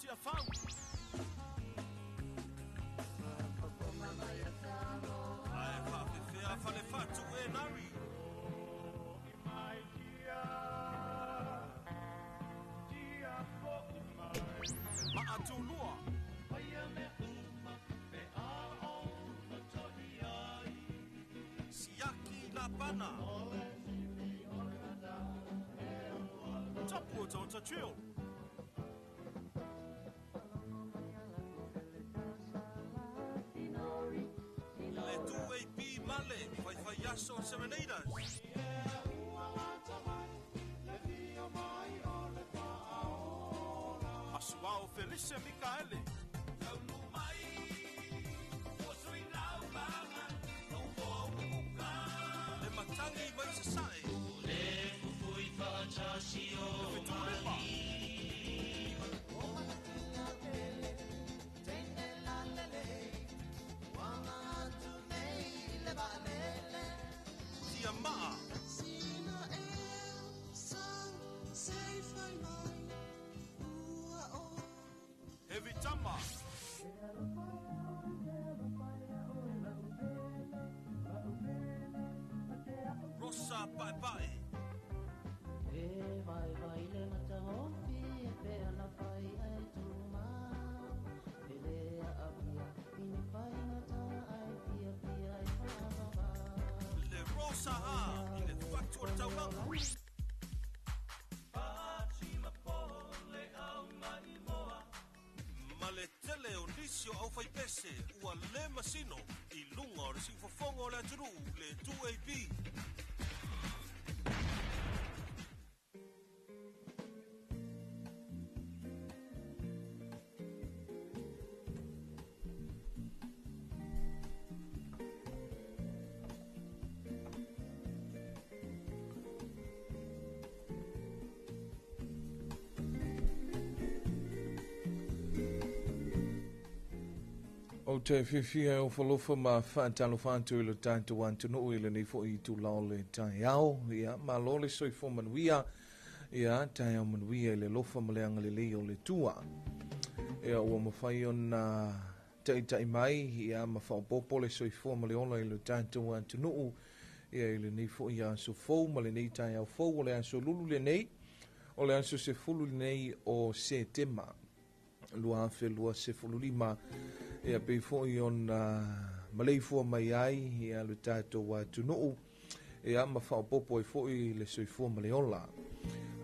Tiafau. Ae faafefea falefatu e Larry. Maatulua. Siaki Lapana. Tapu o Tauta Trio. Le 2AP Male, Faifai Aso Serenaders. Asuao Felice Mikaele. Le Matangi mai Sasae. Le Fetulima. Tia Maa. Heavy Tama. Rosa Paepae. E vai vai le matahofi e pe ana fai ai tuma. Pele a apia ini fai ngata ai pia pia ai whaavava. Le Rosa Ha i le Fatu o le Taulaga. Ma le tele o nisi o au faipese ua le masino i luga o le siufofoga o le atunuu le 2AP. O te fiafia e ofalofa ma faatalofa atu i le tatou atunuu i lenei foʻi itula o le taeao. Ia, malo le soifua manuia. Ia, taeao manuia i le alofa ma le agalelei o le Atua. Ia, ua mafai ona taʻitaʻi mai, ia, ma faaopoopo le soifua ma le ola i le tatou atunuu. Ia, i lenei foʻi aso fou ma lenei taeao fou o le aso lulu lenei, o le aso 10 lenei o Setema 2025. Ia, pei foʻi ona maleifua mai ai ia le tatou atunuu, ia, ma faaopoopo ai foʻi le soifua ma le ola.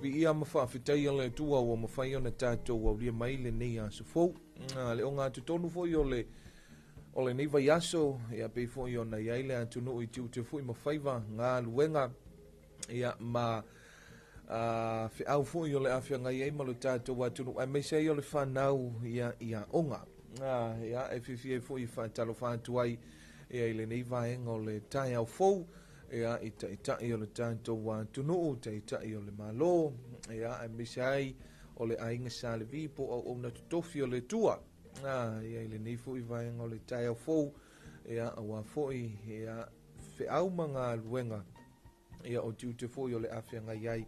Viia ma faafetaia le Atua ua mafai ona tatou aulia mai lenei aso fou. Le ogatotonu foʻi o le o lenei vaiaso, ia, pei foʻi ona iai le atunuu i tiute foʻi ma faiva galuega, ia, ma feau foʻi o le afeagai ai ma lo tatou atunuu, aemaise ai o le fanau ia i aoga. Ia, e fiafia ai foʻi e faatalofa atu ai ia i lenei vaega o le taeao fou, ia, i taʻitaʻi o le tatou atunuu, taʻitaʻi o le Malo, ia, aemaise ai o le aiga Sa Levi po o auauna totofi o le Atua. Ia, i lenei foʻi vaega o le taeao fou, ia, auā foʻi ia feau ma galuega, ia, o tiute foʻi o le afeagai ai,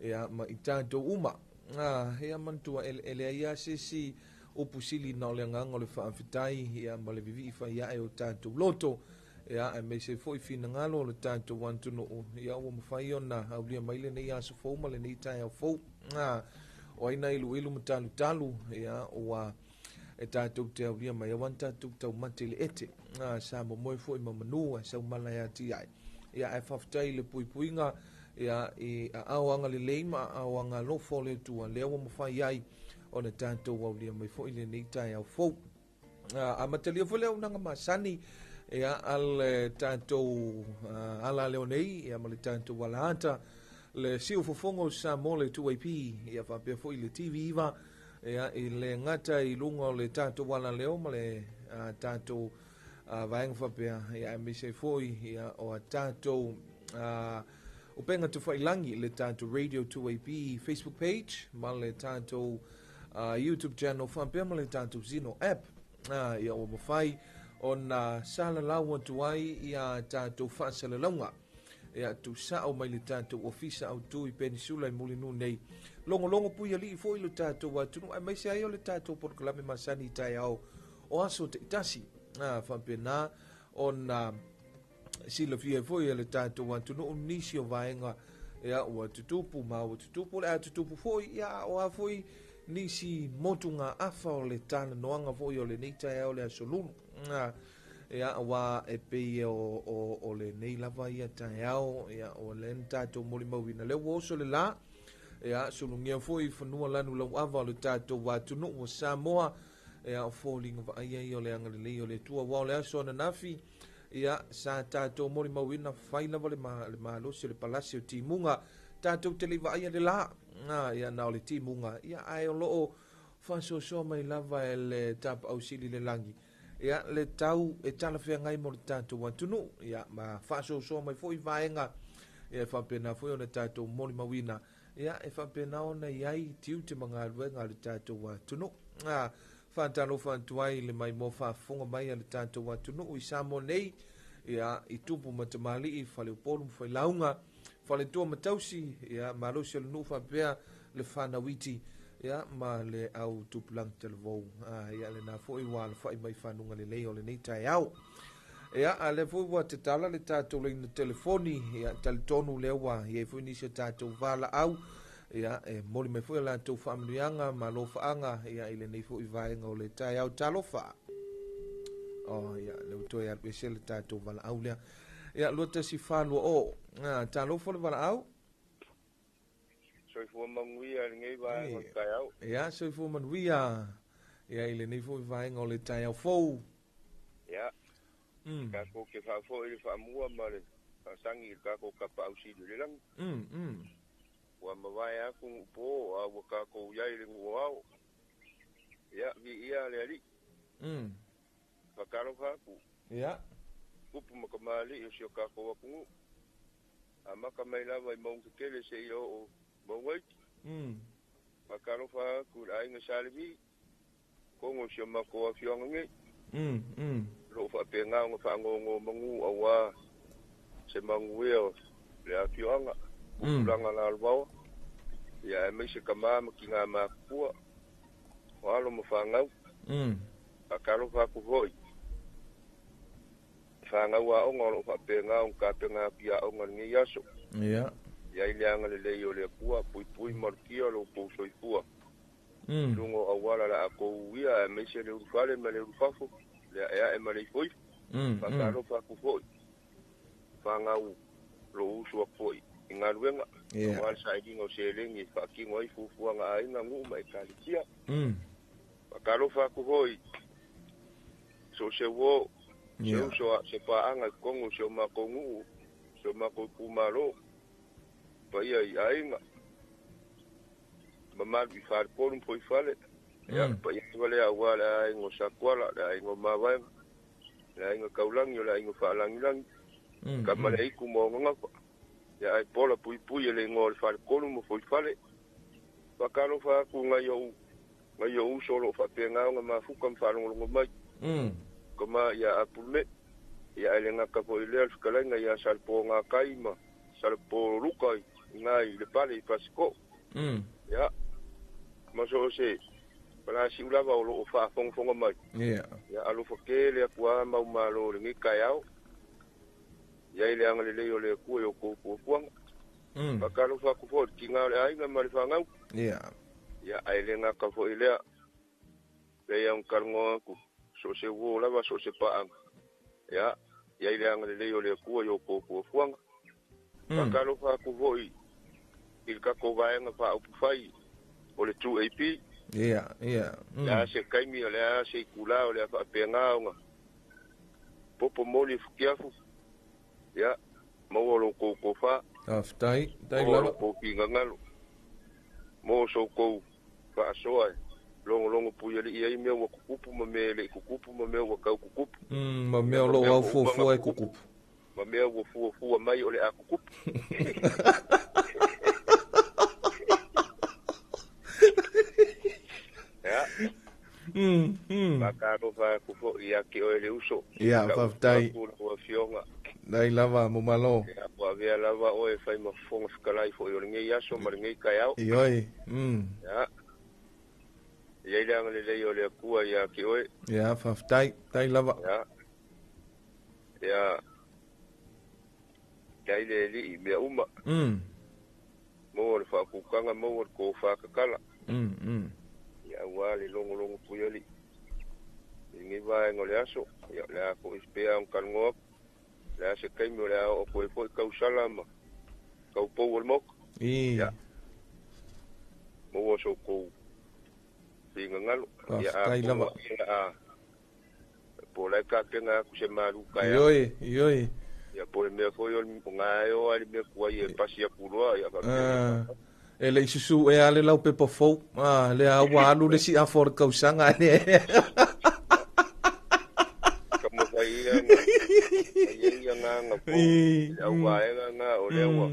ia, ma i tatou uma. Ia, manatua eleele ai lava se isi upu sili na o le agaga o le faafetai, ia, ma le vivii faiae o tatou loto, ia, aemaise foʻi finagalo o le tatou atunuu, ia, ua mafai ona aulia mai lenei aso fou ma lenei taeao fou. O ai na iluilu ma talutalu, ia, ua e tatou te aulia mai auā na tatou taumate i le ete. Sa momoe foʻi ma manu ae saumala e ati ai. Ia, ae faafetai i le puipuiga, ia, i aao agalelei ma aao agalofa o le Atua, lea ua mafai ai ona tatou aulia mai foʻi lenei taeao fou. Amatalia foi le auaunaga masani, ia, a le tatou ala leo nei, ia, ma le tatou alaata, le siufofoga o Samoa le 2AP, ia, faapea foʻi le TV9, ia, i le gata i luga o le tatou ala leo ma le tatou vaega faapea, ia, aemaise ai foʻi, ia, o a tatou upega tafailagi, le tatou Radio 2AP Facebook page ma le tatou YouTube channel faapea ma le tatou Zeno app. Ia, ua mafai ona salalau atu ai ia tatou faasalalauga. Ia tuusa'o mai le tatou ofisa autū i Penisula i Mulinuu nei. Logologo puiali'i fo'i lo tatou atunuu aemaise ai o le tatou polokalame masani i taeao o aso ta'itasi. A faapenā ona silafia foi e le tatou atunuu nisi o vaega ia ua tutupu ma ua tutupu o le a tutupu foi ia o a foi nisi motugaafa o le talanoaga foi o lenei taeao le aso Lulu. Ia auā e pei o lenei lava ia taeao ia o lea na tatou molimauina lea ua oso le lā ia sulugia foi fanua lanu lauava o le tatou atunuu o Samoa ia o foliga vaaia ia o le agalelei o le Atua aua o le aso ananafi ia sa tatou molimauina fai lava le malosi o le palasi o timuga tatou te le i vaaia le lā ia na o le timuga ia ae o loo faasoasoa mai lava e le tapaau sili le lagi ia le tau e talafeagai mo le tatou atunuu ia ma faasoasoa mai foi vaega ia e faapena foi ona tatou molimauina ia e faapena ona i ai tiute ma galuega a le tatou atunuu. Faatalofa atu ai le maimoa faafofoga mai a le tatou atunuu i Samoa nei ia i tupu ma tamalii faleupolu ma failauga faletua ma tausi ia malosi o le nuu faapea le fanauiti ia ma le au tupulaga talavou ia lena foi ua alafai mai fanuga lelei o lenei taeao. Ia a lea foi ua tatala le tatou laina telefoni ia talitonu lea ua i ai foi nisi o tatou valaau ia e moli mai foi a latou faamanuiaga ma alofaaga ia i lenei foi vaega o le taeao talofa. Oh ia le ua toe alu ese le tatou valaau lea. Ia 2120 talofa le valaau. Soifua manuia i lenei vaega o le taeao. Ia soifua manuia ia i lenei foi vaega o le taeao fou. Ia. Tatou te faafo'i le faamua ma le faasagi i le tatou Tapaau Sili i le lagi. Ua mavae atu nuupo a ua tatou i ai i le nuu o ao. Ia, viia le Alii. Faatalofa atu. Ia. Tupu ma tamalii o si o tatou atunuu. Amata mai lava i mauga tetele seia oo mauga iti. Faatalofa atu i le aiga Sa Levi, totonu o si o matou afioaga nei. O lo o faapena ona faanonomanu auā se manuia o le afioaga, tupulaga lalovaoa, ia aemaise tama ma tinā matutua, o alo ma fanau. Faatalofa atu foi i fanau aoga o lo o faapena ona tapena atu i aoga i lenei aso. Ia. I ai le agalelei o le Atua, puipui ma malutia lo outou soifua. Luga o auala la a tou uia aemaise le ulufale ma le ulufafo, le aeae ma le ifoifo. Faatalofa atu foi fanau lou uso atu foi i galuega, aua le sailiga o seleni e faatino ai fuafuaga a aiga, nuu ma ekalesia. Faatalofa atu foi so o se uo, se uso a se paaga i totonu o si o matou nuu, si o matou itumalo, paia i aiga, mamalu i falepolu ma foifale. Ia, paia lava lea aua le aiga o Satuala, le aiga o Mavaega, le aiga Taulagi, o le aiga Faalagilagi, tama le aitu ma ona gafa. Ia ae pola puipui e le igoa o le faletolu ma foifale. Faatalofa atu nai ou nai ou uso o lo o faapena ona mafuta ma faalogologo mai. Tama ia Apulume, ia ae le gata foi i lea o le fetalaiga ia Salepogatai ma Salepoluka i ina i Lepale i Fasitoo. Ia, ma so o se palasiu lava o lo o faafogafoga mai. Ia. Ia alofa tele atu lava mau malo i lenei taeao. I ai le agalelei o le Atua i o outou fuafuaga. Faatalofa atu foi i le tiga o le aiga ma le fanau. Ia. Ia, ae le gata foi i lea, pei ona talanoa atu, so o se uo lava, so o se paaga. Ia, i ai le agalelei o le Atua i o outou fuafuaga. Faatalofa atu foi i le tatou Vaega Faaupufai o le 2AP. Ia, ia. O le a se taimi, o le a se itulā o le a faapena ona popo moli e futiafu, ia, maua lo outou tofa. Faafetai, tai Maua lo lava. outou finagalo, maua so outou faasoa e logologo puialii ai mea ua tutupu ma mea e le i tutupu ma mea ua tau tutupu. Ma mea Ia, o ma lo o mea ua uma ona aufuafua e tutupu, tutupu. ma mea ua fuafua mai o le a tutupu. Ia, faatalofa atu foi ia te oe le uso, Ia, tau faafetai. atu lau Afioga. Dai lava mo malo. Ia, ua avea lava oe e fai ma fofoga fetalai foʻi o lenei aso ma lenei taeao. Ioe. Ia. E i ai le agalelei o le Atua ia te oe. Ia, faafetai, tai lava. Ia. Ia. Ia i le alii i mea uma. Maua le faautautaga, maua le tofa tatala. Ia auā le logologo puialii i lenei vaega o le aso. Ia o le a foʻi pea ona talanoa atu. O le a se taimi o le a oo atu ai foʻi tausala ma taupou o le Maota. Ia. Maua so outou finagalo. Ia Faafetai atonu lava. ai o le a po o la e tapena atu se malu taeao. Ioe, ioe. Ia po o le mea foi o le o e o lava i le mea tuai e pasi atu loa ia faapea. E le i susu ea le laupepa fou. Lea ua alu le isi afa o le tausaga le. Taumafai ia na fai ai agaga fou i le auvaega lena o lea ua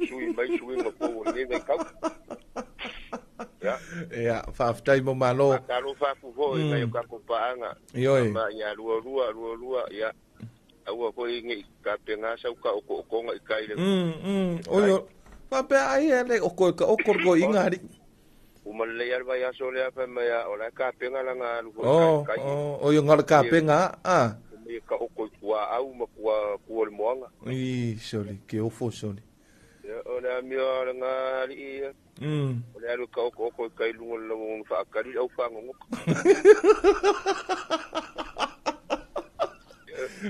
sui mai suiga fou o lenei vaitau. Ia. Ia, faafetai mo malo. Faatalofa atu foi i nai o tatou paaga. Ioe. Ma ia lua lua, lua lua, ia. Aua foi ne i tapena sau taotootoga i tai i le Oi, faapea ai e le o koe ka oko le koiga alii. Uma lelei lava le vaiaso lea fai mai a o la e tapena lana alu foi Oh, kai. oh, oi o ngala tapena a. Mai e taoto i tuaau ma tua tua o le moana. I soli, ke ofo soli. Ia, o le amio lena alii ia. O le alu e taoto'oto i tai i luga o le lauono faatali le au fagogota.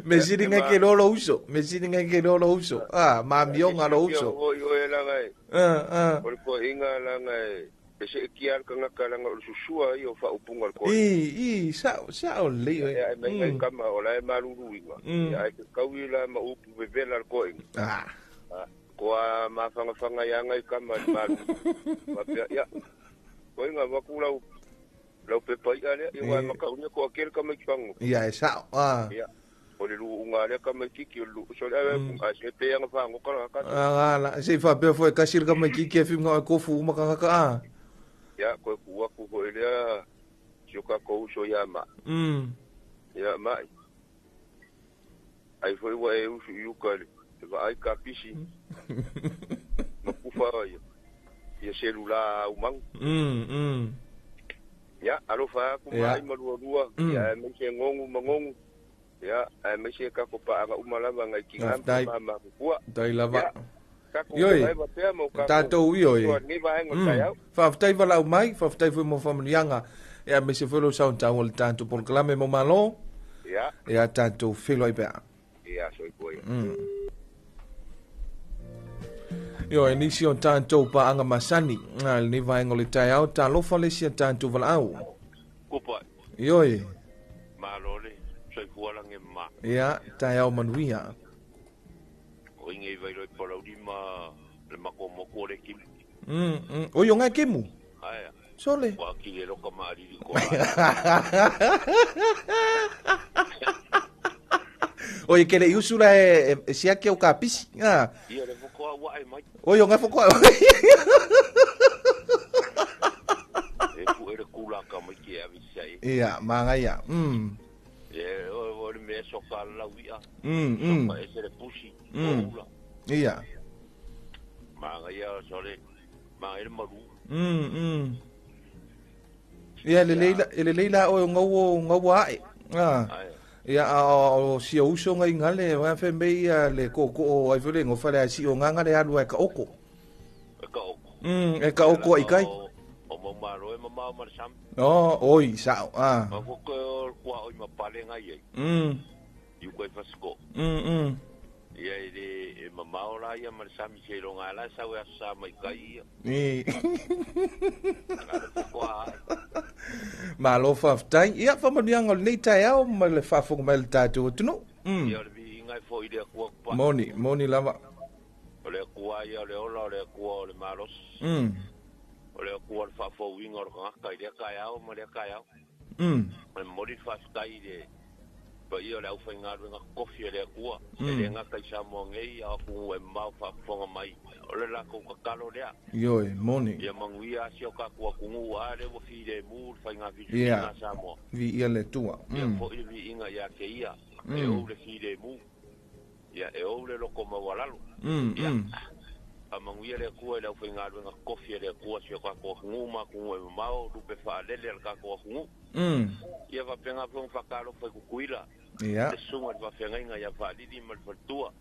Me sili ngai ke lolo uso, me sili ngai ke lolo uso. Ah, ma mionga lo Silafia uso. foi oe laga e Ah, ah. o le koeʻiga laga e e seʻetia le tagata laga o le susua ia o faaupuga o le koeʻiga. I, i, sa sa o le Ia ae mai ngai kama o la e maluluina. Ia ae fekaui la ma upu vevela le koeʻiga. Ah. Koa mafagafaga ia ngai kama i le malulu. Faapea ia koeʻiga avatu lau lau pepa iʻa lea ia ua e makaunia toʻatele tamaiti fagogo. Ia e sao. Ah. Ia o le luuga lea tamaititi o le luu sole ae ae se pe aga fagota laga kata. Ah, la, se faapea foi kasi le kamaititi e whinga o kofu uma kangaka ah. Ia koe ku atu foʻi lea si o tatou uso iā maʻi. Ia maʻi ai foʻi ua e usu i uka i le vaai kapisi ma kufa ia ia selula aumagu. Ia alofa atu maʻi ma lualua. Ia ae maise gogu ma gogu. Ia ae maise tatou paaga uma lava ngai tiga Faafetai. ma makukua. Tai lava. Ia tatou Ioi. vaeva pea ma o tatou Tatou ioi. soa lenei vaega o le taeao. Faafetai valau mai, faafetai foi mo faamanuiaga. Ia me se foi lo sound tau o le tatou polokalame mo malo. Ia. Ia tatou feiloai pea. Ia soifua ia. Io e nisi o tatou paaga masani. Lenei vaega o le taeao, talofa le isi a tatou valaau. Kupa. Ioi. Malo le soifua lagi ma. Ia, taeao manuia. O inge i vailoi palauli ma le makomoku o le kimu. Oi o ngai kemu. Aia. Sole. Wa ki le loka ma alili ko. Oi ke le iusu la e siake o kapisi. Ah. Ia le fokoa ua e mai. Oi o ngai fokoa. E fu e le kula ka mai ki e avisa e. Ia, mangaia. E o le mea soka lau ia. Soka e se le pusi. O ula. Ia. Mangaia sole. Mangaia le maru. Ia le leila, le leila o ngau ngau ae. Ah. Aia. Ia a o si o uso ngai ngale wa fe mei ia le koko o ai fele ngo fale si o nganga le alu e ka oko. E ka oko. E ka oko ai kai. O mo malo e mamao ma le sami. Oh, oi sao. Ah. Ma foko e o kua oi ma pale ngai ai. I uka i fasiko. Ia e le e mamao la ia ma le sami se longa la sau e asa mai kai ia. I. Nga le foko a ai. Malo faafetai. Ia faamanuiaga o lenei taeao ma le faafofoga mai le tatou atunuu. Ia o le viiga e foʻi le Atua kupaʻi. Moni, moni lava. O le Atua ia o le ola, o le Atua o le malosi. O le Atua o le faafouiga o le tagata i lea taeao ma lea taeao. E momoli le faafetai i le paia o le aufaigaluega kofi e le Atua. E le gata i Samoa nei a o atunuu e mamao faafofoga mai. O le latou tatalo lea. Ioe, moni. Ia manuia asi o tatou atunuu a lea ua filemu le faiga Ia. filifiliga a Samoa. Viia le Atua. Ia foʻi le viiga ia te ia. E ou le filemu. Ia, e ou le loko maualalo. Ia, faamanuia le Atua i le aufaigaluega tofi a le Atua si o tatou atunuu ma atunuu e mamao, lupe faalele a le tatou atunuu. Ia faapena foi ona faatalofa i Tutuila, le susuga i le faafeagaiga ia Faalili ma le faletua,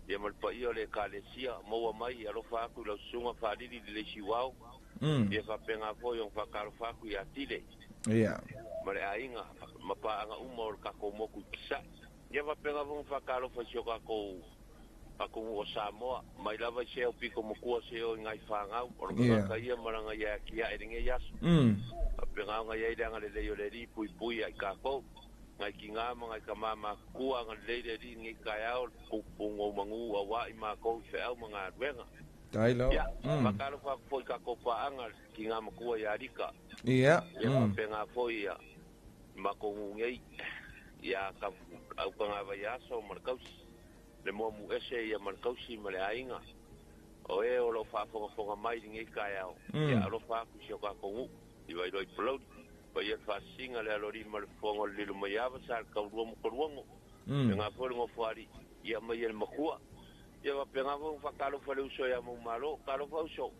ia ma le paia o le Ekalesia, maua mai, alofa atu i lau susuga Faalili i le Leisiuao. Ia faapena foi ona faatalofa atu ia Tile ma le aiga ma paaga uma o le tatou motu i Sasae. Ia faapena foi ona faatalofa i si o tatou atunuu o Samoa, mai lava i se ao pito matua se o i nai fanau, o le tagata ia ma lana ia atiae i lenei aso. Faapena ona i ai le agalelei o le Alii puipui ia i tatou, nai tina ma nai tama matutua, agalelei le Alii i lenei taeao, le pupupuga o manu aua i matou i feau ma galuega. Ia, faatalofa atu foi i tatou paaga, le tina matua ia Alika. Ia, faapena foi ia matou nuu nei, ia Aukagavaiaso ma le tausi, le moamu ese ia ma le tausi ma le aiga, o e o lo o faafogafoga mai i lenei taeao, ia alofa atu i si o tatou nuu, i Vailoa i Palauli, paia le faasisiga le alolima le fofoga o le lilo mai ava sa le taulua ma Taluago, faapena foi le nofoalii, ia maia le makua, ia faapena foi ona faatalofa i le uso ia Maumalo, talofa uso,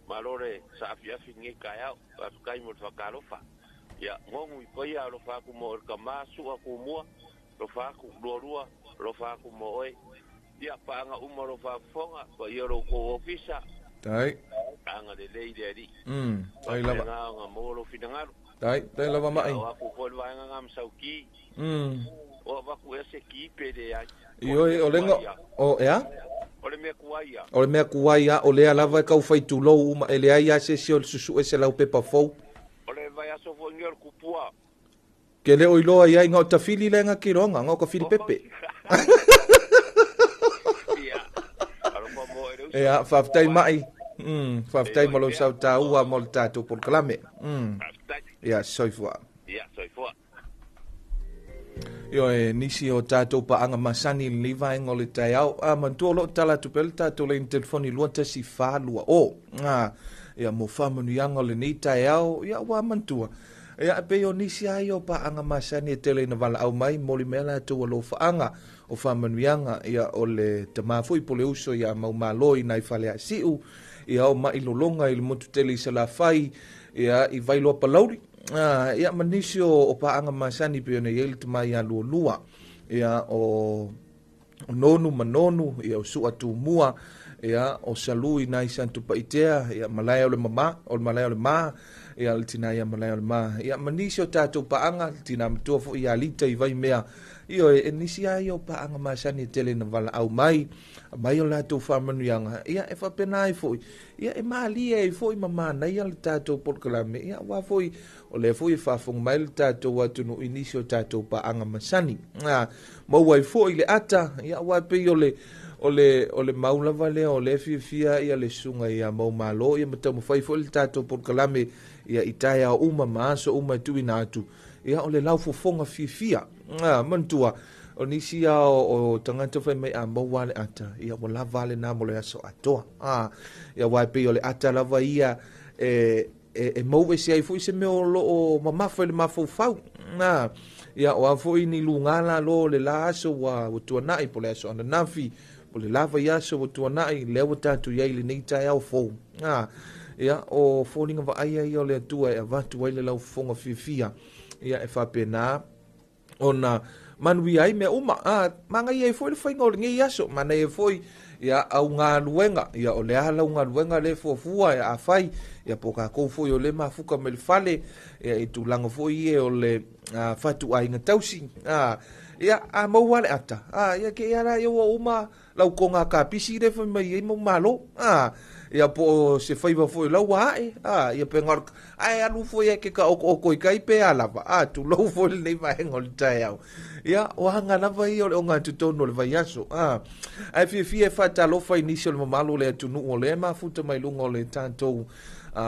malo le saafiafi i lenei taeao, faafetai mo le faatalofa. Ia, gonu i paia alofa atu mo oe le tama, sua tumua, alofa atu, lualua, alofa atu mo oe. Ia, paaga uma o lou faafofoga, paia o lo outou ofisa. Tai. Agalelei le Alii. Tai lava. Faapena ona maua lou finagalo. Tai, tai lava mai. Ia, o aku foi le vaega nga masau ki. O avatu ea se ki pe leai. Ioe, o le nga, o ea? O le mea tuai ia. O le mea tuai ia, o lea lava e tau fai tulou uma, e leai lava se isi o le susue se laupepa fou. O le vaiaso foi lenei o le kupua. Ke le o iloa iai nga o tafili le nga kiloga, nga o ka fili pepe. Ia, alofa mo e le uso. Ia, faafetai mai. Faafetai mo lou sau taua mo le tatou polokalame. Faafetai. Ia, soifua. Ia, soifua. Ioe, nisi o tatou paaga masani i lenei vaega o le taeao. A, manatua o lo o tala atu pea le tatou laini telefoni 2140. A, ia, mo faamanuiaga o lenei taeao, ia, ua manatua. Ia, e pei o nisi lava ia o paaga masani e tele ina valaau mai, momoli mai a latou alofaaga o faamanuiaga, ia, o le tama foi po o le uso ia Maumalo i nai Faleasiu, ia, o mai lologa i le motu tele i Salafai, ia, i Vailoa Palauli. Ia, ma nisi o paaga masani pei ona i ai le tama ia Lualua, ia, o Nonu ma Nonu, ia, o Sua Tumua, ia, o Salu i nai Santupaitea, ia, malae o le mama, o le malae o le ma, ia, le tina ia malae o le ma, ia, ma nisi o tatou paaga, le tina matua foi ia Lita i Vaimea, ioe, e nisi lava ia o paaga masani e tele ina valaau mai, mai o latou faamanuiaga, ia, e faapena ai foi, ia, e malie ai foi ma manaia le tatou polokalame, ia, aua foi o lea foi e faafofoga mai le tatou atunuu i nisi o tatou paaga masani. Maua ai foi le ata, ia, aua e pei o le o le o le mau lava lea o lea fiafia ia le susuga ia Maumalo, ia ma taumafai foi le tatou polokalame ia i taeao uma ma aso uma e tuuina atu, ia o le laufofoga fiafia. Manatua o nisi a o tagata fai mai a maua le ata, ia ua lava lena mo le aso atoa. Ia aua e pei o le ata lava ia e mau ese ai foi se mea o lo o mamafa i le mafaufau. Ia o a foi ni luga la lo le la aso ua tuanai, po le aso ananafi, po le la vaiaso ua tuanai, lea ua tatou i ai i lenei taeao fou. Ia o foliga vaaia ia o le Atua e avatu ai le laufofoga fiafia, ia e faapena ona manuia ai mea uma. Manaia ai foi le faiga o lenei aso, manaia ai foi ia au galuega, ia o le a lau galuega le fuafua e afai, ia po tatou foi o le mafuka mai le fale, ia i tulaga foi ia o le fatuaiga tausi. Ia a maua le ata, ia ke ia la ia ua uma lau konga kapisi le fai mai ai mau malo. Ia po o se faiva foi lau ua ae, ia pe ngaro, ae alu foi e ke ka oko oko i kai pe a lava, tulou foi lenei vaega o le taeao. Ia, o aga lava ia o le ogatotonu o le vaiaso. Ae fiafia e faatalofa i nisi o le mamalu o le atunuu o lea e mafuta mai luga o le tatou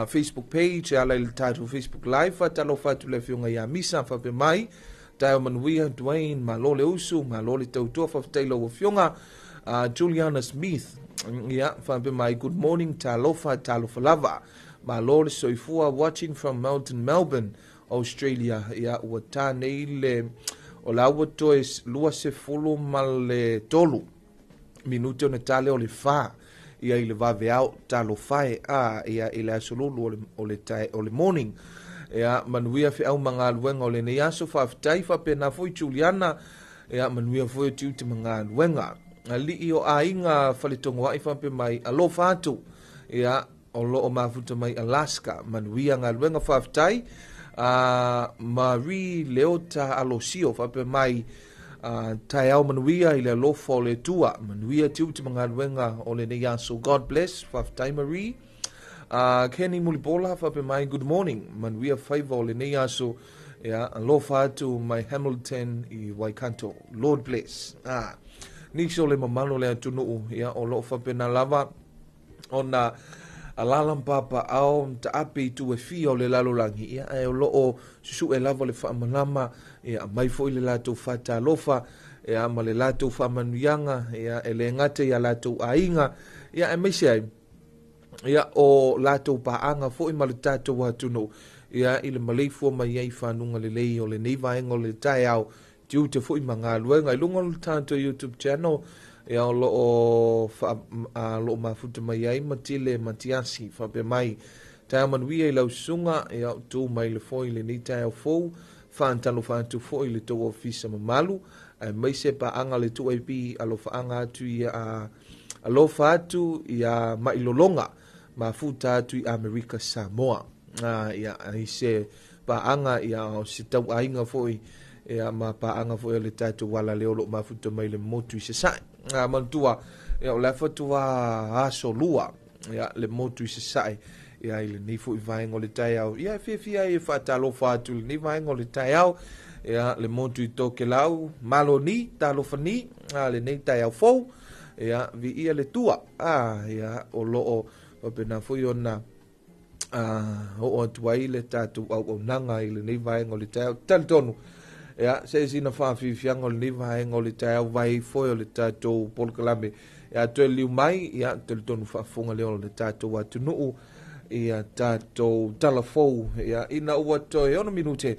Facebook page, e ala i le tatou Facebook Live. Faatalofa atu le afioga ia Misa, faapea mai, taeao manuia, Dwayne, malo le usu, malo le tautua, faafetai lau afioga. Juliana Smith, ia, faapea mai, good morning, talofa, talofa lava. Malo le soifua, watching from Mountain Melbourne, Australia. Ia, ua tā nei le, o la ua toe 23. minute ona ta lea o le 4 ia i le vaveao talofa e a ia i le aso lulu o le morning. Ia manuia feau ma galuega o lenei aso, faafetai faapena foi Juliana, ia manuia foi o tiute ma galuega. Alii o aiga faletogoai faapea mai alofa atu, ia o loo mafuta mai Alaska, manuia galuega faafetai. Marie Leota Alosio faapea mai taeao manuia i le alofa o le Atua, manuia tiute ma galuega o lenei aso, God bless, faafetai Marie. Kenny Mulipola faapea mai good morning, manuia faiva o lenei aso, ia alofa atu mai Hamilton i Waikato, Lord bless. Nisi o le mamalu o le atunuu, ia o loo faapena lava ona alala papa ao taape i tu e fia o le lalolagi, ia ae o loo susu'e lava le faamalama, ia mai foi le latou faatalofa, ia ma le latou faamanuiaga, ia e le gata ia latou aiga, ia aemaise ai ia o latou paaga foi ma le tatou atunuu, ia i le maleifua mai ai fanuga lelei o lenei vaega o le taeao tiute foi ma galuega i luga o le tatou YouTube channel, ia o loo loo mafuta mai ai Matile Matiasi faapea mai taeao manuia i lau susuga, ia tu mai le foi lenei taeao fou, faatalofa atu foi i le tou ofisa mamalu, aemaise paaga le 2AP alofaaga atu ia alofa atu ia mailologa mafuta atu i Amerika Samoa. Ia ai se paaga ia o se tauaiga foi, ia ma paaga foi o le tatou ala lea o loo mafuta mai le motu i Sasae. Manatua ia o le afatua aso lua, ia le motu i Sasae, ia i lenei foi vaega o le taeao, ia e fiafia ai e faatalofa atu i lenei vaega o le taeao, ia le motu i Tokelau, Maloni, talofani, lenei taeao fou, ia viia le tua, ia o loo faapena foi ona oo atu ai le tatou auaunaga i lenei vaega o le taeao. Talitonu ia se sina faafiafiaga o lenei vaega o le taeao vai foi o le tatou polokalame, ia toe liu mai, ia talitonu faafofoga lea o le tatou atunuu ia tatou talafou, ia ina ua toe 6 minute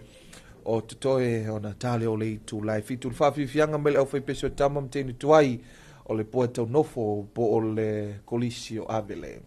o totoe ona tale o le itulai 7 le faafiafiaga mai le aufaipeso tama ma teine tuai o le poa taunofo po o le kolisi o Avele.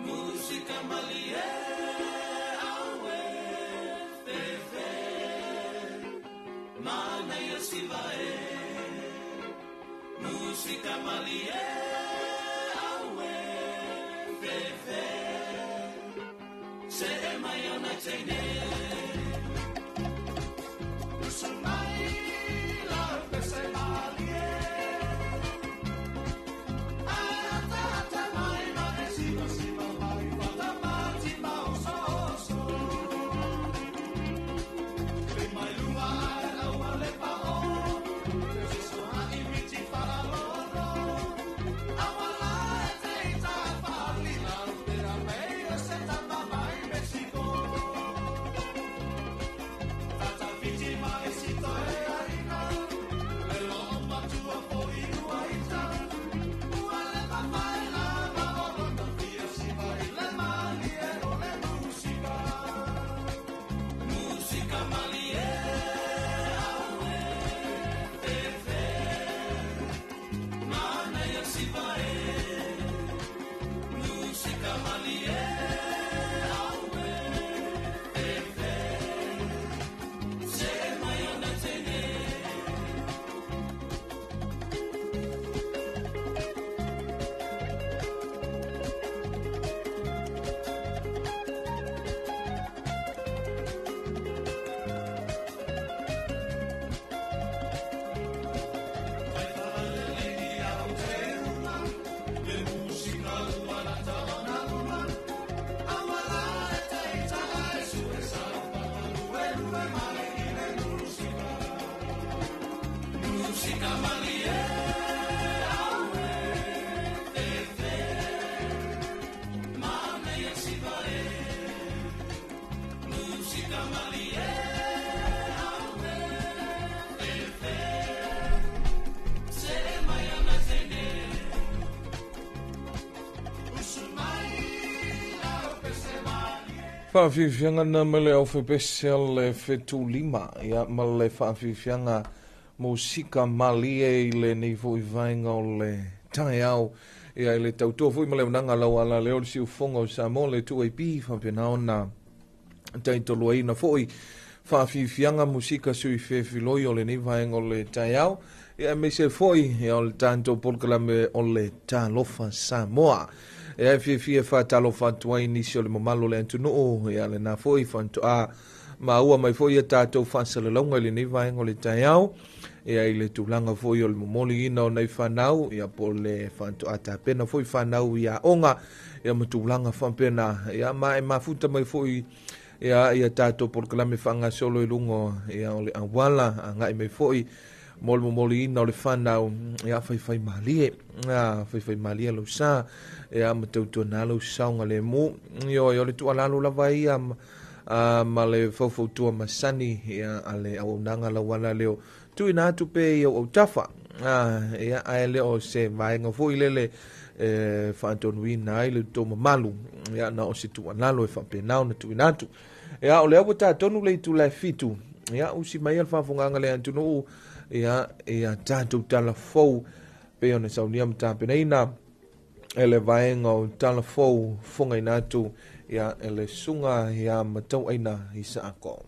Musika malie awe fefe mana ia siva e. Musika malie awe fefe se e mai ona teine. Usu mai la pese malie. Ata mai ma e siva siva mai fata mati ma oso oso. Le mai lunga ai lau le pa o. Te so ha i miti fara lolo. Awala e te ita fali la pera meio se tapa mai Mexico. Tata fiti mai sito e aina. Le lo matua foi ua ita. Ua le papai la ma olo na fia siva i le malie o le musika. Musika malie awe fefe mana ia siva e. Musika malie awe fefe se mai ona teine. Musika malie awe fefe mana ia siva e. Musika malie awe fefe se mai ona teine. Usu mai la pese malie. Faafiafiaga na ma le aufepese a le fetulima ia ma le faafiafiaga musika malie i lenei foʻi vaega o le taeao ia i le tautoa foʻi ma le aunaga lau ala lea o le siufoga o Samoa le 2AP faapena ona taitoluaina foʻi faafiafiaga musika sui fefiloi o lenei vaega o le taeao ia aemaise foʻi ia o le tatou polokalame o le Talofa Samoa. Ia e fiafia faatalofa atu ai nisi o le mamalu o le atunuu ia lena foʻi faatoa maua mai foʻi ia tatou faasalalauga i lenei vaega o le taeao ia i le tulaga foʻi o le momoliina o nai fanau ia po o le faatoa tapena foʻi fanau i aoga ia ma tulaga faapena ia ma e mafuta mai foʻi ia ia tatou polokalame faagasolo i luga ia o le auala agai mai foʻi mo le momoliina o le fanau ia faifai malie ia faifai malie lau sa ia ma tautuana lau saoga lemu ioe o le tuualalo lava ia ma le faufautua masani ia a le auaunaga lauala leo tuuina atu pe i au autafa ia ae le o se vaega foʻi lele e faatonuina ai le tou mamalu ia na o se tuualalo e faapena ona tuuina atu ia o lea ua tatonu le itula e 7 ia usi mai a le faafogaga le atunuu ia ia tatou tala fou pei ona saunia ma tapenaina e le vaega o tala fou fogaina atu ia e le suga ia matauaina i Saako.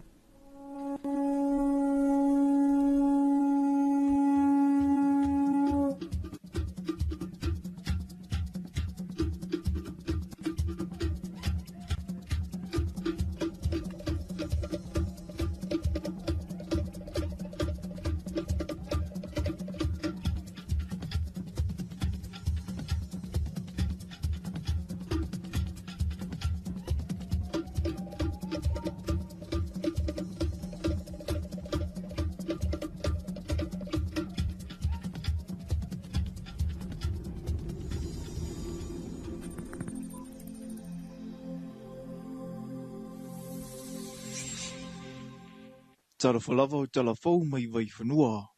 Talofa lava o talafou mai vaifanua.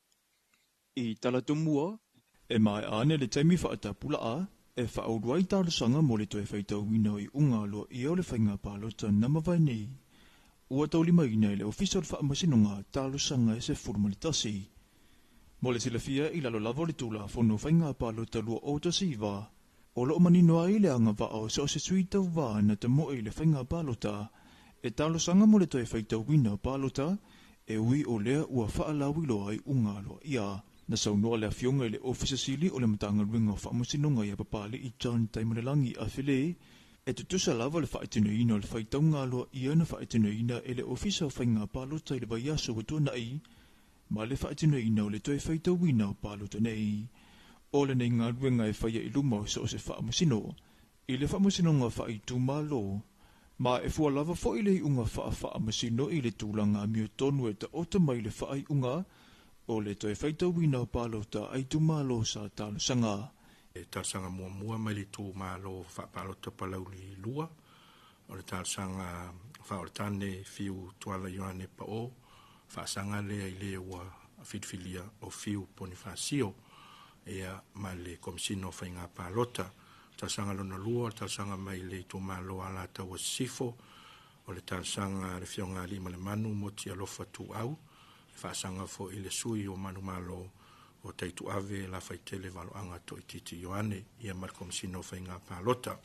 I talatomua, e mae ane le taimi faatapula'a e faaulu ai talosaga mo le toe faitauina o iuga aloaia o le faiga palota na mavae nei. Ua taulimaina e le Ofisa o le Faamasinoga talosaga e 11. Mo le silafia i lalo lava o le Tulafono Faiga Palota 2019, O loo manino ai le agavaa o so o se sui tauvā na tamoe i le faiga palota e talosaga mo le toe faitauina o palota e ui o lea ua faalauiloa iuga aloaia. Na saunoa le afioga i le Ofisa Sili o le Matagaluega o Faamasinoga ia Papali'i John Taimalelagi Afele e tutusa lava le faaitinoina o le faitauga aloaia na faaitinoina e le Ofisa o Faiga Palota i le vaiaso ua tuanai ma le faaitinoina o le toe faitauina o palota nei. O lenei galuega e faia i luma o so o se faamasino i le faamasinoga faaitumalo ma e fua lava foi le iuga faafaamasino i le tulaga amiotonu e taoto mai le faaiuga o le toe faitauina o palota a itumalo sa talosaga. E talosaga muamua mai le itumalo faapalota Palauli 2, o le talosaga faaoletane Fiu Tuala Ioane Pao, faasaga lea i le ua filifilia o Fiu Ponifasio, ia ma le Komesina o Faiga Palota. Talosaga lona lua, o le talosaga mai le itumalo Alataua Sisifo, o le talosaga a le Afioga Aliimalemanu Moti Alofa Tuau, e faasaga foi i le sui o Manumalo o Taituave Lafaitele Valoaga Toititi Ioane, ia ma le Komesina o Faiga Palota.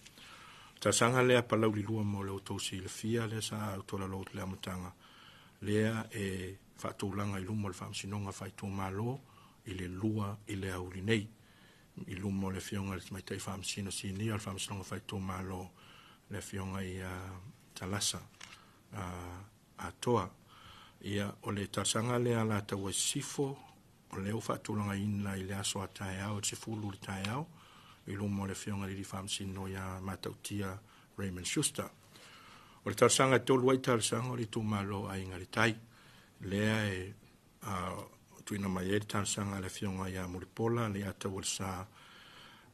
Talosaga lea Palauli 2 mo le outou silafia lea sa autolalo le amataga lea e faatulaga i luma o le Faamasinoga Faaitumalo i le 2 i le aoauli nei i luma o le Afioga i le Tamaitai Faamasino Sinia o le Faamasinoga Faaitumalo, le Afioga ia Talasa Atoa. Ia, o le talosaga lea Alataua Sisifo, o lea ua faatulagaina i le aso a taeao i le 10 i le taeao i luma o le Afioga i le Faamasino ia Matautia Raymond Schuster. O le talosaga e 3 ai talosaga o le itumalo Aiga i le Tai, lea e tuuina mai ai le talosaga a le Afioga ia Mulipola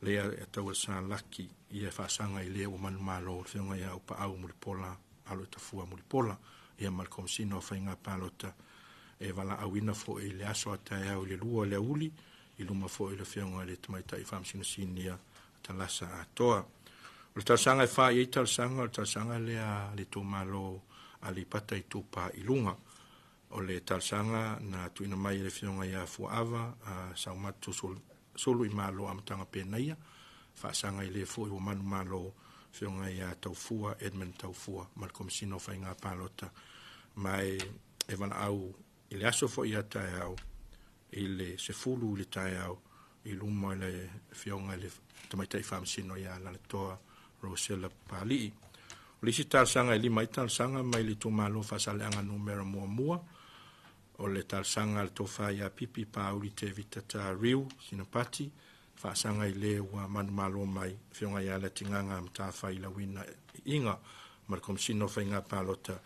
Leiataualesa Laki, ia faasaga i le ua manumalo le Afioga ia Aupaau Mulipola Aloitafua Mulipola, ia ma le Komesina o Faiga Palota e valaauina foi i le aso a taeao i le 2 o le aoauli i luma foi i le Afioga i le Tamaitai Faamasino Sinia Talasa Atoa. O le talosaga e 4 i ai talosaga, o le talosaga lea le itumalo Aleipata Itupa i Luga. O le talosaga na tuuina mai e le Afioga ia Fuaava Saumatu Sulu i Malo Amataga Penaia, faasaga i le foi ua manumalo Afioga ia Taufua Edmund Taufua ma le Komesina o Faiga Palota, ma e valaau i le aso foi ia taeao i le 10 i le taeao i luma i le Afioga i le Tamaitai Faamasino ia Lalatoa Rosella Papali'i. O le isi talosaga e 5 ai talosaga mai le itumalo Faasaleaga numera 1, o le talosaga a le Tofa ia Pipi Pauli Tevita Tariu Sinapati, faasaga i le ua manumalo mai Afioga ia Latigaga Matafai Lauina Iiga ma le Komesina o Faiga Palota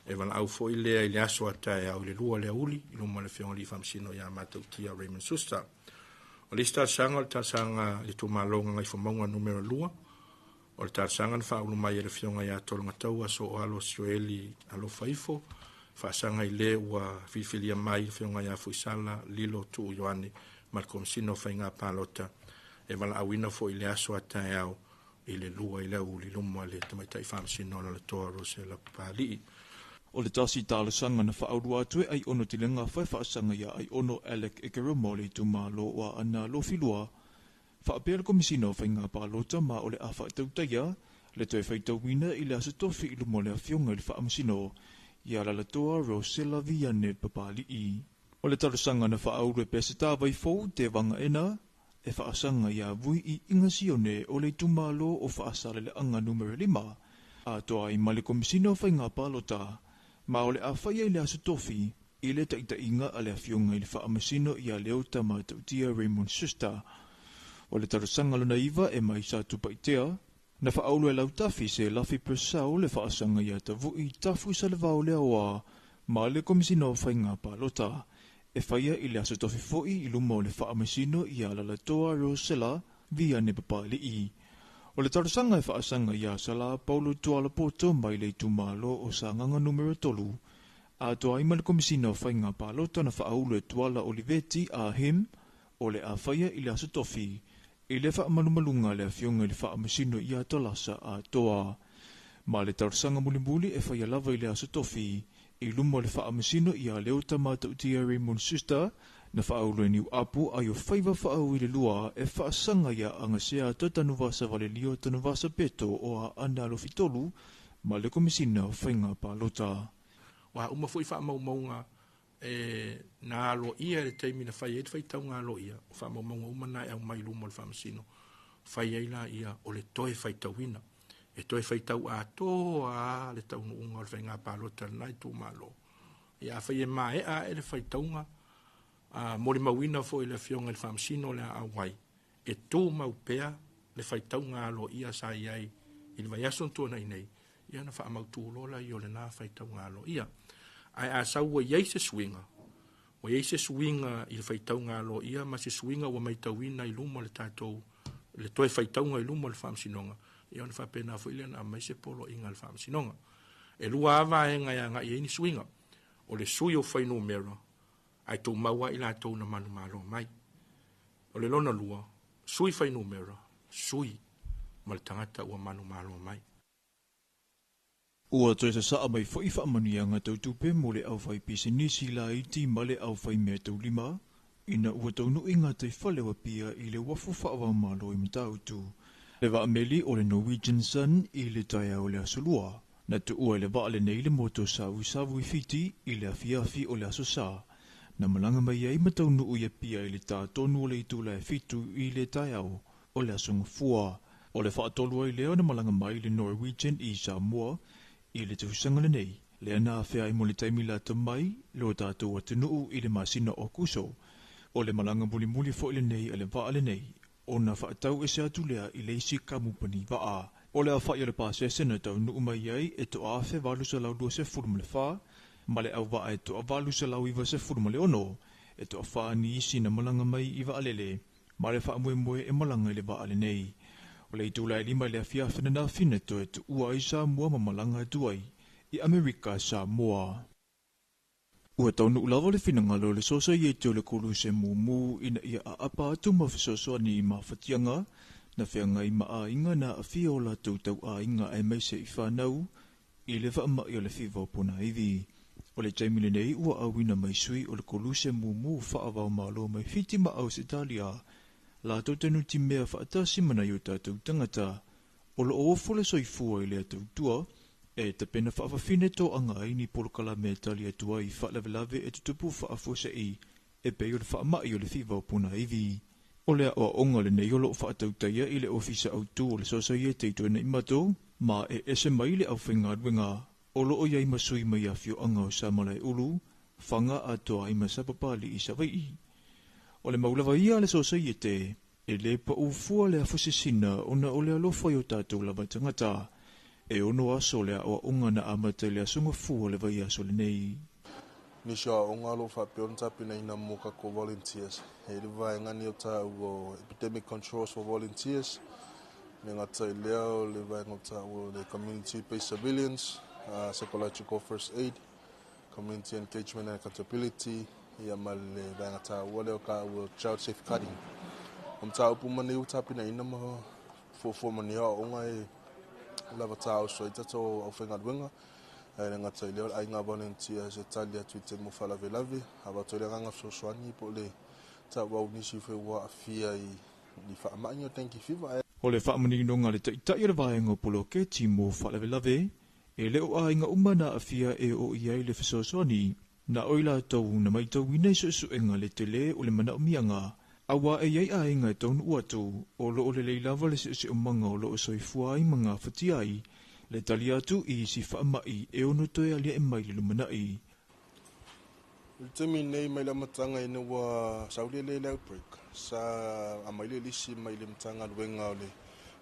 e valaau foi lea i le aso a taeao i le 2 o le aoauli i luma o le Afioga i le Faamasino ia Matautia Raymond Suster. O le isi talosaga o le talosaga i le itumalo Gagaifomauga numera 2, o le talosaga na faaulu mai e le Afioga ia Tologataua Sooalo Sioeli Alofaifo, faasaga i le ua filifilia mai le Afioga ia Fuisala Lilo Tuu Ioane ma le Komesina o Faiga Palota e valaauina foi i le aso a taeao i le 2 i le aoauli luma le Tamaitai Faamasino o Lalatoa Rosella Papali'i. O le tasi talosaga na faaulua atu e Aiono Tile Gafa e faasaga ia Aiono Alec Ekeroma o le itumalo o Aana Alofi 2, faapea le Komesina o Faiga Palota ma o le a faatautaia le toe faitauina i le aso tofi i luma o le Afioga i le Faamasino ia Lalatoa Rosella Viane Papali'i. O le talosaga na faaulu e Peseta Vaifou te Vagaena e faasaga ia Vui i Igasione o le itumalo o Faasaleleaga numera 5, atoa ai ma le Komesina o Faiga Palota ma o le a faia i le aso tofi i le taitaiga a le Afioga i le Faamasino ia Leota Matautia Raymond Schuster. O le talosaga lona 9 e mai sa Tupaitea na faaulu e Lautafi se Lafi Purcell le faasaga ia Tavui Tafu Salevao Leaoa ma le Komesina o Faiga Palota e faia i le aso tofi foi i luma o le Faamasino ia Lalatoa Rosella Viane Papali'i. O le talosaga e faasaga ia Sala Paulo Tuala Poto mai le itumalo o Sagaga numera 3, atoa ai ma le Komesina o Faiga Palota na faaulu e Tuala Oliveti a Him o le a faia i le aso tofi i le faamalumaluga a le Afioga i le Faamasino ia Talasa Atoa. Ma le talosaga mulimuli e faia lava i le aso tofi i luma o le Faamasino ia Leota Matautia Raymond Schuster Na whaaulu e niu apu ai o faiva whaau i le lua e whaasanga ia angasea tatanuvasa valelio tanuvasa peto o a ana alofitolu ma le komisina o whainga pālota. Wa uma foi whaamaumauga e na aloaia le taimi na fai ai le faitauga aloaia o faamaumauga uma na e aumai luma o le faamasino fai ai laia o le toe faitauina e toe faitau atoa a le taunuuga o le faiga palota lena itumalo. Ia afai e maea ae le faitauga a molimauina foi le afioga i le faamasino o le a auai e tumau pea le faitauga aloaia sa i ai i le vaiaso na tuanai nei, ia ona faamautu loa laia o lena faitauga aloaia. Ae a sau ua i ai se suiga, ua i ai se suiga i le faitauga aloaia ma se suiga ua matauina i luma o le tatou le toe faitauga i luma o le faamasinoga, ia ona faapena foi lea ona aumai se poloaiga a le faamasinoga. E lua lava vaega e agai ai ni suiga, o le sui o fuainumera ae tumau lava i latou na manumalo mai. O le lona lua, sui fuainumera, sui ma le tagata ua manumalo mai. Ua toe sasaa mai foi faamanuiaga tautupe mo le aufaipisinisi laiti ma le aufaimea taulima, ina ua taunui gataifale o Apia i le uafu faavaomalo i Matautu. Le vaameli o le Norwegian Sun i le taeao o le aso Lua. Na tuua i le vaa lenei le moto savusavu i Fiti i le afiafi o le aso Sa. Na malaga mai ai ma taunuu i Apia i le tā tonu o le itula e 7 i le taeao o le aso Gafua. O le faatolu ai lea ona malaga mai le Norwegian i Samoa i le tausaga lenei. Lea na afea ai mo le taimi lata mai lo tatou atunuu i le masina o Kuso. O le malaga mulimuli foi lenei a le vaa lenei, ona faatau ese atu lea i le isi kamupani vaa. O le aofai o le pasese na taunuu mai ai e 1824 ma le auvaa e 896, e toafa nisi na malaga mai i vaalele, ma le faamoemoe e malaga i le vaa lenei. O le itula e 5 i le afiafi ananafi na toe tuua ai Samoa ma malaga atu ai i Amerika Samoa. Ua taunuu lava le finagalo o le Sosaiete o le Koluse Mumu ina ia aapa atu ma fesoasoani i mafatiaga na feagai ma aiga na aafia o latou tauaiga aemaise i whanau i le faamai o le fiva o ponaivi. O le taimi lenei ua auina mai sui o le Koluse Mumu faavaomalo mai Fiti ma Ausetalia latou te nutimea faatasi ma nai o tatou tagata o loo ofo le soifua i le tautua e tapena faafafine toaga ai ni polokalame e tali atu ai faalavelave e tutupu faafuasei e pei o le faamai o le fiva o ponaivi. O le aoaoga lenei o loo faatautaia i le ofisa autu o le Sosaiete i Tuanaimato ma e ese mai le aufaigaluega o loo iai ma sui mai afioaga o Samalaeulu, Faga atoa ai ma Sapapali'i i Savaii. O le maulava ia a le Sosaiete e lē paʻu fua le afosesina ona o le alofa i o tatou lava tagata. E 6 aso le aoaoga na amata i le aso Gafua le vaiaso lenei. Nisi o aoga o lo o faapea ona tapenaina mo tatou volunteers. E le vaega nei o taua o Epidemic Controls for Volunteers, le gata i lea o le vaega o taua o le Community Based Surveillance, Psychological First Aid, Community Engagement and Accountability, ia ma le vaega taua lea o taua o Child Safeguarding. O mataupu uma nei ua tapenaina ma fuafua ma nei aoaoga e lava taoso ai tatou aufaigaluega. Ae le gata i lea o le aiga volunteers e tali atu i taimi o faalavelave, avatu ai le agaga fesoasoani po o le tauau nisi foi ua aafia i ni faamai o dengue fever. O le faamaninoga le taitai o le vaega o poloketi mo faalavelave, e le o aiga uma na aafia e oo i ai le fesoasoani, na o i latou na matauina i suesuega le tele o le manaomiaga, auā e i ai aiga e taunuu atu o loo lelei lava le seoseomaga o loo soifua ai ma gafatia ai le tali atu i isi faamai e ono toe aliae mai le lumanai. I le taimi nei mai le amataga ina ua saulele le outbreak, sa aumai le lisi mai le Matagaluega o le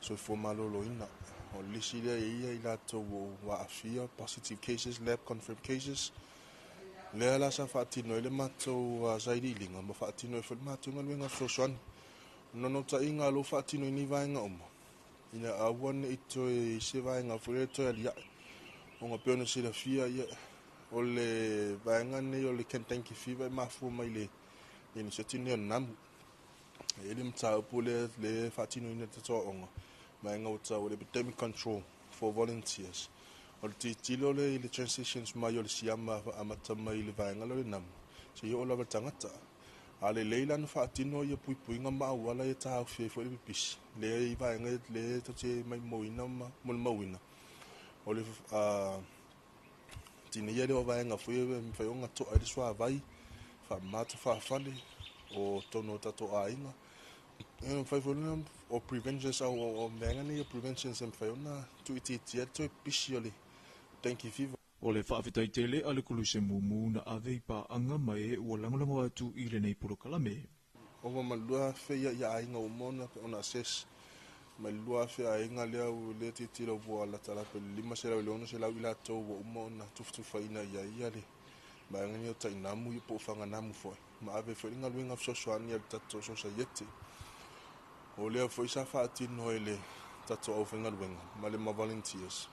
Soifua Maloloina. O le lisi lea e ia i latou ua aafia, positive cases, lab confirmed cases. Lea la sa faatino ai le matou sailiiliga ma faatino ai foi le matou galuega fesoasoani. O naunautaiga o lo o faatino i nei vaega uma, ina aua ne i toe se vaega foi lea toe aliae. Ona pei ona silafia ia, o le vaega nei o le dengue fever e mafua mai le iniseti nei o le namu. E i ai le mataupu lea le faatinoina i le tatou aoga, vaega ua taua o le Epidemic Control for Volunteers. O le tilotilo lea i le transitions mai o le siama amata mai i le vaega lea o le namu, seia oo lava i le tagata. A lelei la ona faatino ia puipuiga ma auala e taofia ai foi le pipisi lea i vaega lea tatou te maimoina ma molimauina o le tineia lea o vaega foi e mafai ona to'a ai le suavai faamama tafafale o totonu o tatou aiga. E mafai foi ona o preventions o vaega nei o preventions e mafai ona tuuitiitia le toe pipisi o le dengue fever. O le faafetai tele a le Koluse mumu na ave i paaga ma e ua lagolago atu i lenei polokalame. Ova ma le 2,000 ia aiga ua uma ona assess mai le 2,000 aiga lea ua lea tilotilo ua latalata i le 500 i le 600 i latou ua uma ona tufatufaina i ai ia le vaega nei o tainamu ia po o faganamu foi ma ave foi le galuega fesoasoani a le tatou sosaiete. O lea foi sa faatino e le tatou aufaigaluega ma le ma volunteers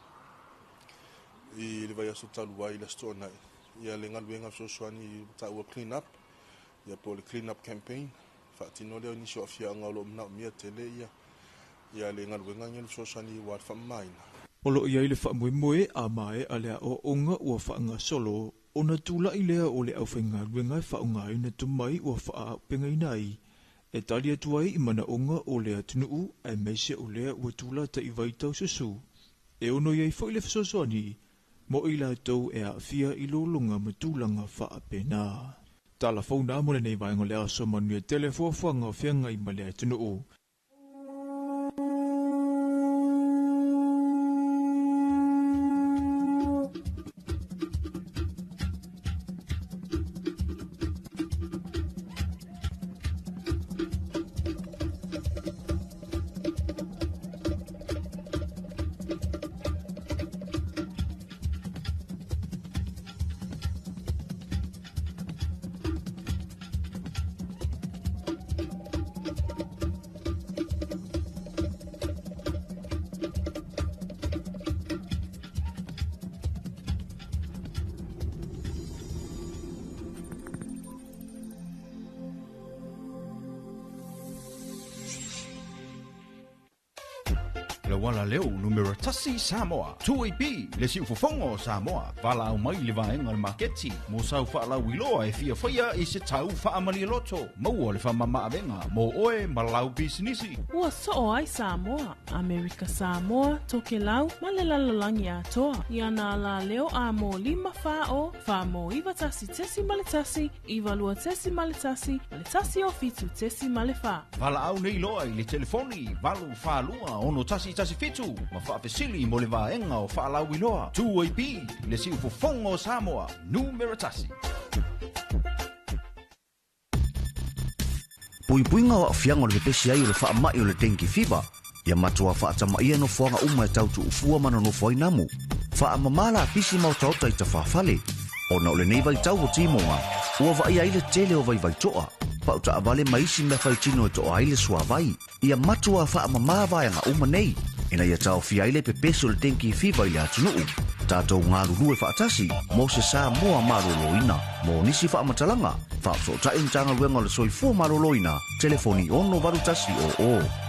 i le vaiaso talu ai i le Aso Toonai ia le galuega fesoasoani taua clean up ia po o le clean up campaign faatino lea o nisi o aafiaga o lo o manaomia tele ia ia le galuega nei o le fesoasoani aua le faamamaina. O lo o i ai le faamoemoe a maea le aoaoga ua faagasolo ona tulai lea o le aufaigaluega e faaaogaina tomai ua faaauupegaina ai e tali atu ai i manaoga o le atunuu aemaise o lea ua tulata i vaitaususu e ono i ai foi le fesoasoani mo i latou e aafia i lologa ma tulaga faapena. Tala fou na mo lenei vaega o le aso manuia tele fuafuaga o feagai ma le atunuu. Le auala leo numera tasi Samoa 2AP le siufofoga o Samoa valaau mai le vaega o le maketi mo sau faalauiloa e fia faia i se tau faamalialoto maua le faamamaavega mo oe ma lau pisinisi. Ua soo ai Samoa, Amerika Samoa, Tokelau ma le lalolagi atoa i ana alaleo a mo 5 4 0 4 mo 9 1.1 9 2.1 ma le 1 o 7.4. Valaau nei loa i le telefoni 8 4 2 6 1 1 7 ma faafesili mo le vaega o faalauiloa 2AP le siufofoga o Samoa numera tasi. Puipuiga o aafiaga o le pepesi ai o le faamai o le dengue fever. Ia matua faatamaia nofoaga uma e tau tuufua ma nonofo ai namu. Faamamā lapisi ma otaota i tafafale. Ona o lenei vaitau o timoga, ua vaaia ai le tele o vaivaitoa. Pau taavale ma isi mea faitino e toa ai le suavai. Ia matua faamamā vaega uma nei. Ina ia taofia ai le pepesi o le dengue fever i le atunuu. Tatou galulue faatasi mo se Samoa malōlōina. Mo nisi faamatalaga, faafesootai Matagaluega o le Soifua Malōlōina, telefoni 68100.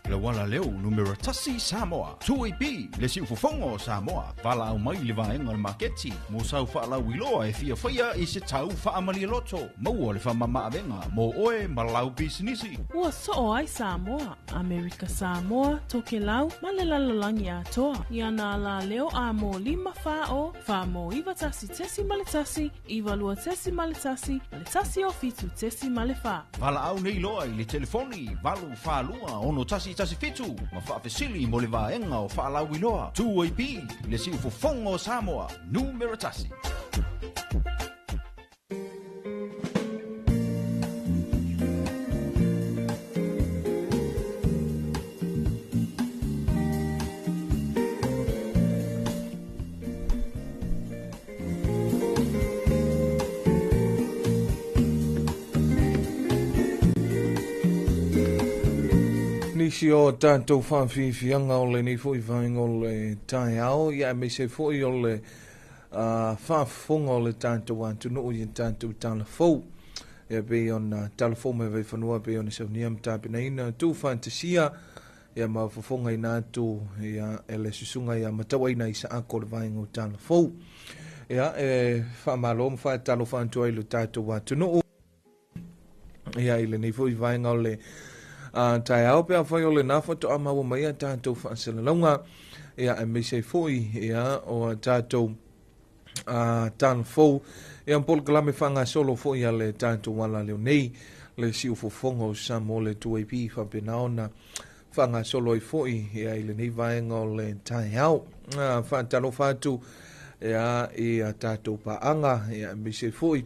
Le uala leo numera tasi Samoa. 2AP, le siufofoga o Samoa. Valaau mai le vaega o le maketi mo sau faalauiloa e fiafaia i se tau faamalialoto. Maua le faamamaavega mo oe ma lau pisinisi. Ua soo ai Samoa, Amerika Samoa, Tokelau ma le lalolagi atoa. Ia nā la leo a mō 5 whā o, whā mō 91.1, 92.1, ma le 1 o 7.4. Valaau nei loa i le telefoni 842 6117 ma faafesili mo le vaega o faalauiloa. 2AP, le siufofoga o Samoa, numera tasi. Nisi o tātou whawhiwhianga o le nei foi vaenga o le taeao, ia me se foi o le whaafonga o le tātou atunuu i tātou talafou. Ia pe ona talafou me vaifanua pe ona saunia matapenaina tu fantasia ia ma fofonga ina atu ia ele susunga ia matawaina i sa ako le vaenga o talafou. Ia e whaamalo ma whaatalofa atu ai le tātou atunuu. Ia i le nei foi vaenga o le taeao pe a whai o le nā whato a maua mai a tātou whaasalalauga ia e meise foi ia o a tātou tānafou ia mpolokalame whangasolo foi a le tātou wala leo nei le siufofoga o Samoa le 2AP whapena ona whangasolo i foi ia i le nei vaenga o le taeao. Whaatalofa atu ia i a tātou paanga ia e meise foi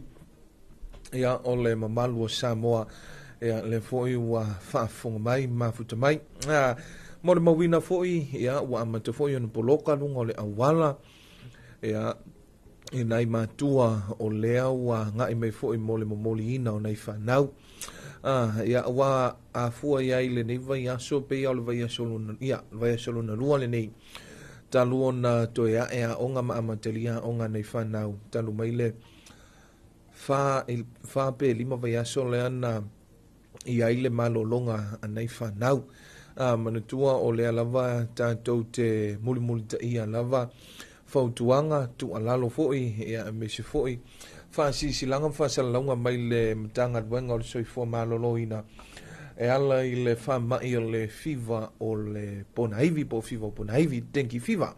ia o le mamalu o Samoa ia le foi ua faafofoga mai mafuta mai. Mo le mauina foi ia ua amata foi ona poloka luga o le auala ia i nai matua o lea ua agai mai foi mo le momoliina o nai fanau. Ia, ua afua i ai lenei vaiaso, pei o le vaiaso lona, ia, le vaiaso lona lua lenei, talu ona toe ae aoga ma amatalia aoga a nai fanau, talu mai le 4 pe 5 vaiaso lea na i ai le malologa a nai fanau. Manatua o lea lava tatou te mulimulitaia lava fautuaga tuualalo foi, ia, aemaise foi faasilasilaga ma faasalalauga mai le Matagaluega o le Soifua Maloloina e ala i le faamai o le fiva o le ponaivi po o fiva o ponaivi, dengue fever.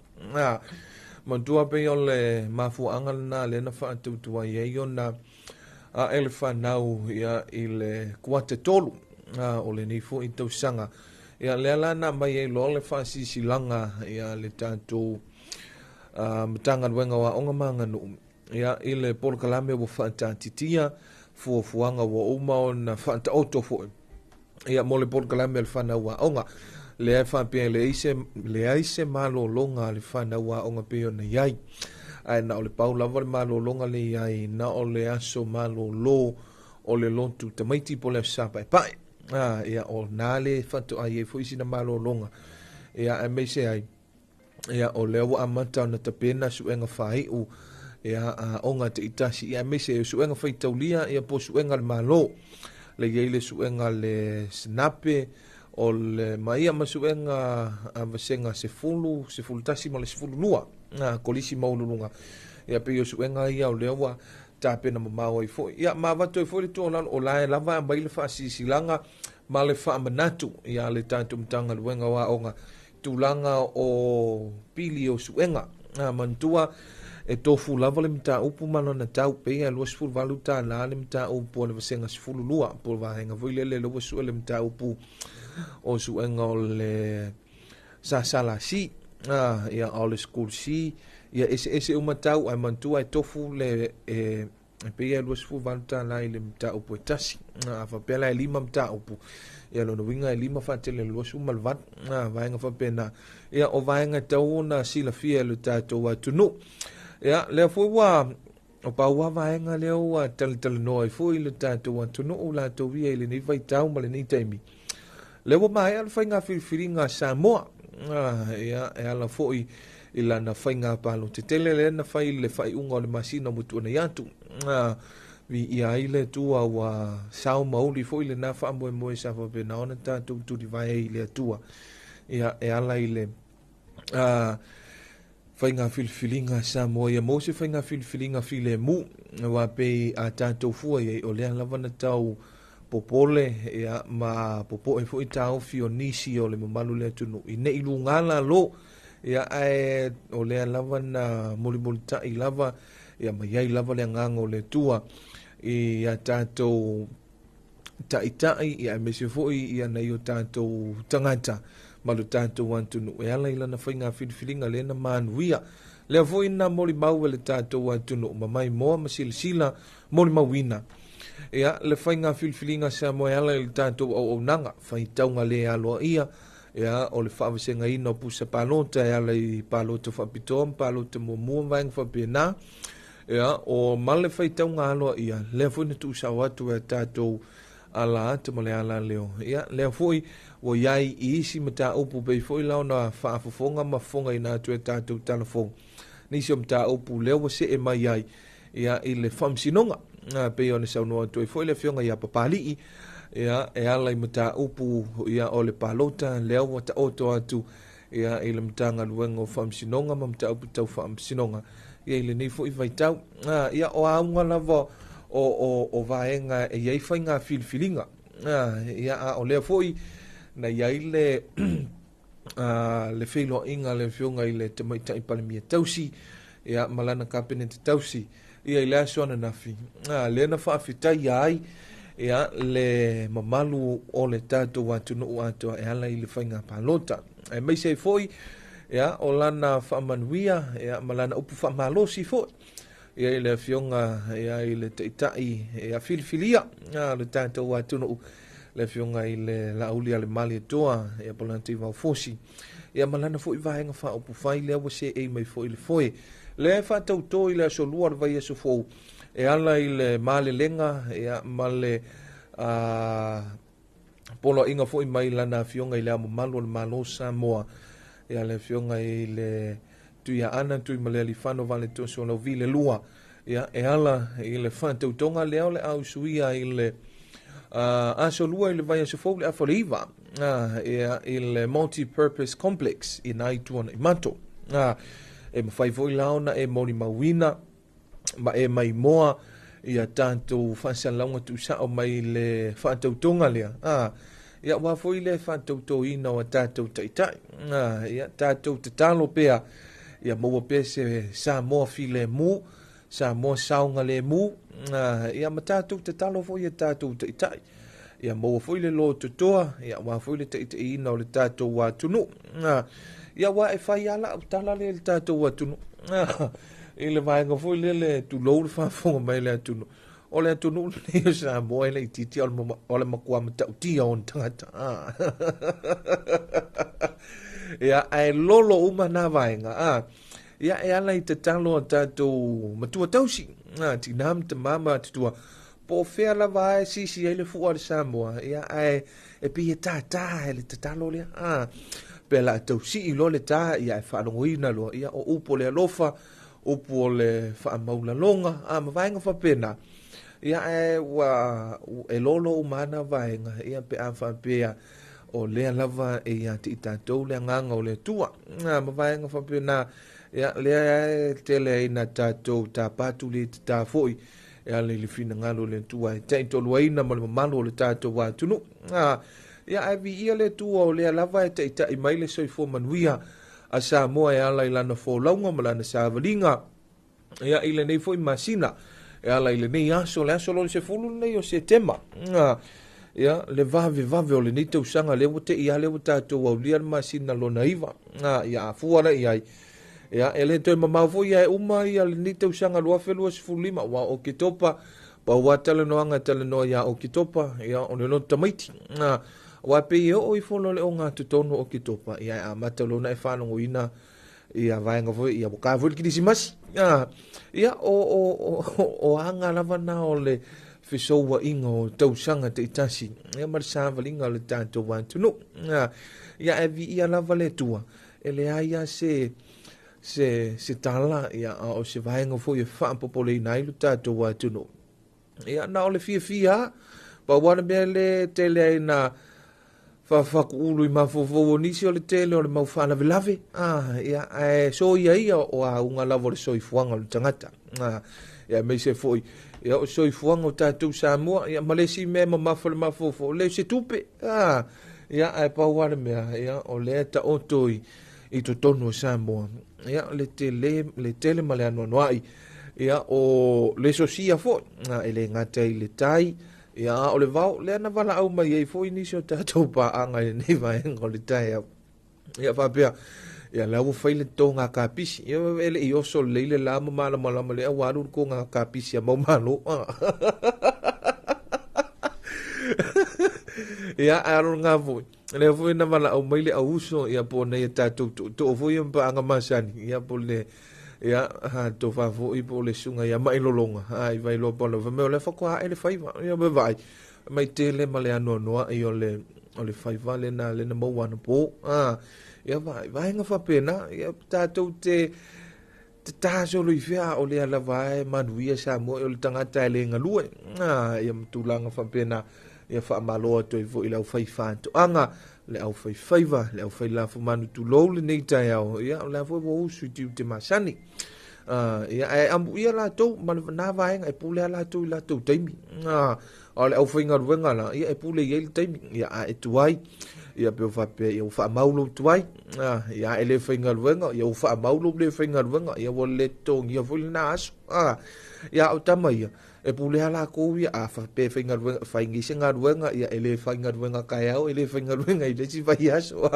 Manatua pei o le mafuaaga lena lea na faatautuai ai ona ae le fanau, ia, i le kuata 3 o lenei foi tausaga. Ia, lea la na mai ai loa le faasilasilaga, ia, le tatou Matagaluega o Aoga ma Aganuu, ia, i le polokalame ua faataatitia fuafuaga ua uma ona faataoto foi, ia, mo le polokalame a le fanau aoga. Lea e faapea leai se malologa a le fanau aoga pei ona i ai, ae na o le pau lava le malologa le i ai na o le aso malolo o le lotu tamaiti po o le aso Sa paepae. Ia, o nā le faatoa i ai foi sina malologa, ia, aemaise ai, ia, o lea ua amata ona tapena suega faaiu, ia, aoga taitasi, ia, aemaise suega faitaulia, ia, po o suega le Malo. Le i ai le suega le Sinape, o le maia ma suega a vasega 10, 11 ma le 12, kolisi maululuga. Ia, pei o suega ia o lea ua tapena mamao ai foi. Ia, ma avatu ai foi le tuualalo, o la e lava aumai le faasilasilaga ma le faamanatu, ia, le tatou Matagaluega o Aoga, tulaga o pili o suega. Manatua e tofu lava le mataupu ma lona tau, pei e $28 le mataupu o le vasega 12, po o vaega foi lele le ua sue le mataupu o suega o le SSLC, ia, o le School C, ia, ese uma tau, ae manatua e tofu le e pei e $28 i le mataupu e tasi. A faapea la e 5 mataupu, ia, lona uiga e 5 faatele le 28, vaega faapena. Ia, o vaega tau ona silafia e le tatou atunuu. Ia, lea foi ua o paua vaega lea ua talatalanoa ai foi le tatou atunuu latou ia i lenei vaitau ma lenei taimi. Lea ua maea le faiga filifiliga a Samoa. Ia, e ala foi i lana faiga palota tele lea na fai i le faaiuga o le masina ua tuanai atu. Viia ai le Atua ua sao mauli foi lena faamoemoe sa faapena ona tatou tulivae ai i le Atua. Ia, e ala i le faiga filifiliga Samoa, ia mo se faiga filifiliga filemu, aua pei a tatou fua i ai o lea lava na tau popole, ia, ma popoe foi taofi o nisi o le mamalu le atunuu i nei luga lalo, ia, ae o lea lava na mulimulitai lava, ia, ma iai lava le agaga o le Atua i a tatou taitai, ia, aemaise foi ia nai o tatou tagata ma lo tatou atunuu e ala i lana faiga filifiliga lea na manuia. Lea foi na molimau e le tatou atunuu ma maimoa ma silasila molimauina, ia, le faiga filifiliga Samoa e ala i le tatou auaunaga faitauga le aloaia, ia, o le faavasegaina o pusa palota e ala i palota faapitoa ma palota muamua ma vaega faapena, ia, o ma le faitauga aloaia lea foi na tuusao atu e tatou ala ata ma le ala leo. Ia, lea foi ua iai i isi mataupu pei foi la ona faafofoga ma fofogaina atu e tatou talafoga nisi o mataupu lea ua see mai ai, ia, i le faamasinoga, pei ona saunoa atu ai foi le afioga ia Papali'i, ia, e ala i mataupu, ia, o le palota lea ua taoto atu, ia, i le Matagaluega o Faamasinoga ma mataupu tau faamasinoga, ia, i lenei foi vaitau. Ia, o auga lava o vaega e iai faiga filifiliga. Ia, a o lea foi na iai le le feiloaiga a le afioga i le Tamaitai Palemia tausi, ia, ma lana kapeneta tausi, ia, i le aso ananafi, lea na faafetaia ai, ia, le mamalu o le tatou atunuu atoa e ala i le faiga palota, aemaise ai foi, ia, o lana faamanuia, ia, ma lana upu faamalosi foi, ia, i le afioga, ia, i le taitai, ia, filifilia, le tatou atunuu, le afioga i le Laauli a le Malietoa, ia, Polataivao Fosi, ia, ma lana foi vaega faaupufai lea ua seei mai foi le foe. Lea e faatautō i le aso Lua o le vaiaso fou e ala i le malelega ia, ma le poloaiga foi mai lana Afioga i Le Ao Mamalu o le Malo o Samoa, ia le Afioga i le Tuiaana Tuimalealiifano Vaaletoa Sualauvi le Lua, ia, e ala i le faatautoga lea o le a usuia i le aso Lua i le vaiaso fou le afa o le 9, ia, i le Multi-Purpose Complex i nā i Tuanaimato. E mafai foi la ona e molimauina ma e maimoa ia tatou faasalalauga tuusao mai le faatautoga lea. Ia ua foi le faatautoina o tatou taitai. Ia tatou tatalo pea ia maua pea se Samoa filemu, Samoa saogalemu, ia ma tatou tatalo foi ia tatou taitai. Ia maua foi le lototoa, ia ua foi le taitaiina o le tatou atunuu. Ia ua e fai ala au tala le le tatou atunuu. I le vaega foi lea le tulou le faafofoga mai le atunuu. O le atunuu lenei o Samoa e laitiiti o le matua matautia o ona tagata. Ia, ae lolo uma nā vaega. Ia, e ala i tatalo a tatou matua tausi, tinā ma tamā ma atutua, po o fea lava e sisi ai le fua o le Samoa, ia, ae e pei e tātā e le tatalo lea. Pe la tausii loa le tā, ia, e faalogoina loa, ia, o upu o le alofa, upu o le faamaulalonga, ma vaega faapena. Ia, ae ua e lolo uma ana vaega, ia, pe a faapea o lea lava e ia te i tatou le agaga o le Atua. Ma vaega faapena, ia, lea e tele ai na tatou tāpatu le tatā foi, e ala i le finagalo o le Atua e taitoluaina ma le mamalu o le tatou atunuu. Ia, ae viia le Atua o lea lava e taitai mai le soifua manuia a Samoa e ala i lana folauga ma lana savaliga, ia, i lenei foi masina, e ala i lenei aso, le aso lona 10 lenei o Setema. Ia, le vavevave o lenei tausaga lea ua tei lea ua tatou aulia le masina lona 9. Ia, afua la i ai. Ia, e le toe mamao foi ia e uma ia lenei tausaga 2025, ua o Oketopa, pau a talanoaga talanoa ia Oketopa, ia, o le loto tamaiti. Ua pei e oo i folo le o ngā totonu o Oketopa, ia, e amata lona e faalogoina ia vaega foi, ia ka foi le kirisimasi. Ia, o anga lava na o le fesouaiga o tausaga taitasi, ia, ma le savaliga o le tatou atunuu. Ia, e viia lava le Atua, e leai lava se tala, ia, a o se vaega foi e faapopoleina ai lo tatou atunuu. Ia, na o le fiafia, pau lava le mea le tele ai na fafakuulu i mafaufau o nisi o le tele o le mau faalavelave. Ia, ae soia ia o auga lava o le soifuaga o le tagata. Ia, aemaise foi, ia, o soifuaga o tatou Samoa, ia, ma le isi mea e mamafa le mafaufau, le se tupe. Ia, ae pau lava le mea, ia, o lea taoto i totonu o Samoa, ia, le tele ma le anoanoai, ia, o le sosia foi, e le gata i le tai, ia, o le vao, lea na valaau mai ai foi nisi o tatou paaga i lenei vaega o le taeao. Ia, faapea, ia, la ua fai le toga kapisi. Ia, e le i oso lelei le la ma malamalama lea ua alu le toga kapisi a mau malo. Ia, ae alo ngā foi. Lea foi na valaau mai le auso, ia, po nei e tatou tootoo foi ia paaga masani. Ia, po le, ia, ha, tofa foi po le sunga ia mai lolonga. I vai loa pala. Fa mea o le whakoa e le whaiva. Ia, me vai. Mai tele ma le anoanoa i o le whaiva le na maua ana pō. Ia, vai, vaenga whapena. Ia, tatou te tāsolo i whea o lea lava e manuia Samoa o le tangata e le ngalue. Ia, matulanga whapena. Ia, whaamaloa toi fo i lau whaiwhātoanga, le au whaiwhaiva, le au whailafu manu tulou le nei taeao. Ia, o lea foi ua usu i tiu te masani. Ia, ae ambu ia latou, ma le nā vaenga, e pule a latou i latou taimi. O le au whaingaluenga la, ia, e pule i ei le taimi. Ia, a e tuai, ia, pe o whapea, ia, ua whaamaulo tuai. Ia, e le whaingaluenga, ia, ua whaamaulo le whaingaluenga, ia, ua le tongia foi le nā aso. Ia, o tama ia, e pule a lakou ia, a pe whaingaluenga, whaingise ngaluenga, ia, e le whaingaluenga kaiao, e le whaingaluenga i le si vai aso.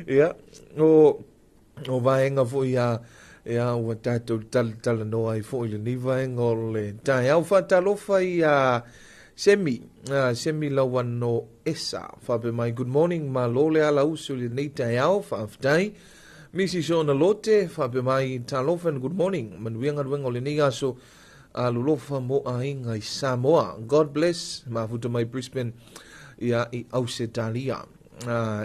Ia, o vaenga foi ia, ia, ua tatou talatala noa ai foi lenei vaega o le taeao. Faatalofa ia Semi, Semi Lauano Esa, faapea mai, good morning, malo le ala usu i lenei taeao, faafetai. Misi Sona Lote, whape mai talofa and good morning. Manuia galuega o lenei aso alolofa mo aiga i Samoa. God bless, mafuta mai Brisbane ia i Ausetalia.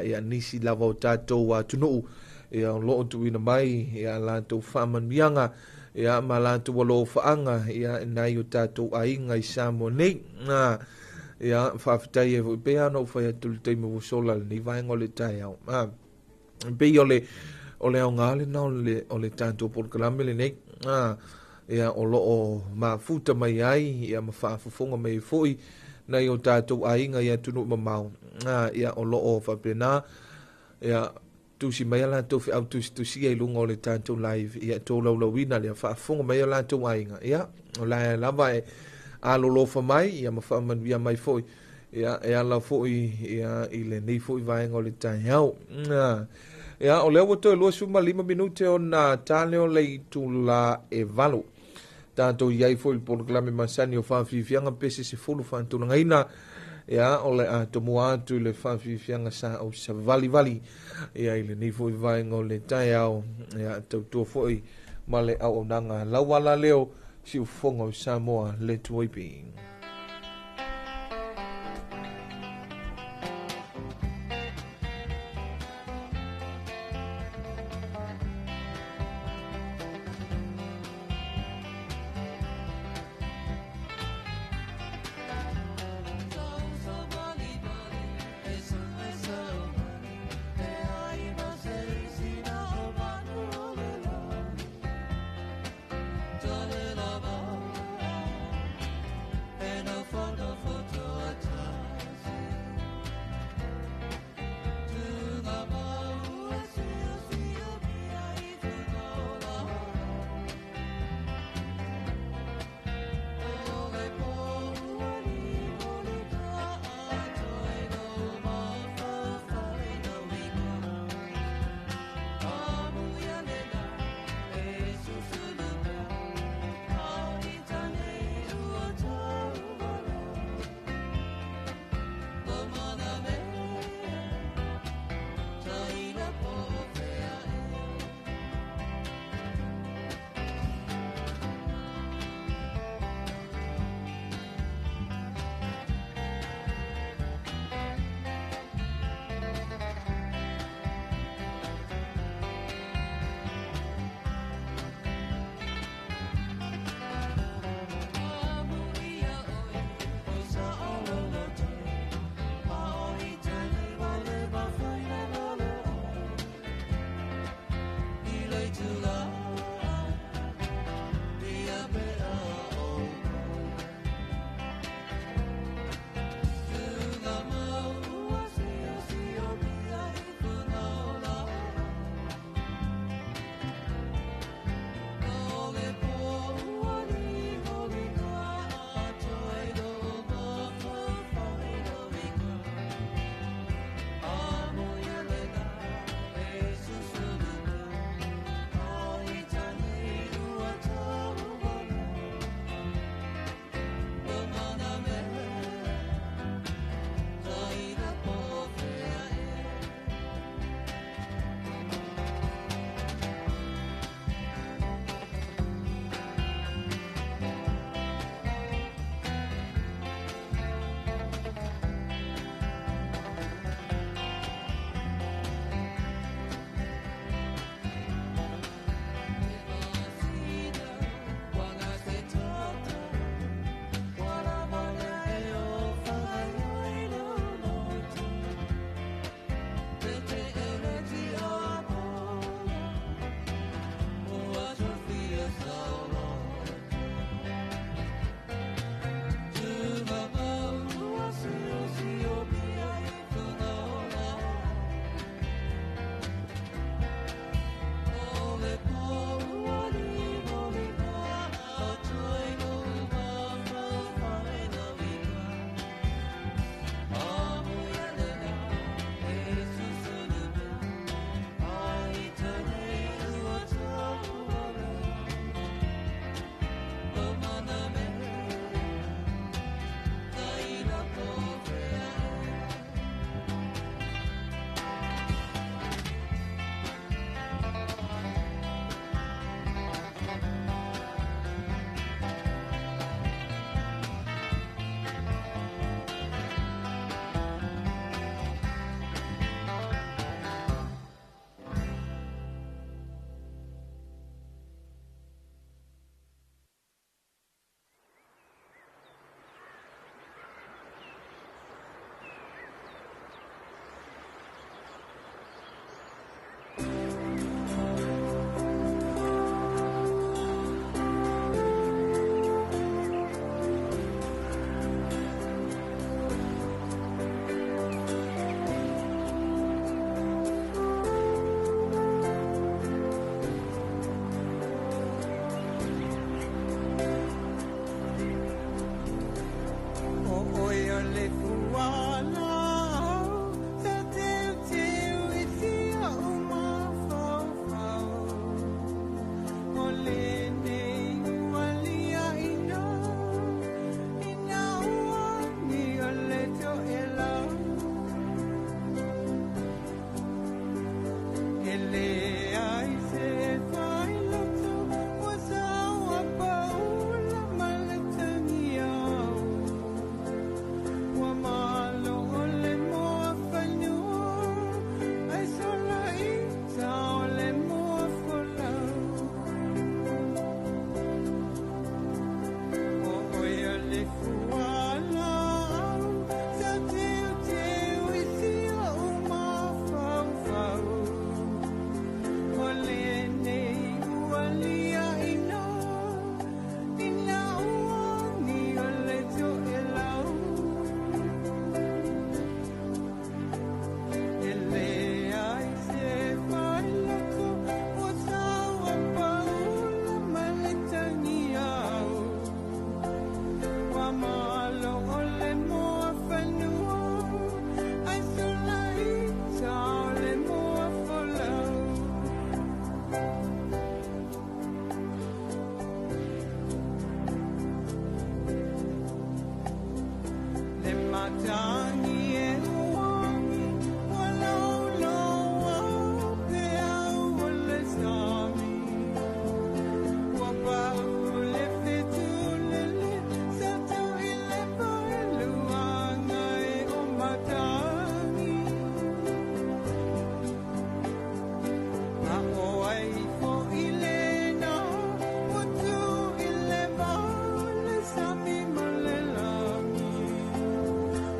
Ia nisi lava o tātou atunuu ia o loo tuuina mai ia latou faamanuiaga ia ma latou alofaga ia nai o tātou aiga i Samoa nei. Ia faafetai ai foi pea ona ou fai atu le taimi ua sola lenei vaega o le taeao. Pei o le aoga lena o le tātou polokalame lenei. Ia o loo mafuta mai ai ia ma faafofoga mai foi nai o tātou aiga i atunuu mamao. Ia o loo faapena ia tusi mai a latou feau tusitusia i luga o le tātou live ia tolaulauina le faafofoga mai o latou aiga. Ia o lae lava e alolofa mai ia ma faamanuia mai foi ia e ala foi ia i lenei foi vaega o le taeao. Ia o lea ua toe 25 minute ona tale o le itula e 8. Tātou iai foi le polokalame masani o faafiafiaga pese 10 faatulagaina. Ia o le atomua atu i le faafiafiaga sa o savalivali ia i lenei foi vaega o le taeao. Ia tautua foi ma le auaunaga lauala leo siufofoga o Samoa le 2AP.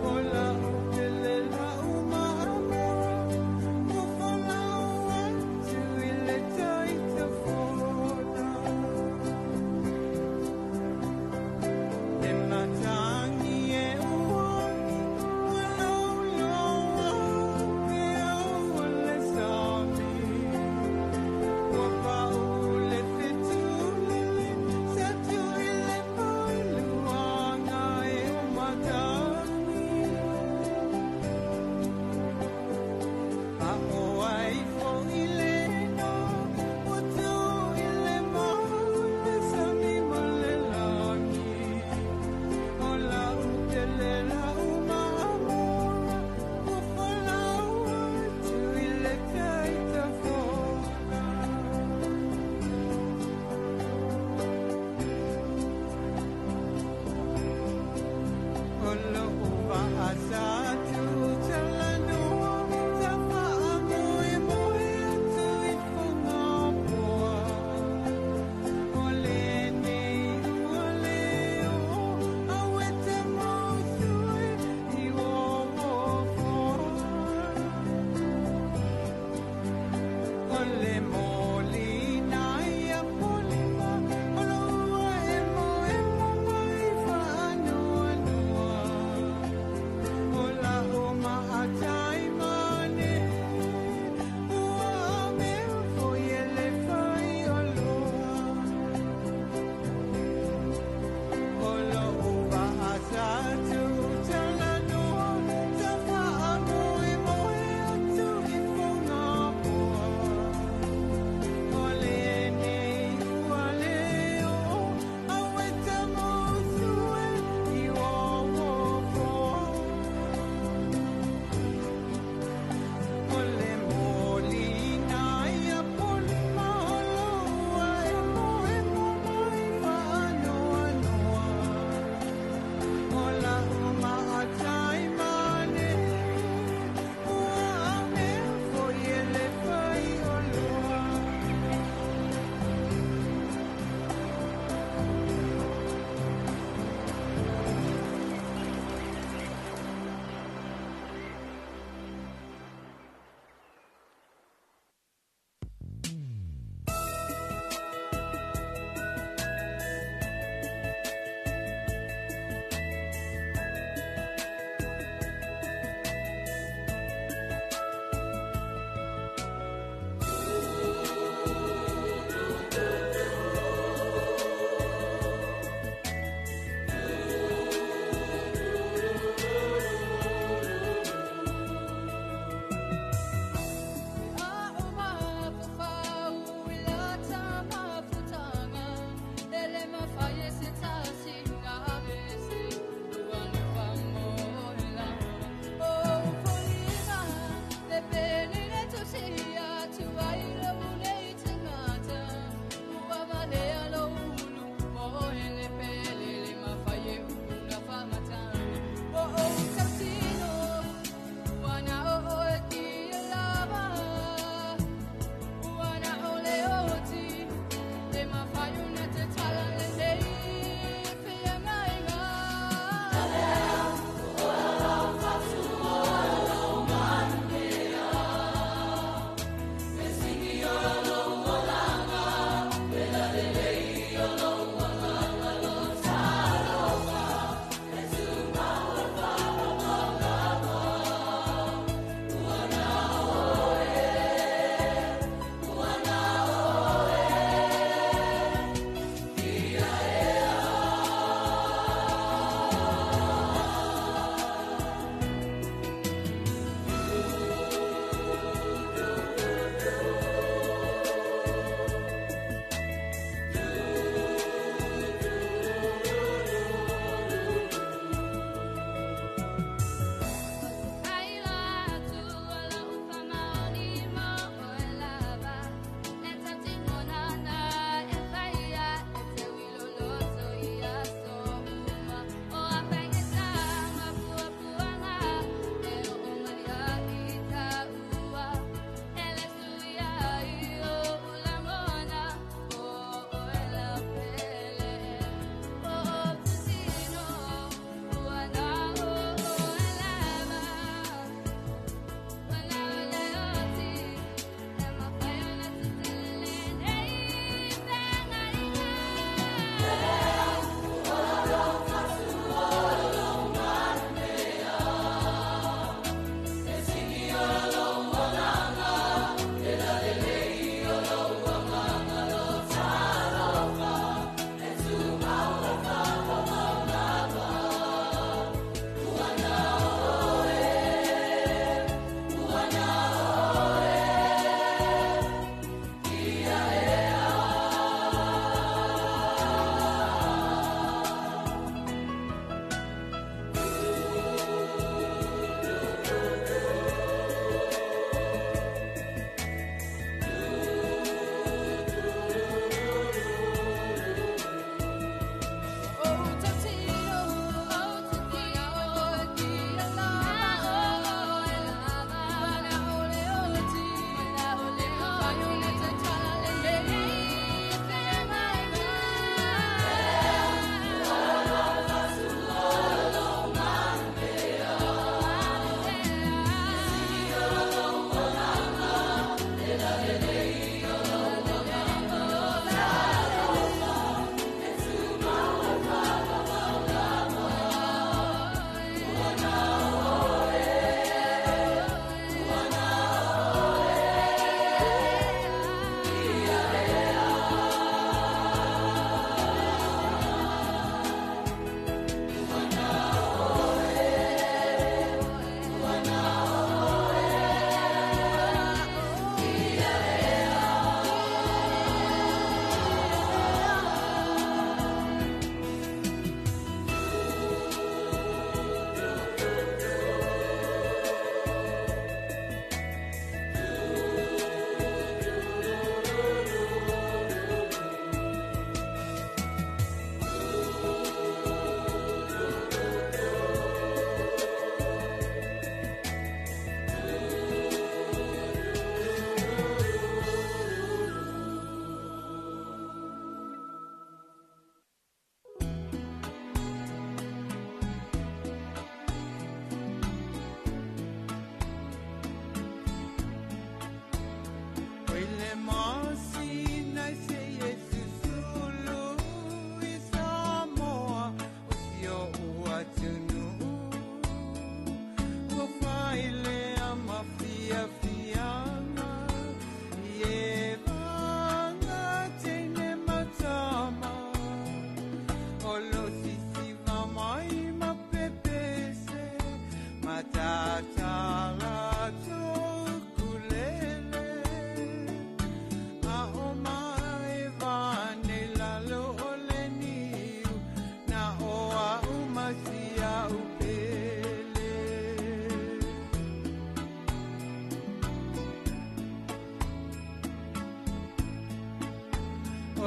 Hola.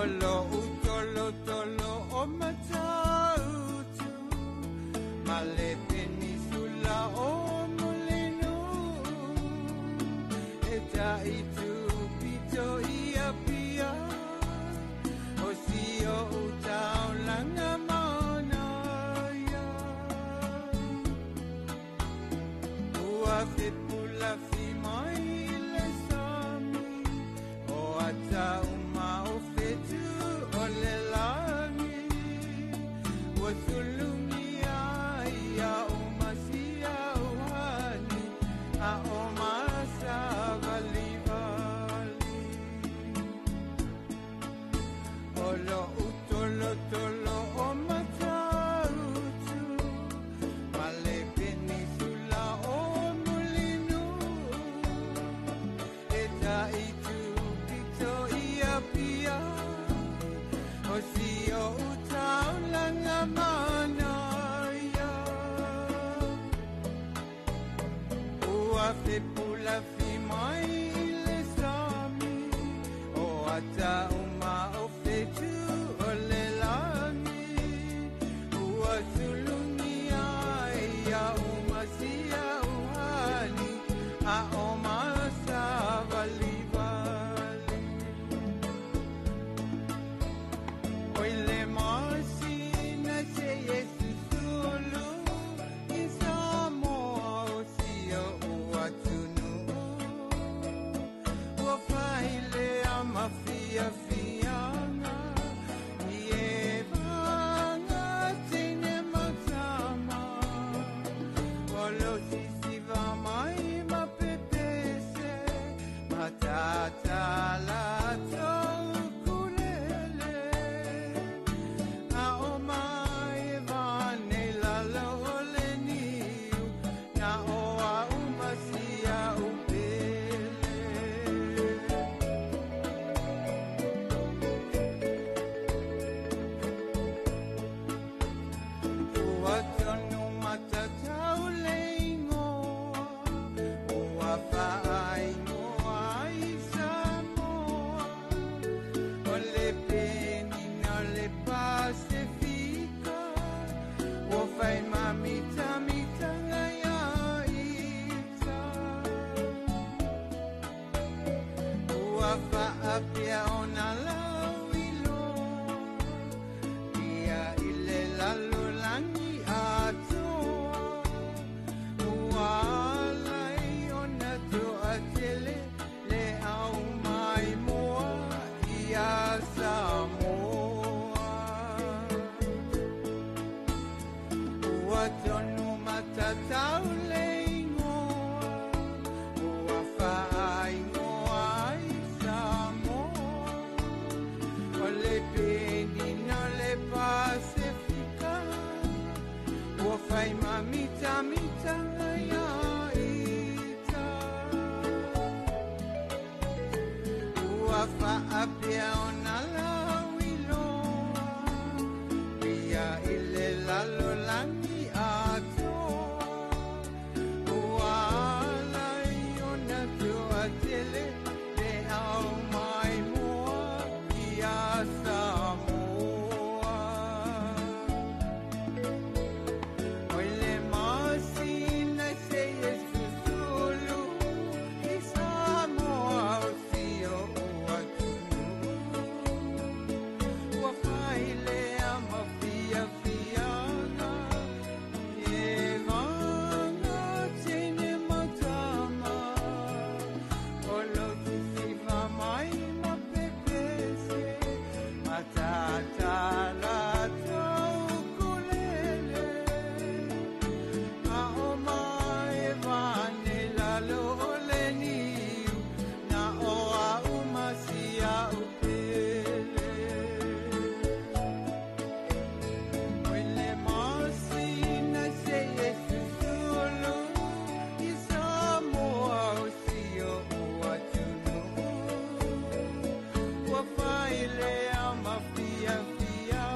O lo utolo tolo o matautu ma le penisula o Mulinu e taitu pito ia pia o si o utaulanga mana ia ua fepula fi mai le sami o ata uma o fetu o le lagi ua sulungia ia o masia o hani a o masa vali vali o lo utolo tolo o matautu ma le penisula o Mulinu e taitu pito ia pia o si o utaulanga mana ia ua fepula fi mai le sami o ata uma o fetu o le lagi ua sulungia ia umasia uhani a o masa vali vali oi le masina se Yesu sulu i Samoa o si o uatunu ua faile a mafia fianga i e vanga tine matama o lo sisiva mai ma pepese matata la taukulele a o mai vane lalo o le niu na o a umasia upele. Ua tonu matatau le ingoa, ua whaaingoa i Samoa. O le penina o le Pasifika, ua whai mamitamitanga ia ita. Ua whaapea o nā lau iloa, ia i le lalolagi atoa. Ua alai ona toatele le au mai moa ia Samoa. Ua tonu matatau le ingoa, ua whaaingoa i Samoa. O le penina o le Pasifika, ua whai mamitamitanga ia ita. Ua whaapea o nā lau iloa, ia i le lalolagi atoa. Ua alai ona toatele le au mai moa ia Samoa. Oi le masina se Yesu sulu i Samoa o si o uatunu. Ua faile a mafia fianga e vanga tene matama. O lo sisiva mai ma pepese matata la taukulele. A o mai vane lalo o le niu na o a umasia upele. Oi le masina se Yesu sulu i Samoa o si o uatunu. Ua faile a mafia fianga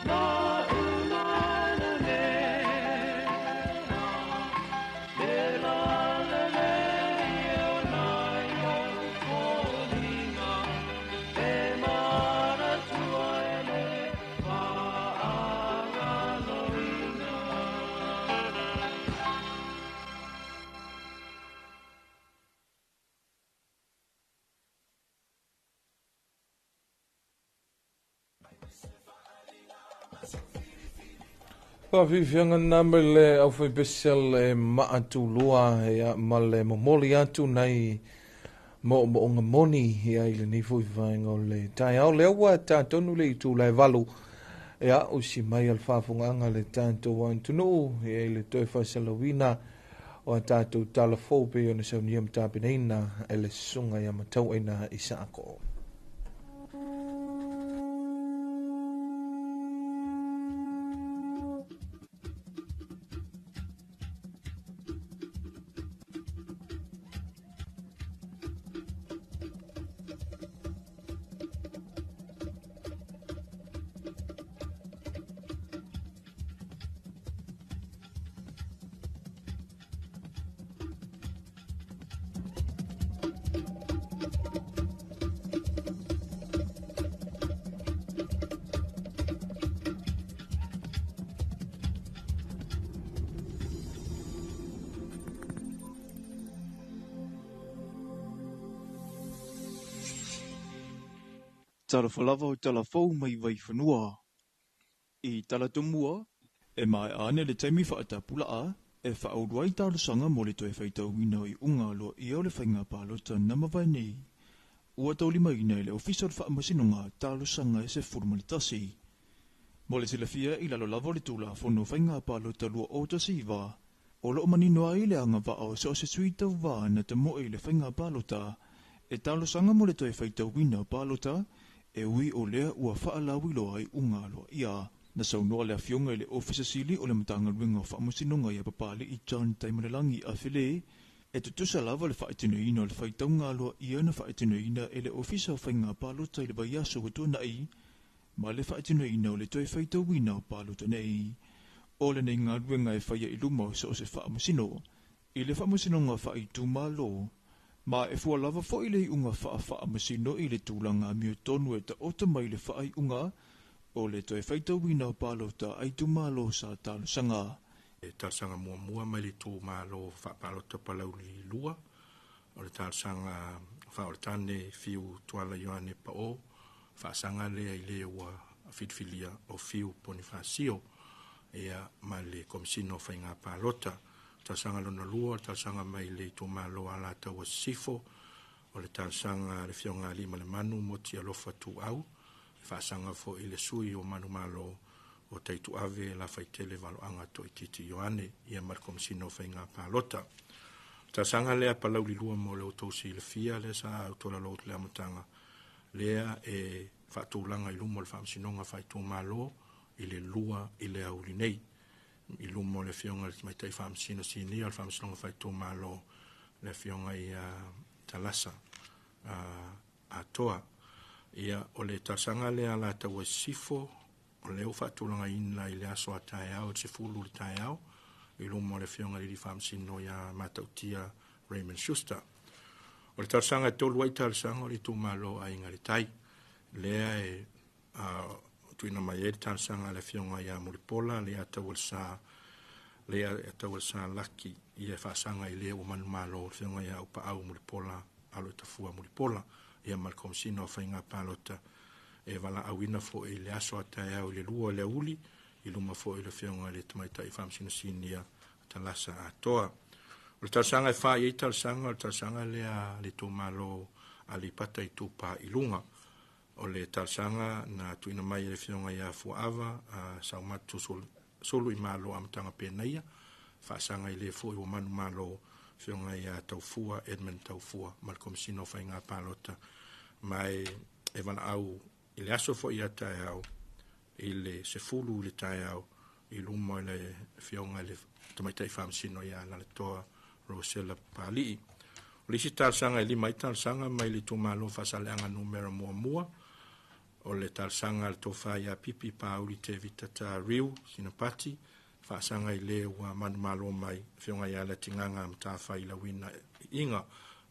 Ma Faafiafiaga lena mai le aufaipesi le maatulua ia ma le momoli atu nai moomooga moni ia i lenei foi vaega o le taeao lea ua tatonu le itu lae valu ia usi mai a le faafofogaaga le tatou atunuu ia i le toe faasalauina o a tatou tala fou pei ona saunia ma tapenaina e le susuga ia Matauaina i Saako. Talofa lava o tala fou mai Vaifanua. I tala tomua, e maea ane le taimi faatapulaa, e faaulu ai talosaga mo le toe faitauina o iuga aloaia o le faiga palota na mavae nei. Ua taulimaina e le Ofisa o le Faamasinoga talosaga e 11. Mo le silafia i lalo lava o le Tulafono Faiga Palota 2019, o loo manino ai le agavaa o so o se sui tauvā na tamoe i le faiga palota, e talosaga mo le toe faitauina o palota, e ui o lea ua faalauiloa iuga aloaia. Na saunoa le afioga i le Ofisa Sili o le Matagaluega o Faamasinoga ia Papali'i John Taimalelagi Afele, e tutusa lava le faaitinoina o le faitauga aloaia na faaitinoina e le Ofisa o Faiga Palota i le vaiaso ua tuanai, ma le faaitinoina o le toe faitauina o palota nei. O lenei galuega e faia i luma o so o se faamasino, i le faamasinoga faaitumalo, ma e fua lava foi le iuga faafaamasino i le tulaga amiotonu e taoto mai le faaiuga o le toe faitauina o palota a itumalo sa talosaga. E talosaga muamua mai le itumalo faapalota Palauli 2, o le talosaga faaoletane Fiu Tuala Ioane Pao, faasaga lea i le ua filifilia o Fiu Ponifasio, ia ma le Komesina o Faiga Palota. Talosaga lona lua, o le talosaga mai le itumalo Alataua Sisifo, o le talosaga a le Afioga ia Aliimalemanu Moti Alofa Tuau, faasaga foi i le sui o Manumalo o Taituave Lafaitele Valoaga Toititi Ioane, ia ma le Komesina o Faiga Palota. Talosaga lea Palauli 2 mo le outou silafia, lea sa autolalo le amataga, lea e faatulaga i luma o le Faamasinoga Faaitumalo i le 2 i le aoauli nei, i luma o le Afioga i le Tamaitai Faamasino Sinia o le Faamasinoga Faaitumalo, le Afioga ia Talasa Atoa. Ia, o le talosaga lea Alataua Sisifo, o lea ua faatulagaina i le aso a taeao, i le 10 le taeao, i luma o le Afioga i le Alii Faamasino ia Matautia Raymond Schuster. O le talosaga e 3 ai talosaga o le itumalo Aiga i le Tai, lea e tuuina mai ai le talosaga a le Afioga ia Mulipola, le Ataualesa Laki, ia faasaga i le ua manumalo, le Afioga ia Aupaau Mulipola, alo i Tafua Mulipola, ia ma le Komesina o Faiga Palota, e valaauina foi i le aso a taeao i le 2 le aoauli, i luma foi le Afioga i le Tamaitai Faamasino Sinia Talasa Atoa. O le talosaga e 4 i ai talosaga, o le talosaga lea le itumalo Aleipata Itupa i Luga. O le talosaga na tuuina mai e le Afioga ia Fuaava Saumatu Sulu i Malo Amataga Penaia, faasaga i le foi ua manumalo, Afioga ia Taufua Edmund Taufua ma le Komesina o Faiga Palota, ma e valaau i le aso foi ia taeao i le 10 i le taeao i luma o le Afioga i le Tamaitai Faamasino ia Laletoa Rosella Papali'i. O le isi talosaga e 5 ai talosaga mai le itumalo Faasaleaga numera 1, o le talosaga a le tofa ia Pipi Pauli Tevita Tariu Sinapati, faasaga i le ua manumalo mai, Afioga ia Latigaga Matafai Lauina Iga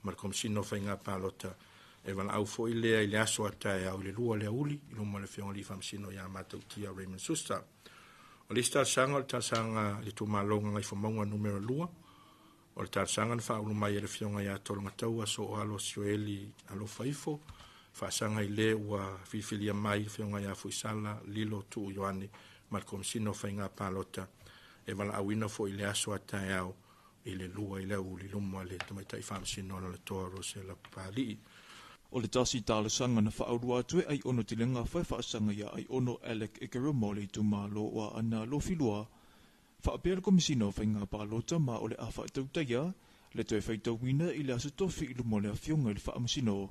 ma le Komesina o Faiga Palota, e valaau foi lea i le aso a taeao i le 2 le aoauli i luma o le Afioga i le Faamasino ia Matautia Raymond Suster. O le isi talosaga o le talosaga i le itumalo Gagaifomauga numera 2, o le talosaga na faaulu mai e le Afioga ia Tologataua Sooalo Sioeli Alofaifo, faasaga i le ua filifilia mai le Afioga ia Fuisala Lilo Tuu Ioane ma le Komesina o Faiga Palota e valaauina foi i le aso a taeao i le 2 i le aoauli i luma o le Tamaitai Faamasino o Alaalatoa Rosella Papali'i. O le tasi talosaga na faaulua atu e Aiono Tile Gafa e faasaga ia Aiono Alec Ekeroma o le itumalo o Aana Alofi 2, faapea le Komesina o Faiga Palota ma o le a faatautaia le toe faitauina i le aso tofi i luma o le afioga i le Faamasino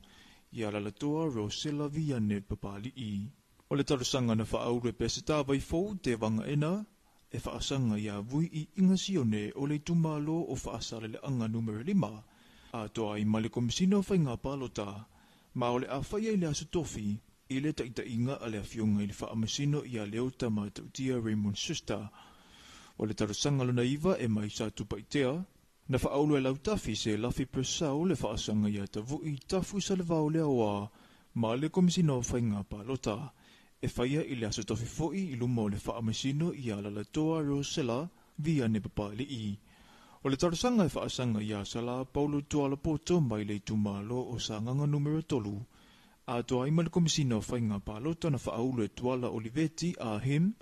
ia Alaalatoa Rosella Viane Papali'i. O le talosaga na faaulu e Peseta Vaifou Tevaga e faasaga ia Vui i Igasione o le itumalo o Faasaleleaga numera 5, atoa ai ma le Komesina o Faiga Palota, ma o le a faia i le aso tofi i le taitaiga a le afioga i le Faamasino ia Leota Matautia Raymond Schuster. O le talosaga lona 9 e mai sa Tupaitea, na faaulu e Lautafi se Lafi Purcell le faasaga ia Tavui Tafu Salevao Leaoa ma le Komesina o Faiga Palota, e faia i le aso tofi foi i luma o le Faamasino ia Alaalatoa Rosella Viane Papali'i. O le talosaga e faasaga ia Sala Paulo Tualapoto mai le itumalo o Sagaga numera 3, atoa ai ma le Komesina o Faiga Palota na faaulu e Tuala Oliveti a Him,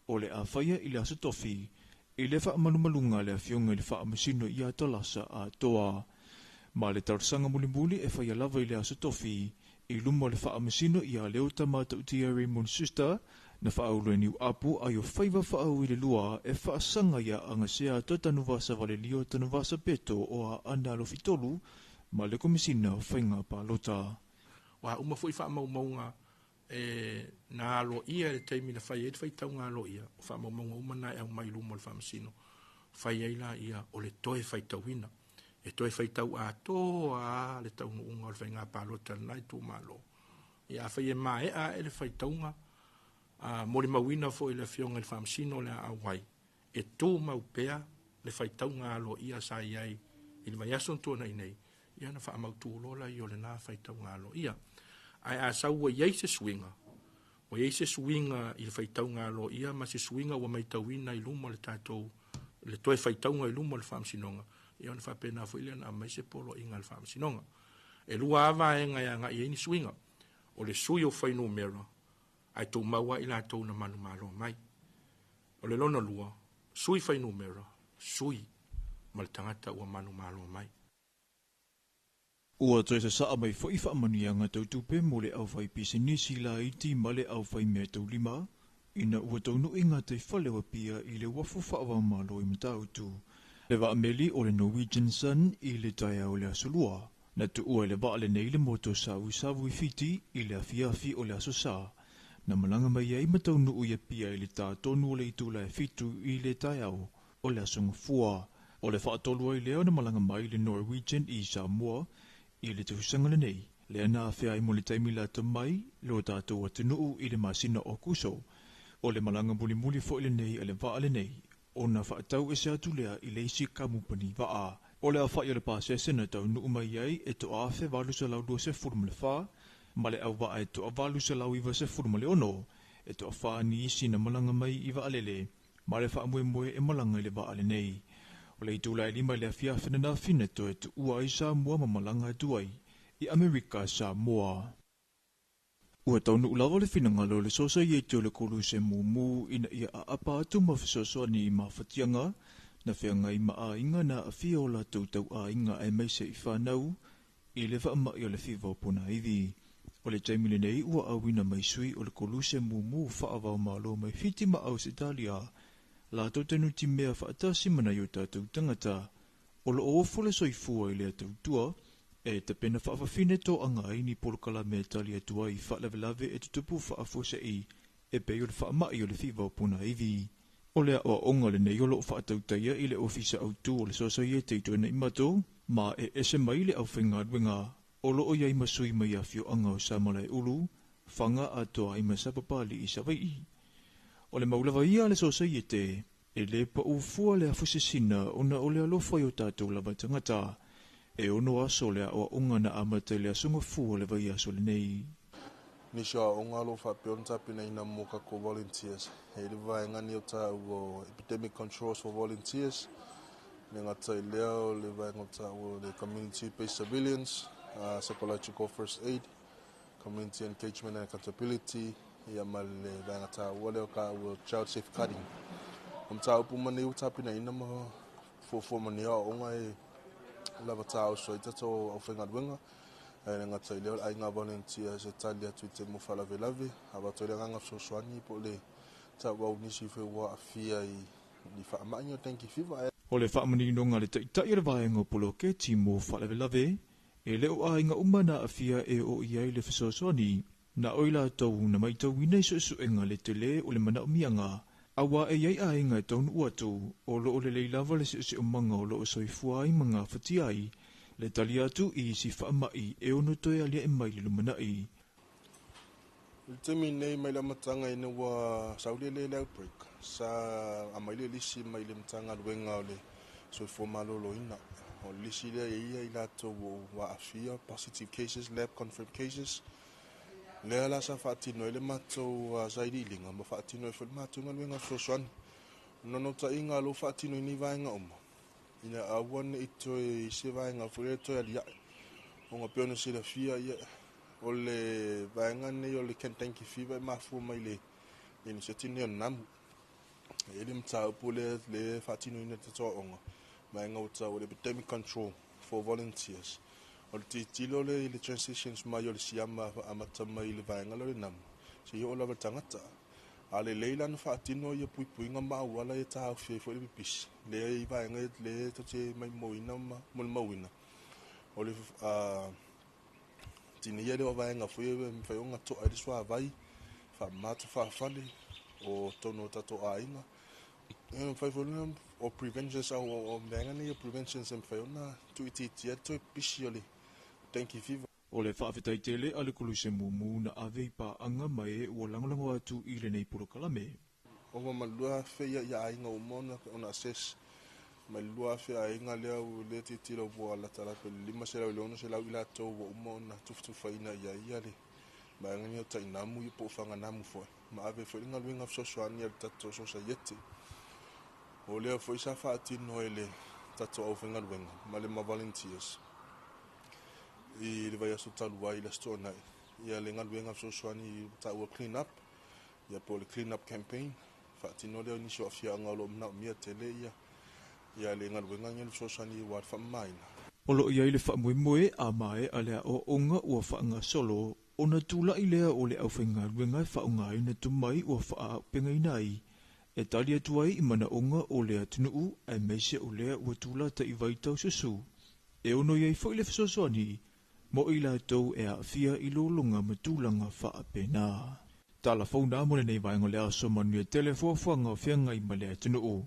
o le a faia i le aso tofi i le faamalumaluga a le afioga i le Faamasino ia Talasa atoa. Ma le talosaga mulimuli e faia lava i le aso tofi i luma o le Faamasino ia Leota Matautia Raymond Schuster, na faaulu e Niuapu ai o faiva faau i le 2 e faasaga ia Agasea Totanuvasa Valelio Tanuvasa Peto o Aana Alofi 3 ma le Komesina o Faiga Palota. Ua uma foi faamaumauga e na aloaia i le taimi na fai ai le faitauga aloaia, o faamaumauga uma na e aumai i luma o le Faamasino, fai ai la ia o le toe faitauina. E toe faitau atoa le taunuuga o le faiga palota lena itumalo. Ia afai e maea e le faitauga, molimauina foi le afioga i le Faamasino o le a auai, e tumau pea le faitauga aloaia sa i ai i le vaiaso na tuanai nei, ia na faamautu loa la i o lena faitauga aloaia. Ae a sau ua i ai se suiga, ua i ai se suiga i le faitauga aloaia ma se suiga ua maitauina i luma o le tatou, le toe faitauga i luma o le Faamasinoga, ia ona faapena foi lea na aumai se poloaiga a le Faamasinoga. E lua lava vaega e agai ai ni suiga, o le sui o fuainumera, ae tumau lava i latou na manumalo mai. O le lona lua, sui fuainumera, sui ma le tagata ua manumalo mai. Ua toe sasaa mai foi faamanuiaga tautupe mo le aufai pisinisi laiti ma le aufai mea taulima, ina ua taunui gataifale o Apia i le uafu faavaomalo i Matautu. Le vaameli o le Norwegian Sun i le taeao o le aso 2, na tuua i le vaa lenei le moto savusavu i Fiti i le afiafi o le aso Sa, na malaga mai ai ma taunuu i Apia i le tatonu o le itula e 7 i le taeao o le aso Gafua. O le faatolu ai lea na malaga mai le Norwegian i Samoa i le tausaga lenei, lea na afea ai mo le taimi lata mai lo tatou atunuu i le masina o Kuso. O le malaga mulimuli foi lenei a le vaa lenei, ona faatau ese atu lea i le isi kamupani vaa. O le aofai o le pasese na taunuu mai ai e 1,824, ma le auvaa e 1,896, e toafa nisi na malaga mai i vaalele, ma le faamoemoe e malaga i le vaa lenei. O le itula e 5 i le afiafi ananafi na toe tuua ai Samoa ma malaga atu ai i Amerika Samoa. Ua taunuu lava le finagalo o le Sosaiete o le Koluse Mumu ina ia aapa atu ma fesoasoani i mafatiaga na feagai ma aiga na aafia o latou tauaiga aemaise i fanau i le faamai o le fiva o ponaivi. O le taimi lenei ua auina mai sui o le Koluse Mumu faavaomalo mai Fiti ma Ausetalia, latou te nutimea faatasi ma nai o tatou tagata o loo ofo le soifua i le tautua e tapena faafafine toaga ai ni polokalame e tali atu ai i faalavelave e tutupu faafuasei e pei o le faamai o le fiva o ponaivi. O le aoaoga lenei o loo faatautaia i le ofisa autu o le Sosaiete i Tuanaimato, ma e ese mai le aufaigaluega o loo iai ma sui mai afioaga o Samalaeulu, Faga atoa ai ma Sapapali'i i Savaii. O le maulava ia a le Sosaiete e lē paufua le afusesina ona o le alofa i o tatou lava tagata. E 6 aso le aoaoga na amata i le aso Gafua le vaiaso lenei. Nisi o aoaoga o lo o faapea ona tapenaina mo tatou volunteers. E le vaega nei o taua o Epidemic Controls for Volunteers, le gata i lea o le vaega o taua o le Community Based Surveillance, Psychological First Aid, Community Engagement and Accountability, Ia ma le vaega taua lea o taua o child safeguarding. O mataupu uma nei ua tapenaina ma fuafua ma nei aoaoga e lava taoso ai tatou aufaigaluega. Ae le gata i lea o le aiga volunteer se tali atu i taimi o faalavelave, avatu ai le agaga fesoasoani po o le tauau nisi foi ua aafia i ni faamai o dengue fever. O le faamaninoga a le taitai o le vaega o poloketi mo faalavelave, e le o aiga uma na aafia e oo i ai le fesoasoani, na o i latou na matauina i suesuega le tele o le manaomiaga, auā e i ai aiga e taunuu atu o loo lelei lava le siosiomaga o loo soifua ai ma gafatia ai le tali atu i isi faamai e ono toe aliae mai i le lumanai. I le taimi nei mai le amataga ina ua saulele le outbreak, sa aumai le lisi mai le Matagaluega o le Soifua Maloloina. O le lisi lea e i ai i latou ua aafia, positive cases, lab confirmed cases. Lea la sa faatino ai le matou sailiiliga ma faatino ai foi le matou galuega fesoasoani. O le naunautaiga o lo o faatino i nei vaega uma, ina aua ne i toe i se vaega foi lea toe aliae. Ona pei ona silafia, ia, o le vaega nei o le dengue fever e mafua mai le iniseti nei o le namu. E i ai le mataupu lea e faatinoina i le tatou aoga, vaega ua taua o le epidemic control for volunteers. O le tilotilo lea i le transitions mai o le siama amata mai i le vaega lea o le namu, seia oo lava i le tagata. A lelei la ona faatino ia puipuiga ma auala e taofi ai foi le pipisi, lea i vaega lea e te maimoina ma molimauina, o le tineia lea o vaega foi e mafai ona to'a ai le suavai, faamama tuafafale o totonu o tatou aiga. E mafai foi ona o preventions o vaega nei o preventions e mafai ona tuuitiitia le toe pipisi o le dengue fever. O le faafetai tele a le Koluse mumu na ave i paaga ma e ua lagolago atu i lenei polokalame. Ova ma le 2,000 ia aiga uma ona assess mai le 2,000 aiga lea ua le tilotilo ua latalata i le 500 i le 600 i latou ua uma ona tufatufaina i ai ia le vaega nei o tainamu ia po o faganamu foi ma ave foi le galuega fesoasoani a le tatou sosaiete. O lea foi sa faatino e le tatou aufaigaluega ma le ma volunteers i le vaiaso talu ai i le Aso Toonai ia le galuega fesoasoani taua clean up ia po o le clean up campaign. Faatino lea o nisi o aafiaga o lo o manaomia tele ia le galuega nei o le fesoasoani aua le faamamaina. O loo i ai le faamoemoe a maea le aoaoga ua faagasolo ona tulai lea o le aufaigaluega e faaaogaina tomai ua faaaupegaina ai e tali atu ai i manaoga o le atunuu aemaise o lea ua tulata i vaitau susu e ono i ai foi le fesoasoani mo i latou e aafia i lologa ma tulaga faapena. Tala fou na mo lenei vaega o le aso manuia tele fuafuaga o feagai ma le atunuu.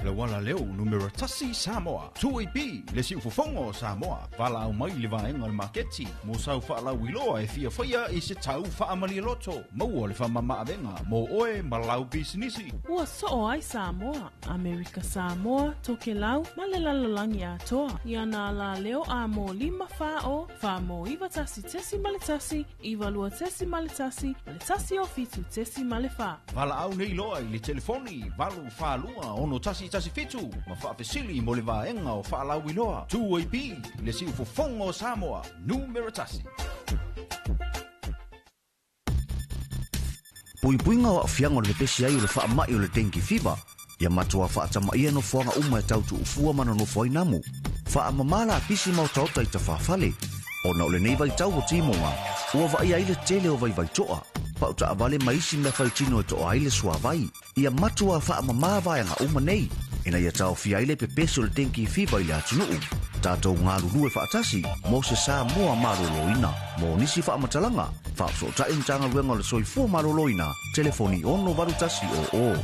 Le auala leo numera 1 Samoa, 2AP, le siufofoga o Samoa, valaau mai i le vaega o le maketi, mo sau faalauiloa e fia faia i se tau faamalialoto, maua le faamamaavega mo oe ma lau pisinisi. Ua soo ai Samoa, Amerika Samoa, Tokelau ma le lalolagi atoa. I ana alaleo a mo 5 4 0 4 mo 9 1.1 9 2.1 ma le 1 o 7 0.4. Valaau nei loa i le telefoni 8 4 2 6 1 7 ma faafesili mo le vaega o faalauiloa. 2AP, le siufofoga o Samoa, numera 1. Puipuiga o aafiaga o le pepesi ai o le faamai o le dengue fever. Ia matua faatamaia nofoaga uma e tau tuufua ma nonofo ai namu. Faamamā lapisi ma otaota i tafafale. Ona o lenei vaitau o timoga, ua vaaia ai le tele o vaivaitoa. Pautaavale ma isi mea faitino e toa ai le suavai. Ia matua faamamā vaega uma nei, ina ia taofia ai le pepesi o le dengue fever i le atunuu. Tatou galulue faatasi mo se Samoa malōlōina. Mo nisi faamatalaga, faafesootai Matagaluega o le Soifua Maloloina, telefoni 68100.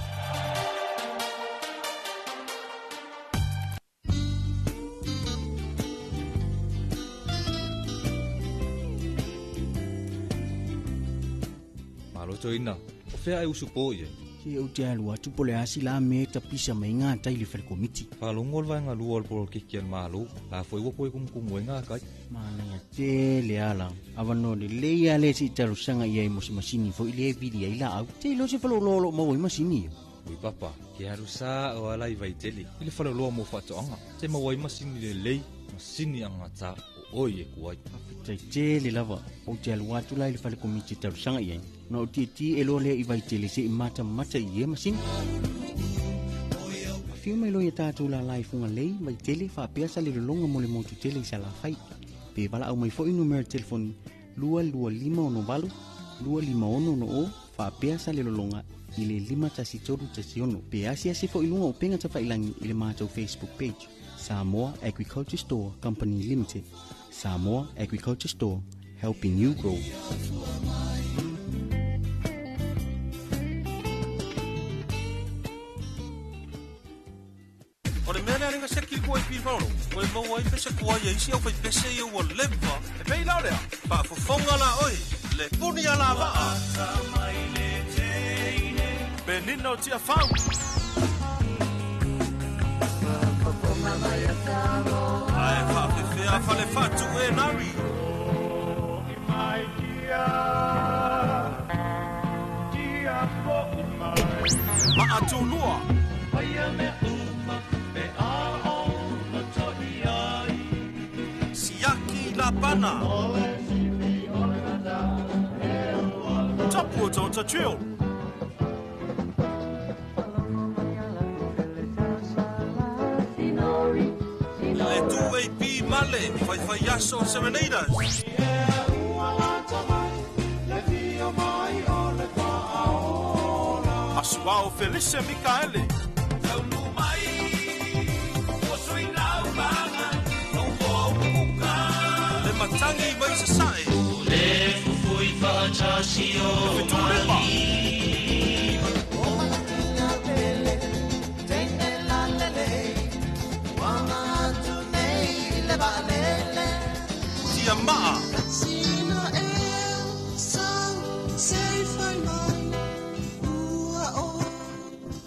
Malo toeaina, o fea e usupo i ai? Se ou te alu atu po o le a sila mea e tapisa mai gatai i le fale komiti. Faalogo le vaega lua o le polokiki a le Malo, la foi ua toe kumukumu ai gatai. Manaia tele ala. Avanoa lelei lava lea se i talosaga i ai mo se masini foi lea e vili ai laau. Te iloa se faleoloa o lo o maua ai masini ia. Ui papa, ke alu sa o ala i Vaitele, i le faleoloa mo faatoaga, te maua ai masini lelei, masini agata o oi e ku ai. Faafetai tele lava, ou te alu atu la i le fale komiti e talosaga i ai, ona ou tietie loa lea i Vaitele se i matamata i ia masini. Afio mai loa ia tatou lala i Fugalei, Vaitele, faapea Salelologa mo le motu tele i Salafai. Pe valaau mai foi numera telefoni 22568 25660 faapea Salelologa i le 51316 pe asiasi foi i luga o upega tafailangi i le matou Facebook page Samoa Agriculture Store Company Limited. Samoa Agriculture Store, helping you grow. O le mea lea lenga seki kua i pili whaoro, ua e maua ai pese kua ia isi au fai pese ia ua leva. E pei lao lea, faafofoga la oe, le puni a la vaa. Benino Tiafau. Ae faafefea fale fatu e nari. Maatulua. Siaki Lapana. Tapu o Tonta Drill. Le 2AP Male, Whaiwhai Aso Serenaders. Asuao Felice Mikaele. Le matangi mai sasae. Le fetulima. Tia maa.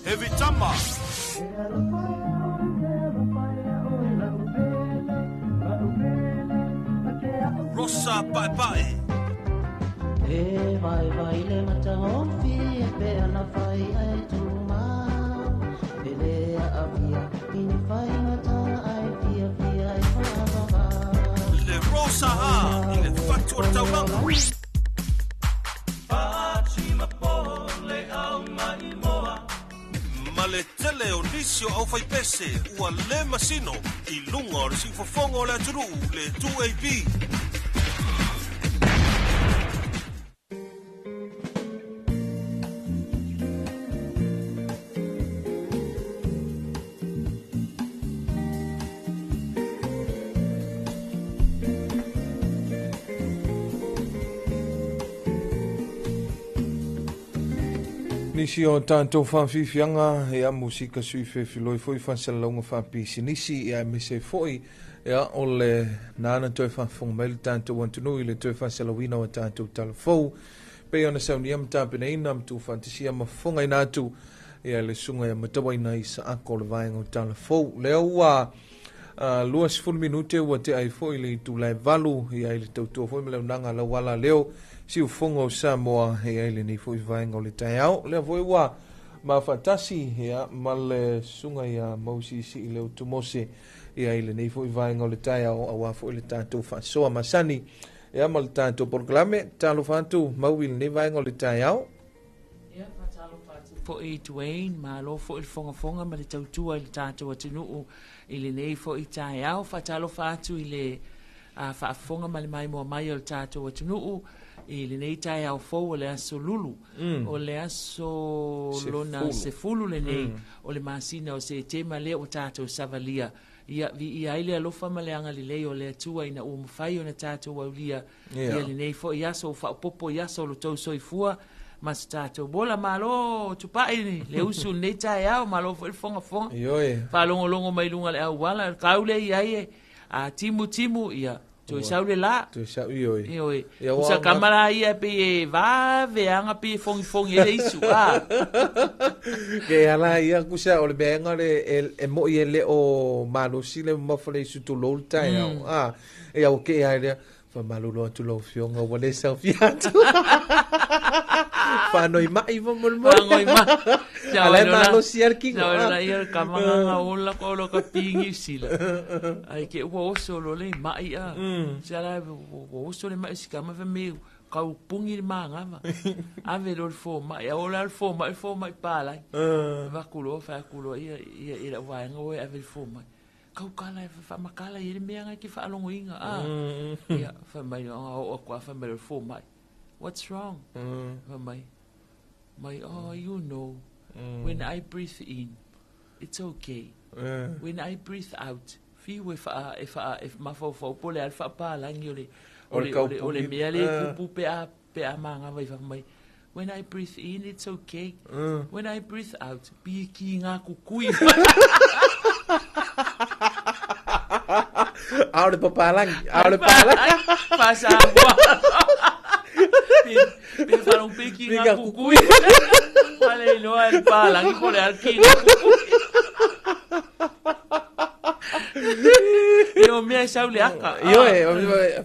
Heavy Tama. Rosa Paepae. E vai vai le matahofi e pe ana fai ai tuma. E le a avia ini fai ngata ai fia fia ai fa. Le Rosa ha i le fatu o le taulaga. Ma le tele o nisi o au faipese ua le masino i luga o le siufofoga o le atunuu le 2AB. Nisi o tatou faafiafiaga ia musika sui fefiloi foi faasalalauga faapisinisi ia aemaise foi ia o le nana toe faafofoga mai le tatou atunuu i le toe faasalauina o tatou talafou pei ona saunia ma tapenaina ma tuufaatasia ma fofogaina atu ia le susuga ia matauaina i saako o le vaega o talafou. Lea ua 20 minute ua tea ai foi le itula e 8 ia i le tautua foi ma le auaunaga lauala leo siufofoga o Samoa ia i lenei foi vaega o le taeao. Lea foi ua mafaatasi ia ma le susuga ia Mausiisii Leo Tumose ia i lenei foi vaega o le taeao aua foi le tatou faasoa masani ia ma le tatou polokalame. Talofa atu mau i lenei vaega o le taeao. Ia, faatalofa atu foi Dwayne, malo foi le fogafoga ma le tautua i le tatou atunuu i lenei foi taeao. Faatalofa atu i le faafofoga ma le maimoa mai o le tatou atunuu i lenei taeao fou o le aso Lulu. O le aso lona 10 lenei o le masina o Setema lea ua tatou savalia. Ia, viia ai le alofa ma le agalelei o le Atua ina ua mafai ona tatou aulia ia lenei foi aso ua faaopoopo i aso o lo outou soifua ma so tatou ola. Malo tupai le usu i lenei taeao, malo foi le fogafoga. Ioe. Faalogologo mai luga o le auala, o le kau lea i ai e a timu timu, ia, toe sau le la. Toe sau, ioe. Ioe. Ia, ua Usa ama- kama la ia pei e vave anga pei e fogifogi ai le isu, a. Ke ala ia kusa o le mea le e, e moi e le o malosi le mamafa le isu tulou le taeao. A, ia o ke ai lea, Faamalulu atu lau Afioga ua le saofia atu. Faanoi mai mo mo mo. Faanoi mai. Ala e malosi ai le kino. Sa ola ia le kama nga ola ko lo ka pingi sila. Ai ke ua oso lo le mai a. Sa la ua oso le mai si kama fa me kau pungi le mangava. Ave lo le fo mai. A ola le fo mai fo mai pa lai. Va kulo fa kulo ia ia ia la waenga o ave le fo mai. Kau kala e whaamakala i le mea ngai ki whaalongoinga. Ah. Ia, wha mai, oh, o kua wha mai le fo mai. What's wrong? Wha mai, mai, oh, you know, when I breathe in, it's okay. When I breathe out, fiu e wha, e wha, e mawhauwhau po le al whaapalangi o le, o le, o le, o le mea le kupu pe a, pe a mangava i wha mai. When I breathe in, it's okay. When I breathe out, pi ki ngā kukui. Ao le papalangi, ao le palangi. Pasamoa. Pe wharong pe ki ngā kukui. Wale iloa e palangi po le al ki ngā kukui. Ia o mea e sau le aka. Ioe, o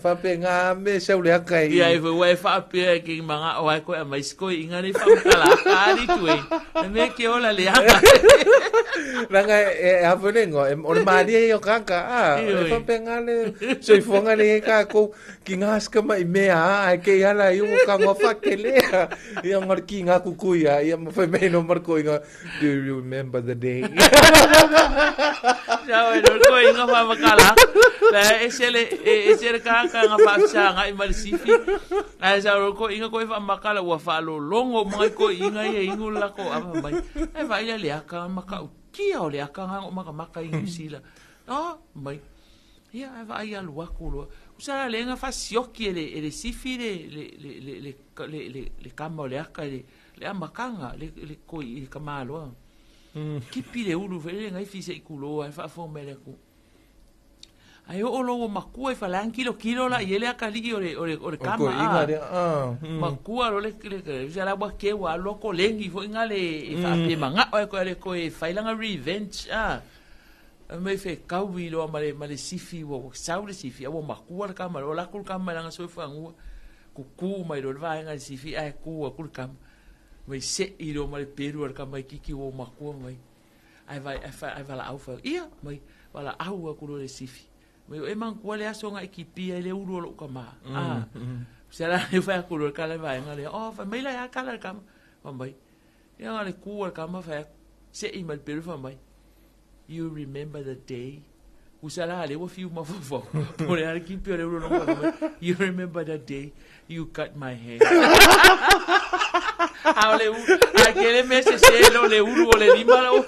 whape ngā me sau le aka i. Ia, e ua e whaapea e ki manga o ai koe a mai siko i inga nei whamakala aka ari tu e. E me ke ola le aka. Ranga e hapo le ngo, o le maria i o kaka, a, e whape ngā le soifuanga le e kākou ki ngā skama i mea, a, ai ke i ala i o ka ngā whakelea. Ia ngā ki ngā kukui, a, ia mawhai mei no marko i ngā, Do you remember the day? Sa e no ko inga fa makala. La e sele e sele ka ka nga fa sa nga i mali sifi. Ai sa ro ko inga ko e fa makala ua fa lo longo mai ko inga ia ingu la ko ama mai. E va ia le aka maka kia o le aka nga maka maka i New Zealand. Oh, mai. Ia e va ia lua ko lo. Usa le nga fa sioki e le sifi le le le le le le le kama o le aka le Le amakanga, le, le koi i ka maloa. Kipi le ulu fe le ngai fi se i kulo ai whaafo me le ku. Ai o lo makua i whalang kilo kilo la i ele akali o le, o le, o le kama. Ko inga le, ah. Makua lo le, le, le, se la wa ke wa lo ko lengi fo inga le e whaape manga o e ko le ko e whailanga revenge ah. Me fe kaui lo ma le, ma le sifi wa sau le sifi a wa makua le kama lo la kul kama langa so whangua. Kuku mai lo le vaega le sifi ae ku aku le kama. Mai se'i loa ma le pelu a le kama i kiki ua makua mai. Ae vai ae fa ae valaau fai ia mai valaau aku loa le sifi. Mai o e manatua le aso na e kipia ai le ulu o lo'u kamā. A se la le fai aku loa le kala le vaega lea oh fai mai la e a kala le kama. Fai mai ia na le ku a le kama fai aku se'i mai le pelu fai mai You remember the day? Usa la le ua fiu mafaufau. Po le ale kipi o le ulu longa mai. You remember the day you cut my hair. A o le u, a ke le me se se lo le ulu o le lima lo.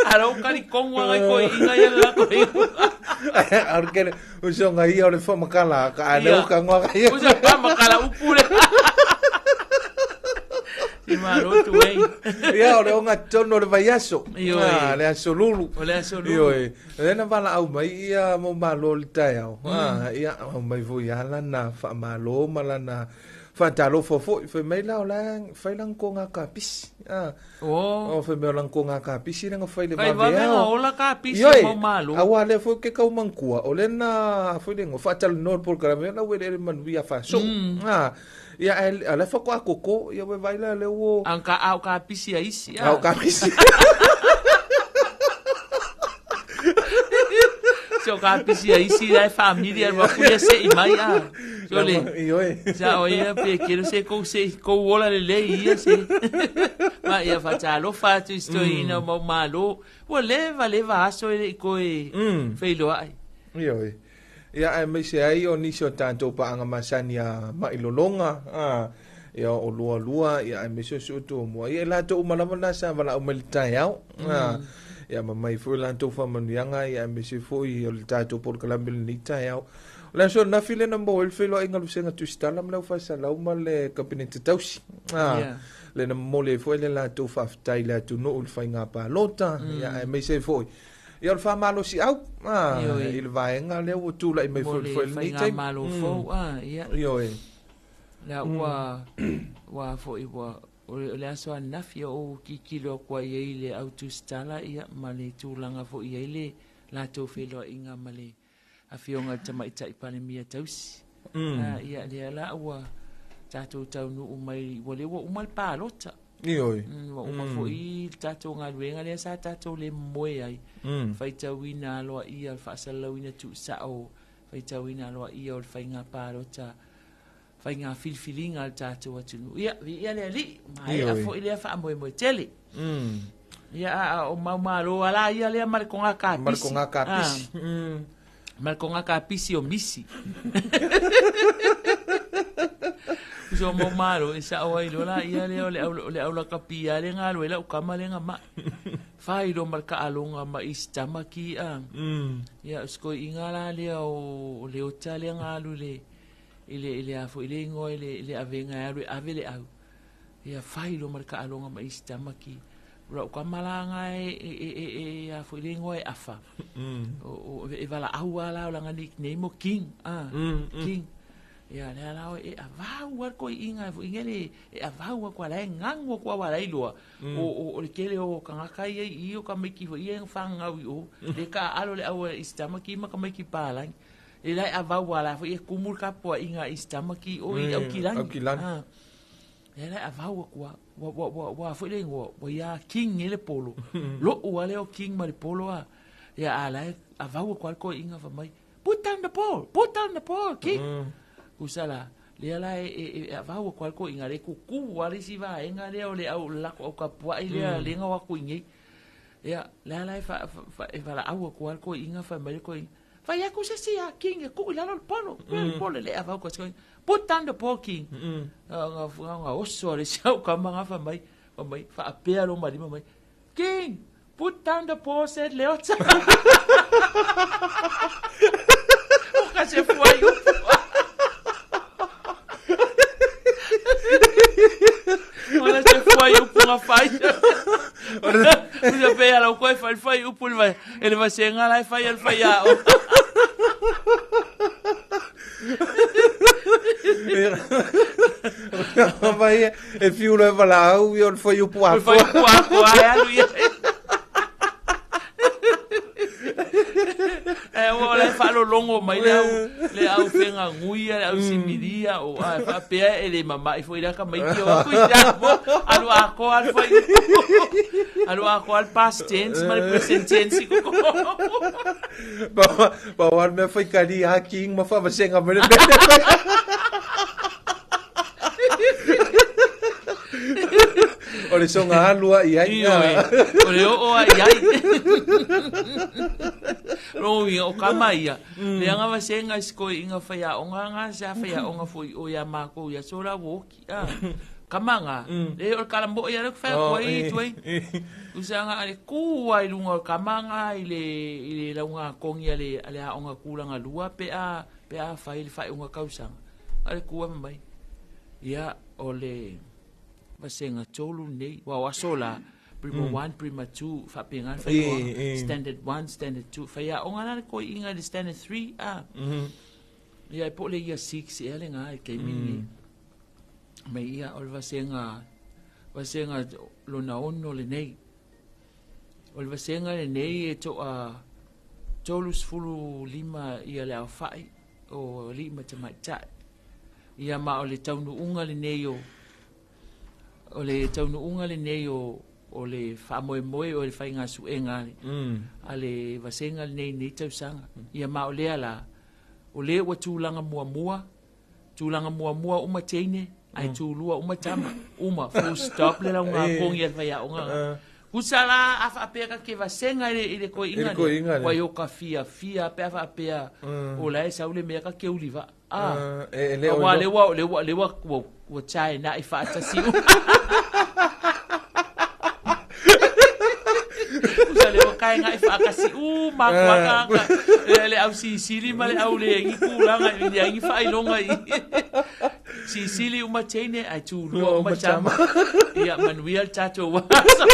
A lo kali kongu ngai ko inga ia la ko inga. A o ke usa ngai ia o le whamakala ka a le uka ngua ka ia. Usa whamakala upu le. Si malo tu ei. Ia o le onga tonu o le vaiaso. Ioe. Ah, le aso lulu. O le aso lulu. Ioe. Le na valaau mai ia mo malo le taeao. Ah, ia au mai foi ia lana faamalo ma lana faatalofa foi. Fai mai la o la fai lang ko ngā kapisi. Ah. Oh. O fai mai o lang ko ngā kapisi le nga fai le Fai vave vave ao. nga ola kapisi Ioe. mo malo. Aua le foi ke kau mangkua. O le na foi le ngo faatalanoa le polokalame la uele ele manuia faaso'o. Ah. Ia ae a la e faatoa koko ia ua e vaai la lea ua Ang ka au kapisi a isi a. Ao kapisi. Se o kapisi a isi la e familia e wakuia se i mai a. So le. Ioe. Sa o ia pe kero se kou se kou ola le lei ia se. Ma ia fatalofa atu i stoina o mau malo. Ua leva leva aso e le i koe feiloai. Ioe. Ia aemaise ai o nisi o tatou paaga masani a mailologa, a, ia o Lualua, ia aemaise o si o Tumua. Ia e latou uma lava na sa valaau mai le taeao. A, Ia ma mai foi latou faamanuiaga ia aemaise foi o le tatou polokalame i lenei taeao. O le aso ananafi lea na maua ai le feiloaiga a le Vasega Tusitala ma le Aufaisalau ma le Kapeneta Tausi. Ah, lea na momoli ai foi le latou faafetai i le atunuu i le faiga palota, ia aemaise ai foi ia o le faamalosiau ah, i le vaega lea ua tulai mai foi foi lenei taimi. Faigamalo fou, ah, ia. Ioe. Lea ua, ua foi ua O le aso ananafi ou tilotilo atu ai i le au tusitala ia ma le tulaga foi i ai le latou feiloaiga ma le Afioga i le Tamaitai Palemia tausi. Ia lea la ua tatou taunuu mai, ua lea ua uma le palota. Ioe. Ua uma foi le tatou galuega lea sa tatou le momoe ai, faitauina aloaia o le faasalalauina tuusao, faitauina aloaia o le faiga palota faiga filifiliga a le tatou atunuu. Ia, viia le Alii, maea foi lea faamoemoe tele. Ia, a o mau malo ala ia lea ma le koga kapisi. Ma le koga kapisi. Ma le koga kapisi o misi. Uso mau malo e sao ai lola ia lea o le au le au lakapi a le ngalo e lau kama le ngama. Fai lo ma le kaalonga ma isi tama ki a. Ia usko inga la lea o le ota le ngalu le i le, i le a foi le igoa i le, i le avega e alu e ave le au. Ia fai loa ma le taaloga ma isi tama ki. O lau tama la nga e, e, e, e, e a foi le igoa e afa. O, o, e valaau lava la o lana nickname o King. Ah, King. Ia, lea la e avau a le toeaina e foi ngele, e avau atu a la e ganu atu aua la iloa. O, o, o le tele o tagata ia i i o tamaiti foi ia e fanau i o. Le taaalo le au a isi tama ki ma tamaiti palagi. E lae avau a la foi e kumu le tapuaiga a isi tama ki o i Aukilani. Aukilani. Ah. E lae avau atu a, ua, ua, ua, ua foi le igoa, ua ia King e le polo. Lo'u a lea o King ma le polo a. Ia a lae avau atu a le toeaina fai mai, put down the ball, put down the ball, King. Kusa la, lea la e, e, e avau atu a le toeaina le tutu a le isi vaega lea o le au, le latou au tapuai lea, lea na o atu i inei. Ia, lea la e fa, fa, e valaau atu a le toeaina fai mai le toeaina, Fai atu se isi a King e tuu i lalo le polo. Tuu le polo e le avau ko se Put down the ball King. Nga nga oso le si au kama nga fa mai. Fa mai faapea lo malima mai. King, put down the ball said Leota. O ka se fuai upu. Ola se fuai upu nga fai. Usa pe ala koe fai fai upu le vai. E le vasenga la e fai al fai ao. Vai e fiu le valaau i o le fai upu akoa. Fai upu akoa e alu ia. E ua le faalologo mai le au le au fegagui le au similia o a faapea e le mama'i foi lea tamaiti o atu i Samoa alu atoa le fai alu atoa le past tense ma le present tense i Pau lava le mea fai kali a king ma faavasega mai le mea O le soga alu a i ai. Ioe, o le oo a i ai. Lona uiga, o kama ia, leaga vasenga i si toeaina faiaoga ga sa faiaoga foi o ia matou i aso la ua oti, a. Kama ga, leai o le kalamoʻi lea ou te fai atu ai Tuai. Usa ga le ku lava i luga o le kama ga i le i le lauga togi a le a le aoga tulaga lua pe a pe a fai le faaiuga tausaga. A le ku lava mai. Ia, o le vasega tolu lenei, aua o aso la, Prima 1, Prima 2, faapena le faitoaga. Standard 1, Standard 2, faiaoga la le toeaina i le Standard 3, a. Ia, po o le Year 6 ea lena i le taimi lenei. Mai ia, o le vasega, vasega lona ono lenei. O le vasega lenei e toa 35 ia le aofai o alii ma tamaitai. Ia ma o le taunuuga lenei o o le taunuuga lenei o o le faamoemoe o le faiga suega a le, a le vasega lenei nei tausaga. Ia ma o lea la, o lea ua tulaga muamua, tulaga muamua uma teine, ae tulua uma tama, uma, full stop le lauga kogi a le faiaoga. Kusa la a faapea ka ke vasega i le, i le toeaina lea, ua i o ka fiafia pe a faapea o la e sau le mea ka ke uliva. Ah, e le aua le ua le ua le ua ua ua chae na i faatasi. Usa le ua kai vaega e faatasi uma atu lava tagata, le au sisili ma le au leai ni tulaga, e leai ni faailoga i sisili uma teine ae tulua uma tama. Ia manuia le tatou aso.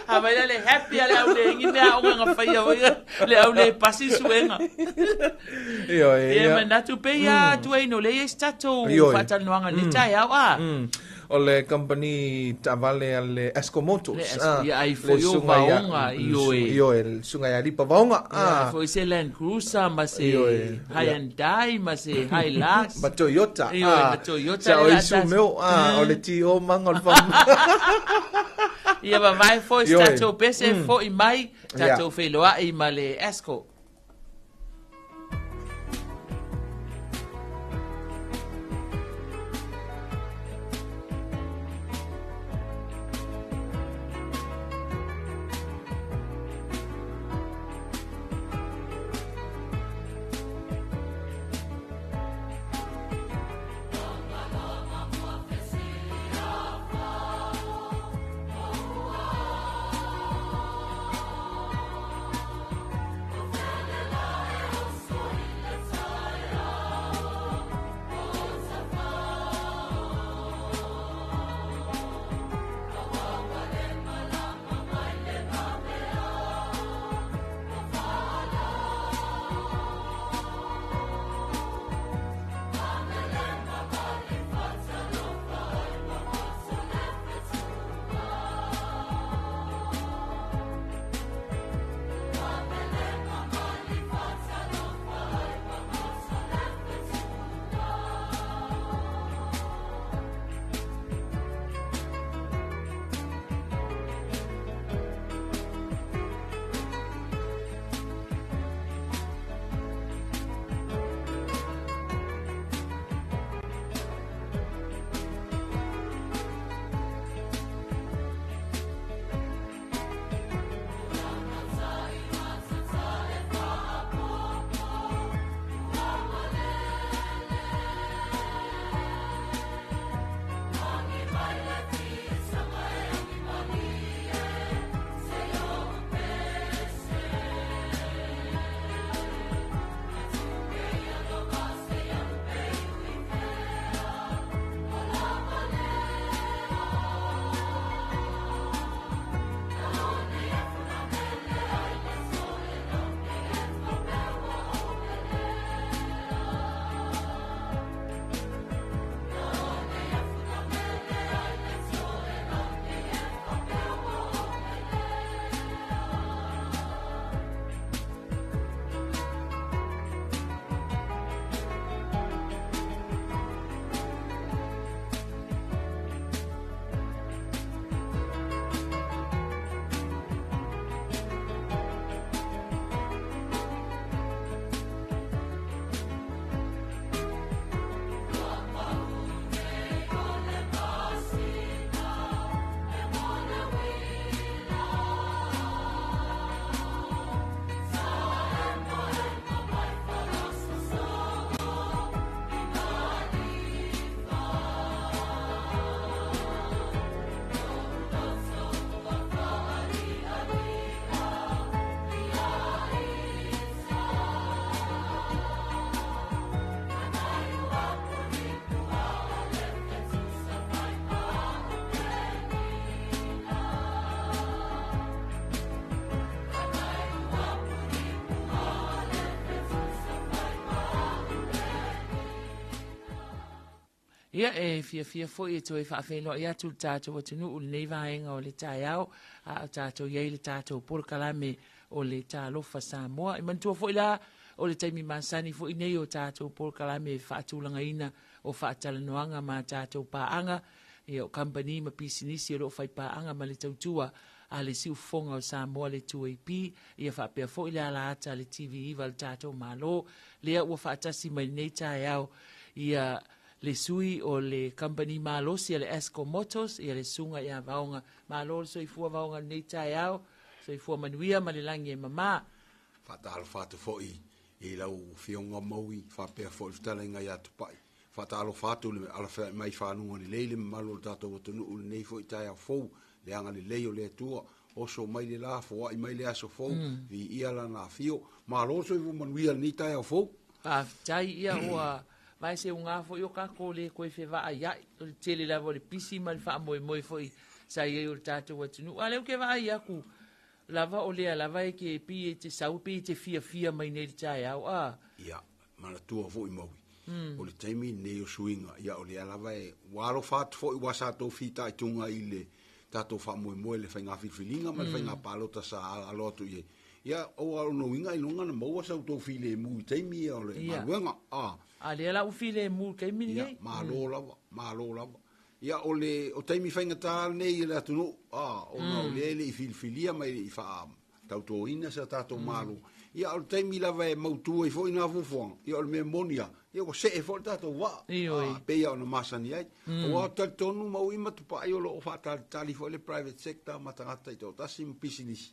A vai le happy a le au leai ni mea aoga na faia foi le au le pasi suega. Ioe, Ia manatu pe ia Dwayne o lea e i ai se tatou faatalanoaga i lenei taeao a. O le company taavale a le Esco Motors. Le Esco, ia ai foi o Vaoga, ioe. Ioe, le susuga ia Lipa Vaoga. Ia, ai foi se Land Cruiser ma se Hyundai ma se Hilux. Ma Toyota. Ioe, ma Toyota. Sa o isu meo, o le TO manga o le whamu. Ia vavae foi se tatou pese foi mai, tatou feiloai ma le Esco. Ia, e fiafia foi e toe faafeiloai atu le tatou atunuu i lenei vaega o le taeao, a o tatou i ai le tatou polokalame o le Talofa Samoa. E manatua foi la, o le taimi masani foi nei o tatou polokalame e faatulagaina o faatalanoaga ma tatou paaga, ia o kamupani ma pisinisi o lo o fai paaga ma le tautua a le siufofoga o Samoa le 2AP, ia faapea foi le alaata a le TV9 a le tatou Malo, lea ua faatasi mai lenei taeao ia le sui o le kamupani malosi a le Asco Motors, ia le Susuga ia Vaoga. Malo le soifua Vaoga i lenei taeao, soifua manuia ma le lagi e mama. Faatalofa atu foi i lau Afioga Maui faapea foi le fetalaiga ia Tupai. Faatalofa atu le alafai mai faluga lelei le mamalu o le tatou atunuu i lenei foi taeao fou, le agalelei o le Atua Oso mai le la, foai mai le aso fou, viia lana afio. Malo le soifua manuia i lenei taeao fou. Faafetai, ia ua vae seuga foi o tatou le toe fevaaiai, o le tele lava o le pisi ma le faamoemoe foi sa i ai o le tatou atunuu. A o lea ou te vaai atu lava o lea lava e te pei e te sau pei e te fiafia mai nei i le taeao, a. Ia, manatua foi Maui, o le taimi lenei o suiga, ia o lea lava e, ua alofa atu foi ua sa tou fitaituga i le tatou faamoemoe i le faiga filifiliga ma le faiga palota sa alo atu i ai. Ia, aua o lona uiga ailoga na maua sa outou filemu i taimi ia o le galuega. A. A lea la ua filemu i le taimi lenei. Ia, malo lava, malo lava. Ia, o le, o taimi faigata lenei i le atunuu, a, ona o lea e le i filifilia ma e le i faa, tautoina se tatou Malo. Ia, o le taimi lava e mautu ai foi nā fuafuaga, ia o le mea moni lava, ia ua see foi le tatou vaa, Ioe. a, pei lava ona masani ai. Aua ou te talitonu Maui ma Tupai o lo o faatalitali foi le private sector ma tagata taitoatasi ma pisinisi.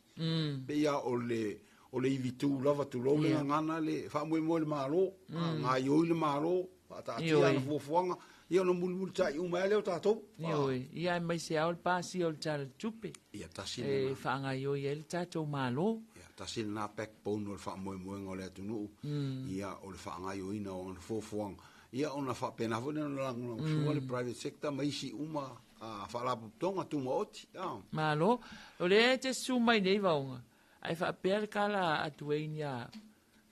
Pei lava o le, o le ivitu lava tulou le gagana le faamoemoe i le Malo, a, gaoioi le Malo, faataatia ana fuafuaga, ia ona mulimulitai uma ai lea o tatou. Ioe, ia aemaise lava o le pasia o le Tala o le Tupe. Ia tasi lena. E faagaoioi ai le tatou Malo. Ia tasi lena backbone o le faamoemoega o le atunuu, ia o le faagaoioiina o ana fuafuaga. Ia ona faapena foi lea ona lagolagosua le private sector ma isi uma faalapotopotoga tumaoti. Malo. O lea e te susu mai nei Vaoga, ae faapea le tala a Dwayne ia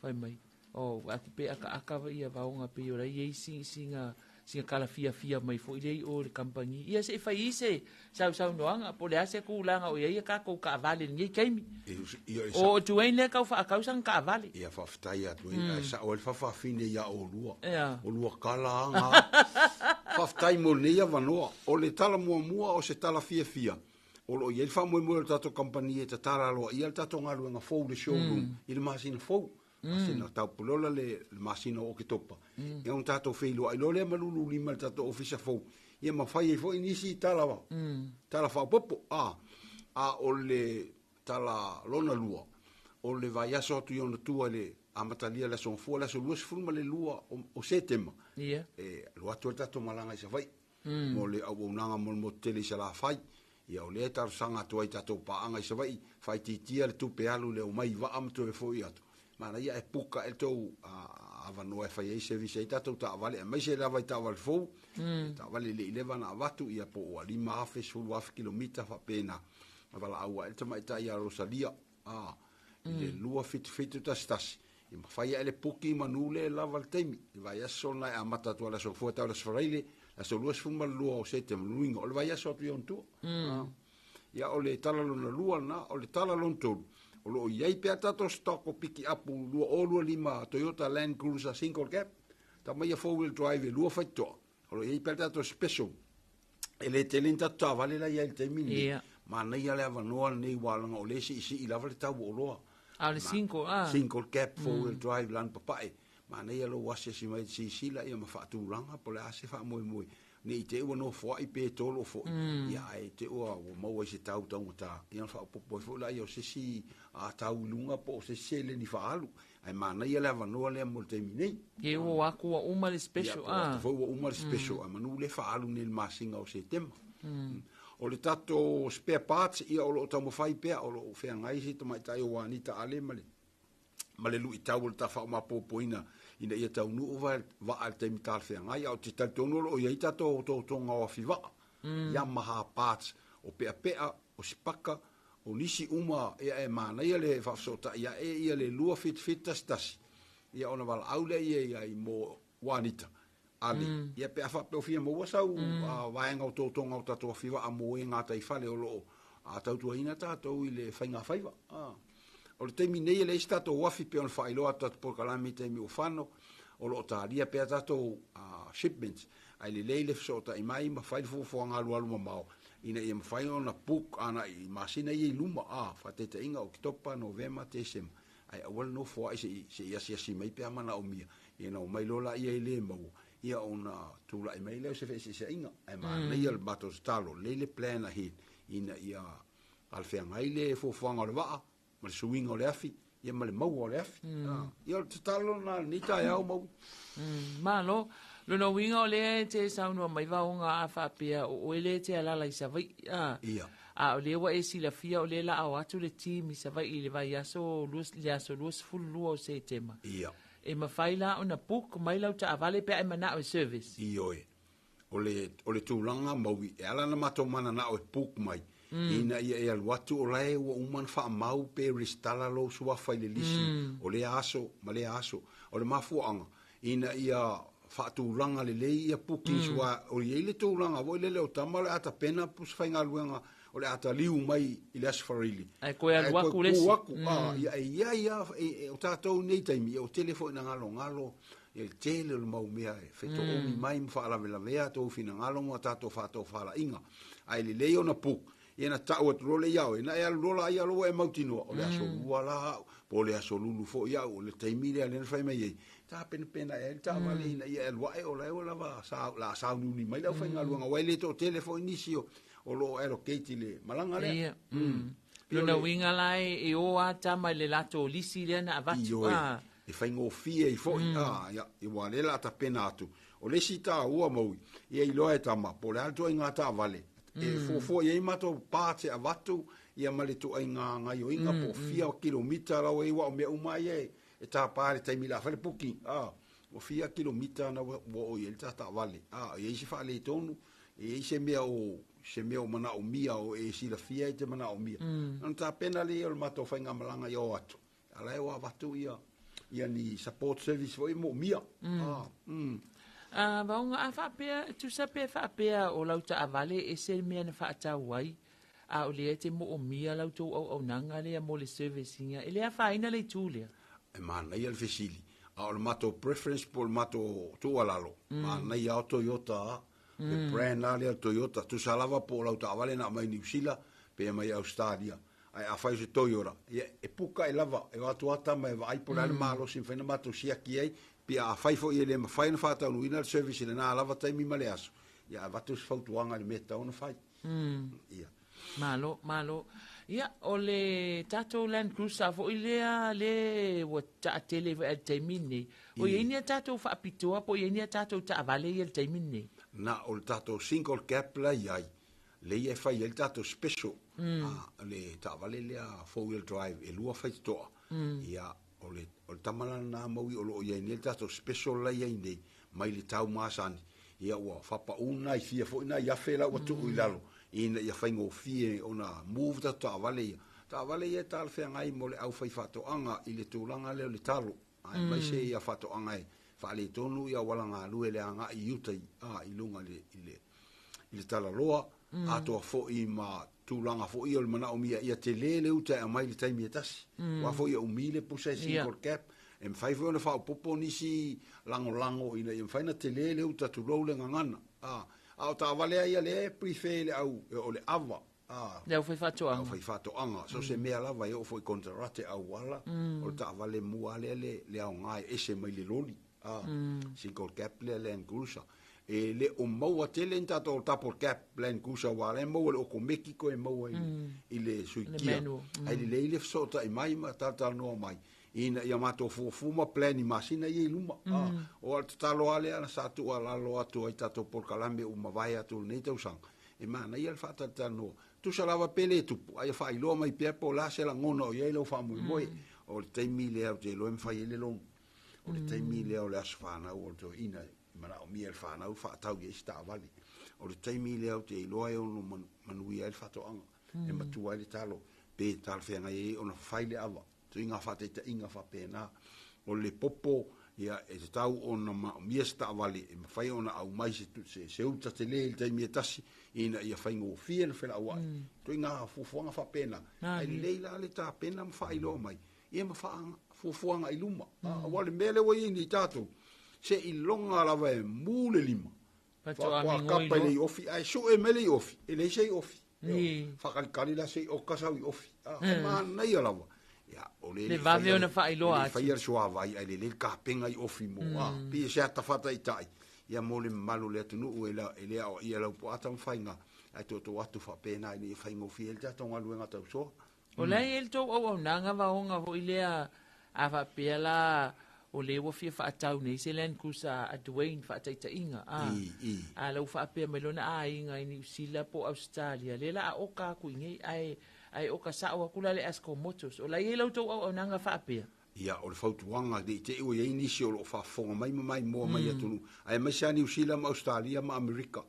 fai mai, oh, aku pe akaaka ia Vaoga pei o la i ai sina sina tala fiafia mai foi lea i o i le kamupani. Ia se i fai i se sausaunoaga po o le a se tulaga o i ai a tatou taavale i lenei taimi. O Dwayne lea e tau faatau sana taavale. Ia faafetai ia Dwayne, ae sao ai le faafafine ia oulua. O lua tala a na. Faafetai mo lenei avanoa. O le tala muamua o se tala fiafia, o lo o i ai le faamoemoe o le tatou kamupani e tatala aloaia le tatou galuega fou i le showroom i le masina fou. Masina taupulola le masina o Oketopa. Ia ona tatou feiloai loa lea ma lululima i le tatou ofisa fou. Ia ma fai ai foi nisi tala, tala faaopoopo. A, a o le tala lona lua, o le vaiaso atu i ona tua i le amatalia i le Aso Gafua, le aso 22 o Setema, e alu atu ai le tatou malaga i Savaii. Mo le auaunaga mo le motu tele i Salafai. Ia o lea e talosaga atu ai i tatou paaga i Savaii, faaitiitia le tupe alu i le omai i vaa ma toe foi atu. Manaia ae puka ea le tou avanoa e fai ai service ai tatou taavale, aemaise lava i taavale fou, taavale e le i leva ona avatu, ia po ua 5,000, 10,000 kilomita faapena. Valaau ae le tamaitai ia Rosalia, a, i le 27711, ia mafai ae le puki manu le lava le taimi. I le vaiaso lena e amata atu ai le aso Gafua e tau le aso Faraile, le aso 22 o Setema, luiga o le vaiaso atu i ona tua. Ia o le tala lona lua lena, o le tala lona tolu, o lo o i ai pea tatou stock o pikiapu 2025 Toyota Land Cruiser single cab, tama ia four wheel drive e lua faitotoa, o lo o i ai pea tatou special. E le tele ni tatou taavale la i ai i le taimi lenei. Manaia le avanoa lenei ua leaga o lea e siisii lava le tau o oloa. A o le single, a. Single cab, four wheel drive, lanu papae. Manaia lou asiasi mai e te silasila ia ma faatulaga po o le a se faamoemoe. Ne i te i ua nofoai pe tolo foi, ia ae te i ua maua i se tau taugata, ia ona faaopoopo ai foi lea o se isi tau i luga po o se isi seleni faaalu. Ae manaia le avanoa lea mo le taimi nei. Ia ua o atu ua uma le special, a. Ia, po o atu foi ua uma le special, ae manu lea faaalu nei i le masina o Setema. O le tatou spare parts, ia o lo o taumafai pea, o lo o feagai si tamaitai o Anita Ale ma le ma le luitau o le tafaaomapopoina ina ia taunuu vaa i le taimi talafeagai, a ou te talitonu o lo o i ai tatou otootoga o afi vaa, Yamaha parts, o peapea, o sipaka, o nisi uma, ia e manaia le faafesootai ae ia le 27711, ia ona valaau lea ia i ai mo Juanita Ale, ia pe a faapea o fia maua sau vaega otootoga o tatou afi vaa mo e gataifale o lo o tautuaina tatou i le faiga faiva. O le taimi nei e leai se tatou afi pei ona faailoa atu tatou polokalame i taimi ua fano, o lo o talia pea tatou shipments, ae lelei le fesootai mai ma fai le fuafuaga alualu mamao ina ia mafai ona book agai i masina ia i luma, faataitaiga Oketopa, Novema, Tesema, ae aua le nofo ai se i asiasi mai pe a manaomia, ia ona omai loa laia e le maua, ia ona tulai mai lea o se feeseeseaiga. Ae manaia le matou tatalo, lelei le plan ahead ina ia alafeagai le fuafuaga o le vaa ma le suiga o le afi, ia ma le maua o le afi. Ia o le tatalo lena i lenei taeao Maui. Malo. Lona uiga o lea e te saunoa mai Vaoga a faapea o oe lea e te alala i Savaii. Ia. A o lea ua e silafia o lea la a o atu le team i Savaii i le vaiaso le aso 22 o Setema. Ia. E mafai la ona book mai lau taavale pe a e manao e service? Ioe. O le, o le tulaga maui, e ala ona matou mananao e book mai, ina ia e alu atu o la e ua uma ona faamau pe resitala lou suafa i le lisi o lea aso ma lea aso. O le mafuaaga, ina ia faatulaga lelei ia bookings aua o i ai le tulaga foi lele o tama o le a tapena pusa faigaluega o le a taliu mai i le Aso Faraile. Ae toe alu atu le isi. Atu, ia e i ai lava, o tatou i nei taimi, ia ua tele foi ina galogalo ia le tele o le mau mea e fetoomi mai ma faalavelavea a outou finagalo ma tatou faatofalaiga. Ae lelei ona book, ia na tau atu loa lea ia oe, na e alu loa la ia loa ua e mautinoa, o le aso lua la au, po o le aso lulu foi au, o le taimi lea lea na fai mai ai, tapenapena i ai le taavale ina ia e alu ae o la e ua lava sa, la sauniuni mai le aufaigaluega, aua e le toatele foi nisi o, o lo o allocate i le malaga lea. Ia. Lona uiga la e o a tama i le latou lisi lea na avatu. Ioe. E faigofie ai foi, a, ia, aua o lea o le a tapena atu. O le isi taua maui, ia iloa e tama, po o le a le ituaiga taavale, e fuafua i ai matou parts e avatu, ia ma le ituaiga gaioiga po o fia kilomita la ua i ai, aua o mea uma lava ia e tapa i le taimi o le a fai le booking, a, ua fia kilomita na ua oo i ai le ta taavale, a, e i ai se faaletonu, e i ai se mea o, se mea o manaomia o e silafia e te manaomia, ona tapena lea o le matou faigamalaga ia o atu. A la e ua avatu ia ia ni support service foi e moomia. A vaoga a faapea, tusa pe faapea o lau taavale e ese le mea na faatau ai, a o lea e te moomia la outou auaunaga lea mo le service ina, e le afaina le itu lea? E manaia le fesili, a o le matou preference po o le matou tuualalo, manaia lava o Toyota a, le brand lava lea o le Toyota, tusa lava po o lau taavale na aumai Niu Sila pe aumai Ausetalia. Ae afai o se Toyota, ia, e puka e lava, e o atu lava tama e vaai po o le a le malosi e mafai ona matou siaki ai, pe afai foi e le mafai ona faataunuuina le service i lena lava taimi ma le aso, ia avatu se fautuaga i le mea e tatau ona fai. Ia. Malo, malo. Ia, o le tatou Land Cruiser foi lea, le ua taatele foi i le taimi lenei. O i ai ni a tatou faapitoa po o i ai ni a tatou taavale ia i le taimi lenei? Na o le tatou single cab la i ai, lea e fai ai le tatou special, a, le taavale lea four wheel drive e lua faitotoa, ia, o le, o le tama la lena maui o lo o i ai nei le tatou special la i ai nei, mai le tau masani, ia ua faapau nai fia foi nai afe la ua tuu i lalo, ina ia faigofie ona move tatou taavale ia. Taavale ia e talafeagai mo le aufaifaatoaga i le tulaga lea o le talo, aemaise ia faatoaga e faaletonu ia auala galue le agai i uta i, a, i luga i le, i le, i le talaloa, atoa foi ma tulaga foi o le manaomia ia tele le uta e aumai i le taimi e tasi. Aua foi e umi le pusa e single cap, e mafai foi ona faaopoopo nisi lagolago ina ia mafai ona tele le uta tulou le gagana. A, a o taavale lava ia lea e prefer e le au, o le ava, a, Le aufaifaatoaga. Aufaifaatoaga. So se mea lava e oo foi i konekarate auala, o le taavale mua lea le, le aoga e ese mai le loli. A, single cap lea Land Cruiser. E le o maua tele ni tatou double cab Land Cruiser aua o la e maua i le okomeki koe maua i, i le suikia. Ae lelei le fesootai mai ma talatalanoa mai ina ia matou fuafua ma plan i masina ia i luma. A, o le tatalo lava lea na sa tuualalo atu ai tatou polokalame ua mavae atu i lenei tausaga, e manaia le faatalatalanoa. Tusa lava pe le tupu, a ia faailoa mai pea po o le a se lagona o i ai lou faamoemoe. O le taimi lea ou te iloa e mafai ai le loan. O le taimi lea o le aso fanau o le toeaina e manaomia e le fanau faatau i ai se taavale. O le taimi lea ou te iloa e ono manuia ai le faatoaga, e matua ai le talo, pe talafeagai ai ona fai le ava. Tuiga faataitaiga faapena. O le popo, ia, e tatau ona manaomia se taavale e mafai ona aumai se, se, se uta tele i le taimi e tasi, ina ia faigofie ona felauai. Tuiga fuafuaga faapena. Ae lelei la le tapena ma faailoa mai, ia ma fuafuaga i luma. Aua o le mea lea ua i ai nei tatou, seiloga lava e mu le lima, faatoa kapa i le iofi, ae sue mai le iofi, e leai se iofi. Faakalikali la se i oka sau iofi. E manaia lava. Ia, o le Le vave ona faailoa atu. Faia le suavai, ae lelei le kapenga iofi mo, pei e se ata faataitai, ia mo le mamalu o le atunuu e le aoaia lau poata ma faiga, ae tootoo atu faapena ina ia faigofie ai le tatou galuega tausoa. O la e i ai le tou auaunaga vaoga foi lea a faapea la o lē ua fia faatau nei se Land Cruiser a Dwayne faataitaiga, a, I, i. a la ua faapea mai lona aiga i Niu Sila po o Ausetalia, lea la a oka atu i nei, ae, ae oka sao atu la le Asco Motors. O la e i ai la outou auaunaga faapea? Ia, o le fautuaga, ne i te i ua i ai nisi o lo o faafofoga mai ma maimoa mai atunuu, aemaise lava Niu Sila ma Ausetalia ma Amerika,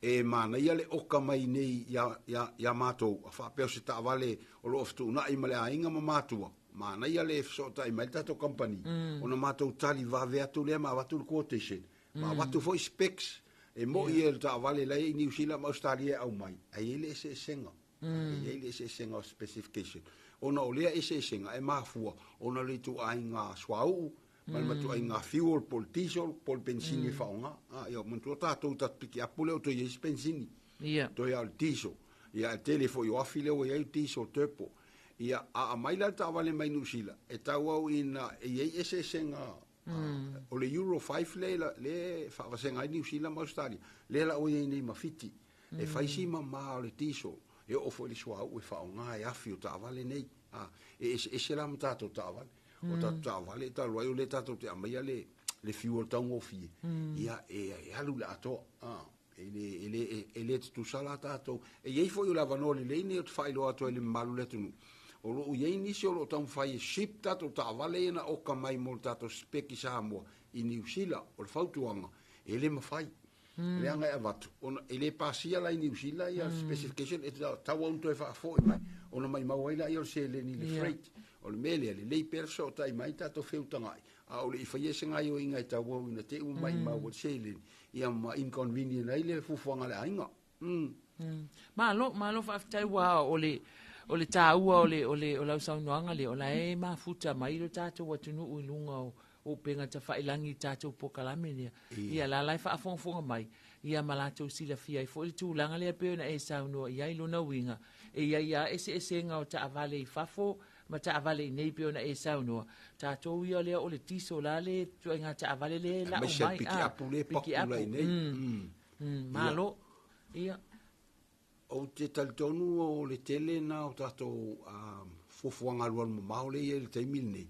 e manaia le oka mai nei iā, iā, iā matou, a faapea o se taavale o lo o fetuunai ma le aiga ma matua, manaia le fesootai mai le tatou kamupani, ona matou tali vave atu lea ma avatu le quotation, ma avatu foi specs e mo'i e le taavale la e i Niu Sila ma Ausetalia e aumai, ae i ai le eseesega. E i ai le eseesega o specification, ona o lea eseesega e mafua ona o le ituaiga suauu ma le matuaiga fuel po o le diesel po o le penisini e faaaoga. A, ia, manatua tatou i tatou pikiapu lea ua toe i ai se penisini. Toe lava o le diesel. Ia, ae tele foi o afi lea ua i ai o diesel turbo. Ia, a aumai la le taavale mai Niu Sila, e tauau ina e i ai eseesega o le Euro 5 lea e faavasega ai Niu Sila ma Ausetalia, lea la ua i ai nei ma Fiti. E fai si mamā o le diesel, e oo foi i le suauu e faaaoga e afi o taavale nei. A, e eseese la ma tatou taavale. O tatou taavale e talu ai o lea tatou te aumaia le, le fuel taugofie, ia e, e alu i le atoa. A, e le, e le, e le tutusa la tatou. E i ai foi o le avanoa lelei nei ou te faailoa atu ai i le mamalu o le atunuu, o lo o i ai nisi o lo o taumafai e ship tatou taavale ia na oka mai mo le tatou spec i Samoa i Niu Sila. O le fautuaga, e le mafai. Leaga e avatu, ona e le pasia la i Niu Sila ia specification, e tatau ona toe faafoi mai, ona maimau ai laia o le seleni i le freight. O le mea lea, lelei pea le fesootai mai tatou feutagai, a o le i faia se gaioiga e tauau ina te i ua maimau ai le seleni, ia ma inconvenient ai le fuafuaga a le aiga. Malo, malo faafetai ua o le o le taua o le o le o lau saunoaga lea, o la e mafuta mai lo tatou atunuu i luga o upega tafailangi i tatou polokalame lea. Ia la la e faafogafoga mai, ia ma latou silafia ai foi le tulaga lea pei ona e saunoa i ai lona uiga, e i ai lava eseesega o taavale i fafo ma taavale i nei pei ona e saunoa. Tatou ia lea o le diesel la le ituaiga taavale lea e lau mai. Aemaise le pikiapu lea e paku la i nei. Malo. Ia. Ou te talitonu o le tele na o tatou fuafuaga alualu mamao lea e i ai i le taimi lenei.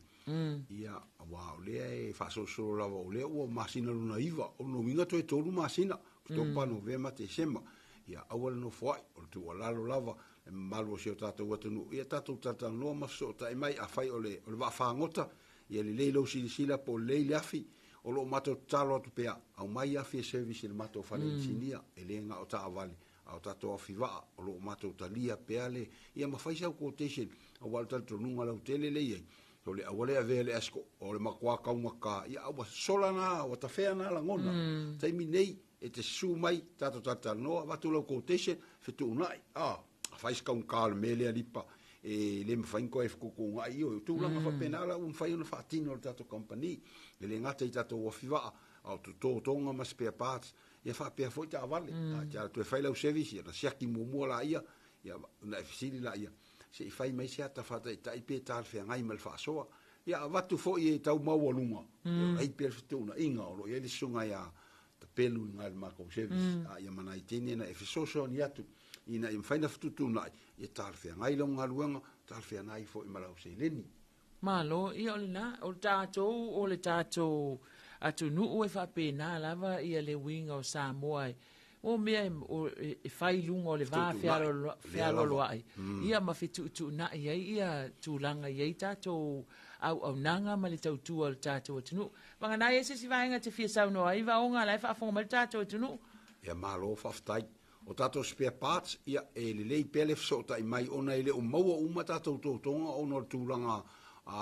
Ia, aua o lea e faasolosolo lava, o lea ua masina lona iva, o lona uiga toe tolu masina, Oketopa, Novema, Tesema. Ia, aua le nofoai, o le tuualalo lava, le mamalu o si o tatou atunuu, ia tatou talatalanoa ma fesootai mai, afai o le vaafagota, ia lelei lou silasila po o lelei le afi, O lo o matou tatalo atu pea, aumai afi e service i le matou fale inisinia, e le na o taavale, a o tatou afi vaa, o lo o matou talia pea le, ia ma fai sau quotation, aua o le talitonuga lautele lea e i ai, o le auala e avea e le ASCO, o le matua taugata, ia a ua sola na, ua tafea na lagona. Taimi nei, e te susu mai, tatou talatalanoa, avatu lau quotation, fetuunai, a, fai se taugata o le mea lea Lipa, e le mafai ona toe fetuutuunai, ioe, o tulaga faapena la ua mafai ona faatino e le tatou kamupani, e le gata i tatou afi vaa, a o tototoga ma spare parts, ia faapea foi taavale. A e te alu atu e fai lau service, ia ona siaki muamua laia, ia ona e fesili laia, se i fai mai se ata faataitai pe talafeagai ma le faasoa. Ia avatu foi e tau maualuga, e ai pea le fetuunaiga o lo o i ai le susuga ia Tapelu i ina i le matou service, a ia ma nai teine na e fesoasoani atu ina ia mafai ona fetuutuunai, ia talafeagai lau galuega, talafeagai foi ma lau seleni. Malo, ia o lena, o tatou, o le tatou atunuu e faapena lava ia le uiga o Samoa e, o mea e, o, e, e fai i luga o le va fealoaloai, ia ma fetuutuunai ai ia tulaga i ai tatou auaunaga ma le tautua o le tatou atunuu. Vagana ai se isi vaega e te fia saunoa ai, Vaoga, la e faafofoga mai le tatou atunuu. Ia malo faafetai. O tatou spare parts, ia e lelei pea le fesootai mai ona e le o maua uma tatou totoga ona o le tulaga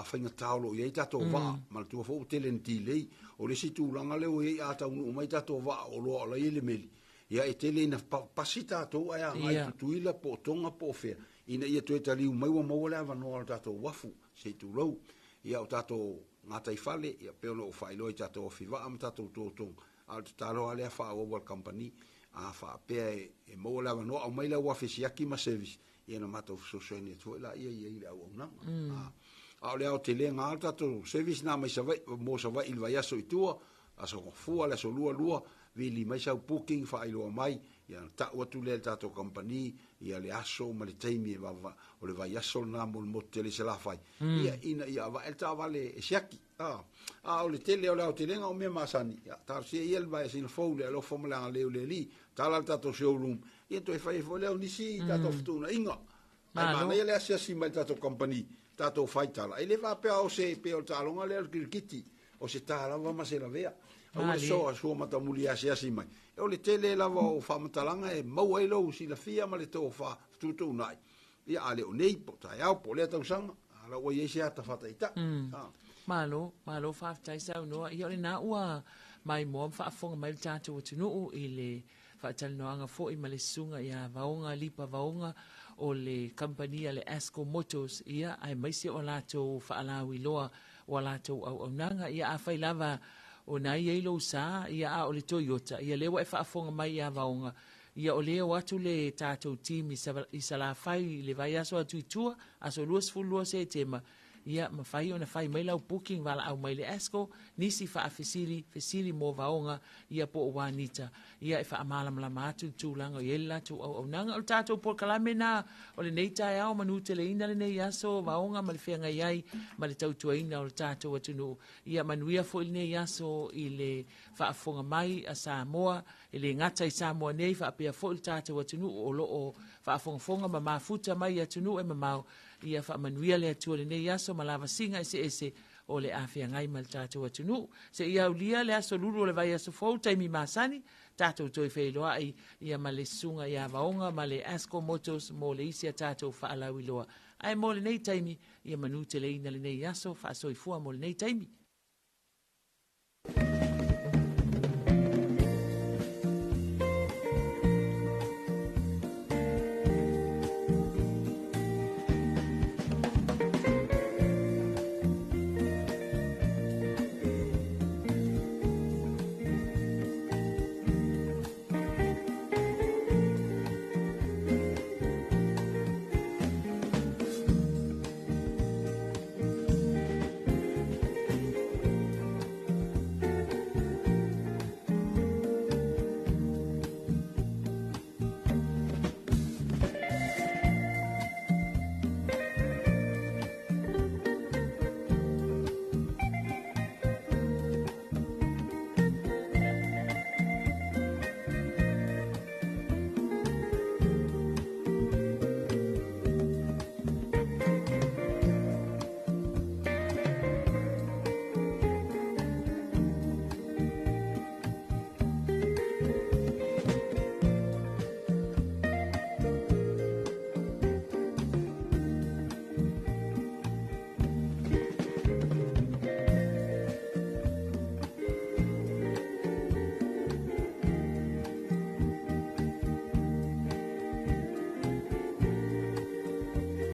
faigata o lo o i ai tatou vaa. Manatua foi ua tele ina delay. O le isi tulaga lea ua i ai a taunuu mai tatou vaa o oloa o la e i le meli, ia e tele ina pasi tatou ae agai i Tutuila po o Tonga po o fea ina ia toe taliu mai ua maua le avanoa o le tatou uafu, se i tulou. Ia o tatou gataifale, ia pei ona ou faailoa i tatou afi vaa ma tatou totoga, a o le tatalo lava lea faaauau a le kamupani, a faapea e maua le avanoa, aumai lau afi e siaki ma service, ia ona matou fesoasoani atu foi laia i ai i le auaunaga. A o le aotelega lava o le tatou service na mai Savaii, mo Savaii i le vaiaso i tua, aso Gafua, le aso Lua, Lua, vili mai sau booking, faailoa mai, Ia ona ta'u atu lea i le tatou kamupani ia le aso ma le taimi e vava o le vaiaso lena mo le motu tele i Salafai, ia ina ia ava'e le taavale e siaki. A, a o le tele o le aotelega o mea masani, ia talosia ia le vaiasina fou le alofa ma le agalelei o le Alii, tala le tatou showroom, ia toe fai ai foi lea o nisi tatou fetuunaiga. Ae manaia le asiasi mai i le tatou kamupani, tatou faitala. E le faapea o se, pei o le taaloga lea o le kirikiti, o se ta lava ma se lavea. Aua le soa sua matamuli e asiasi mai. O le tele lava o faamatalaga e maua ai lou silafia ma le tofa fetuutuunai. Ia, a le o nei, po o taeao, po o lea tausaga, a la ua i ai se ata faataitai. Malo, malo faafetai saunoa. Ia o lena ua maimoa ma faafofoga mai le tatou atunuu i le faatalanoaga foi ma le susuga ia Vaoga Lipa Vaoga o le kamupani a le Asco Motors, ia, aemaise o a latou faalauiloa o a latou auaunaga. Ia, afai lava o na i ai lou sa, ia, a o le Toyota, ia, lea ua e faafofoga mai ia Vaoga, ia, o lea e o atu le tatou team i Salafai i le vaiaso atu i tua, aso 22 Setema, Ia mafai ona fai mai lau booking valaau mai le Asco, nisi faafesili, fesili mo Vaoga, ia po o Juanita, ia e faamalamalama atu le tulaga o i ai le latou auaunaga. O le tatou polokalame na o lenei taeao manuteleina lenei aso Vaoga ma le feagai ai ma le tautuaina o le tatou atunuu. Ia manuia foi lenei aso i le faafofoga mai a Samoa, e le gata i Samoa nei faapea foi le tatou atunuu o lo o faafogafoga ma mafuta mai i atunuu e mamao. Ia faamanuia le Atua i lenei aso ma lavasiga eseese o le a feagai ma le tatou atunuu. Seia aulia le aso lulu o le vaiaso fou, taimi masani, tatou toe feiloai ia ma le susuga ia Vaoga ma le Asco Motors mo le isi a tatou faalauiloa. Ae mo lenei taimi, ia manuteleina lenei aso, faasoifua mo lenei taimi.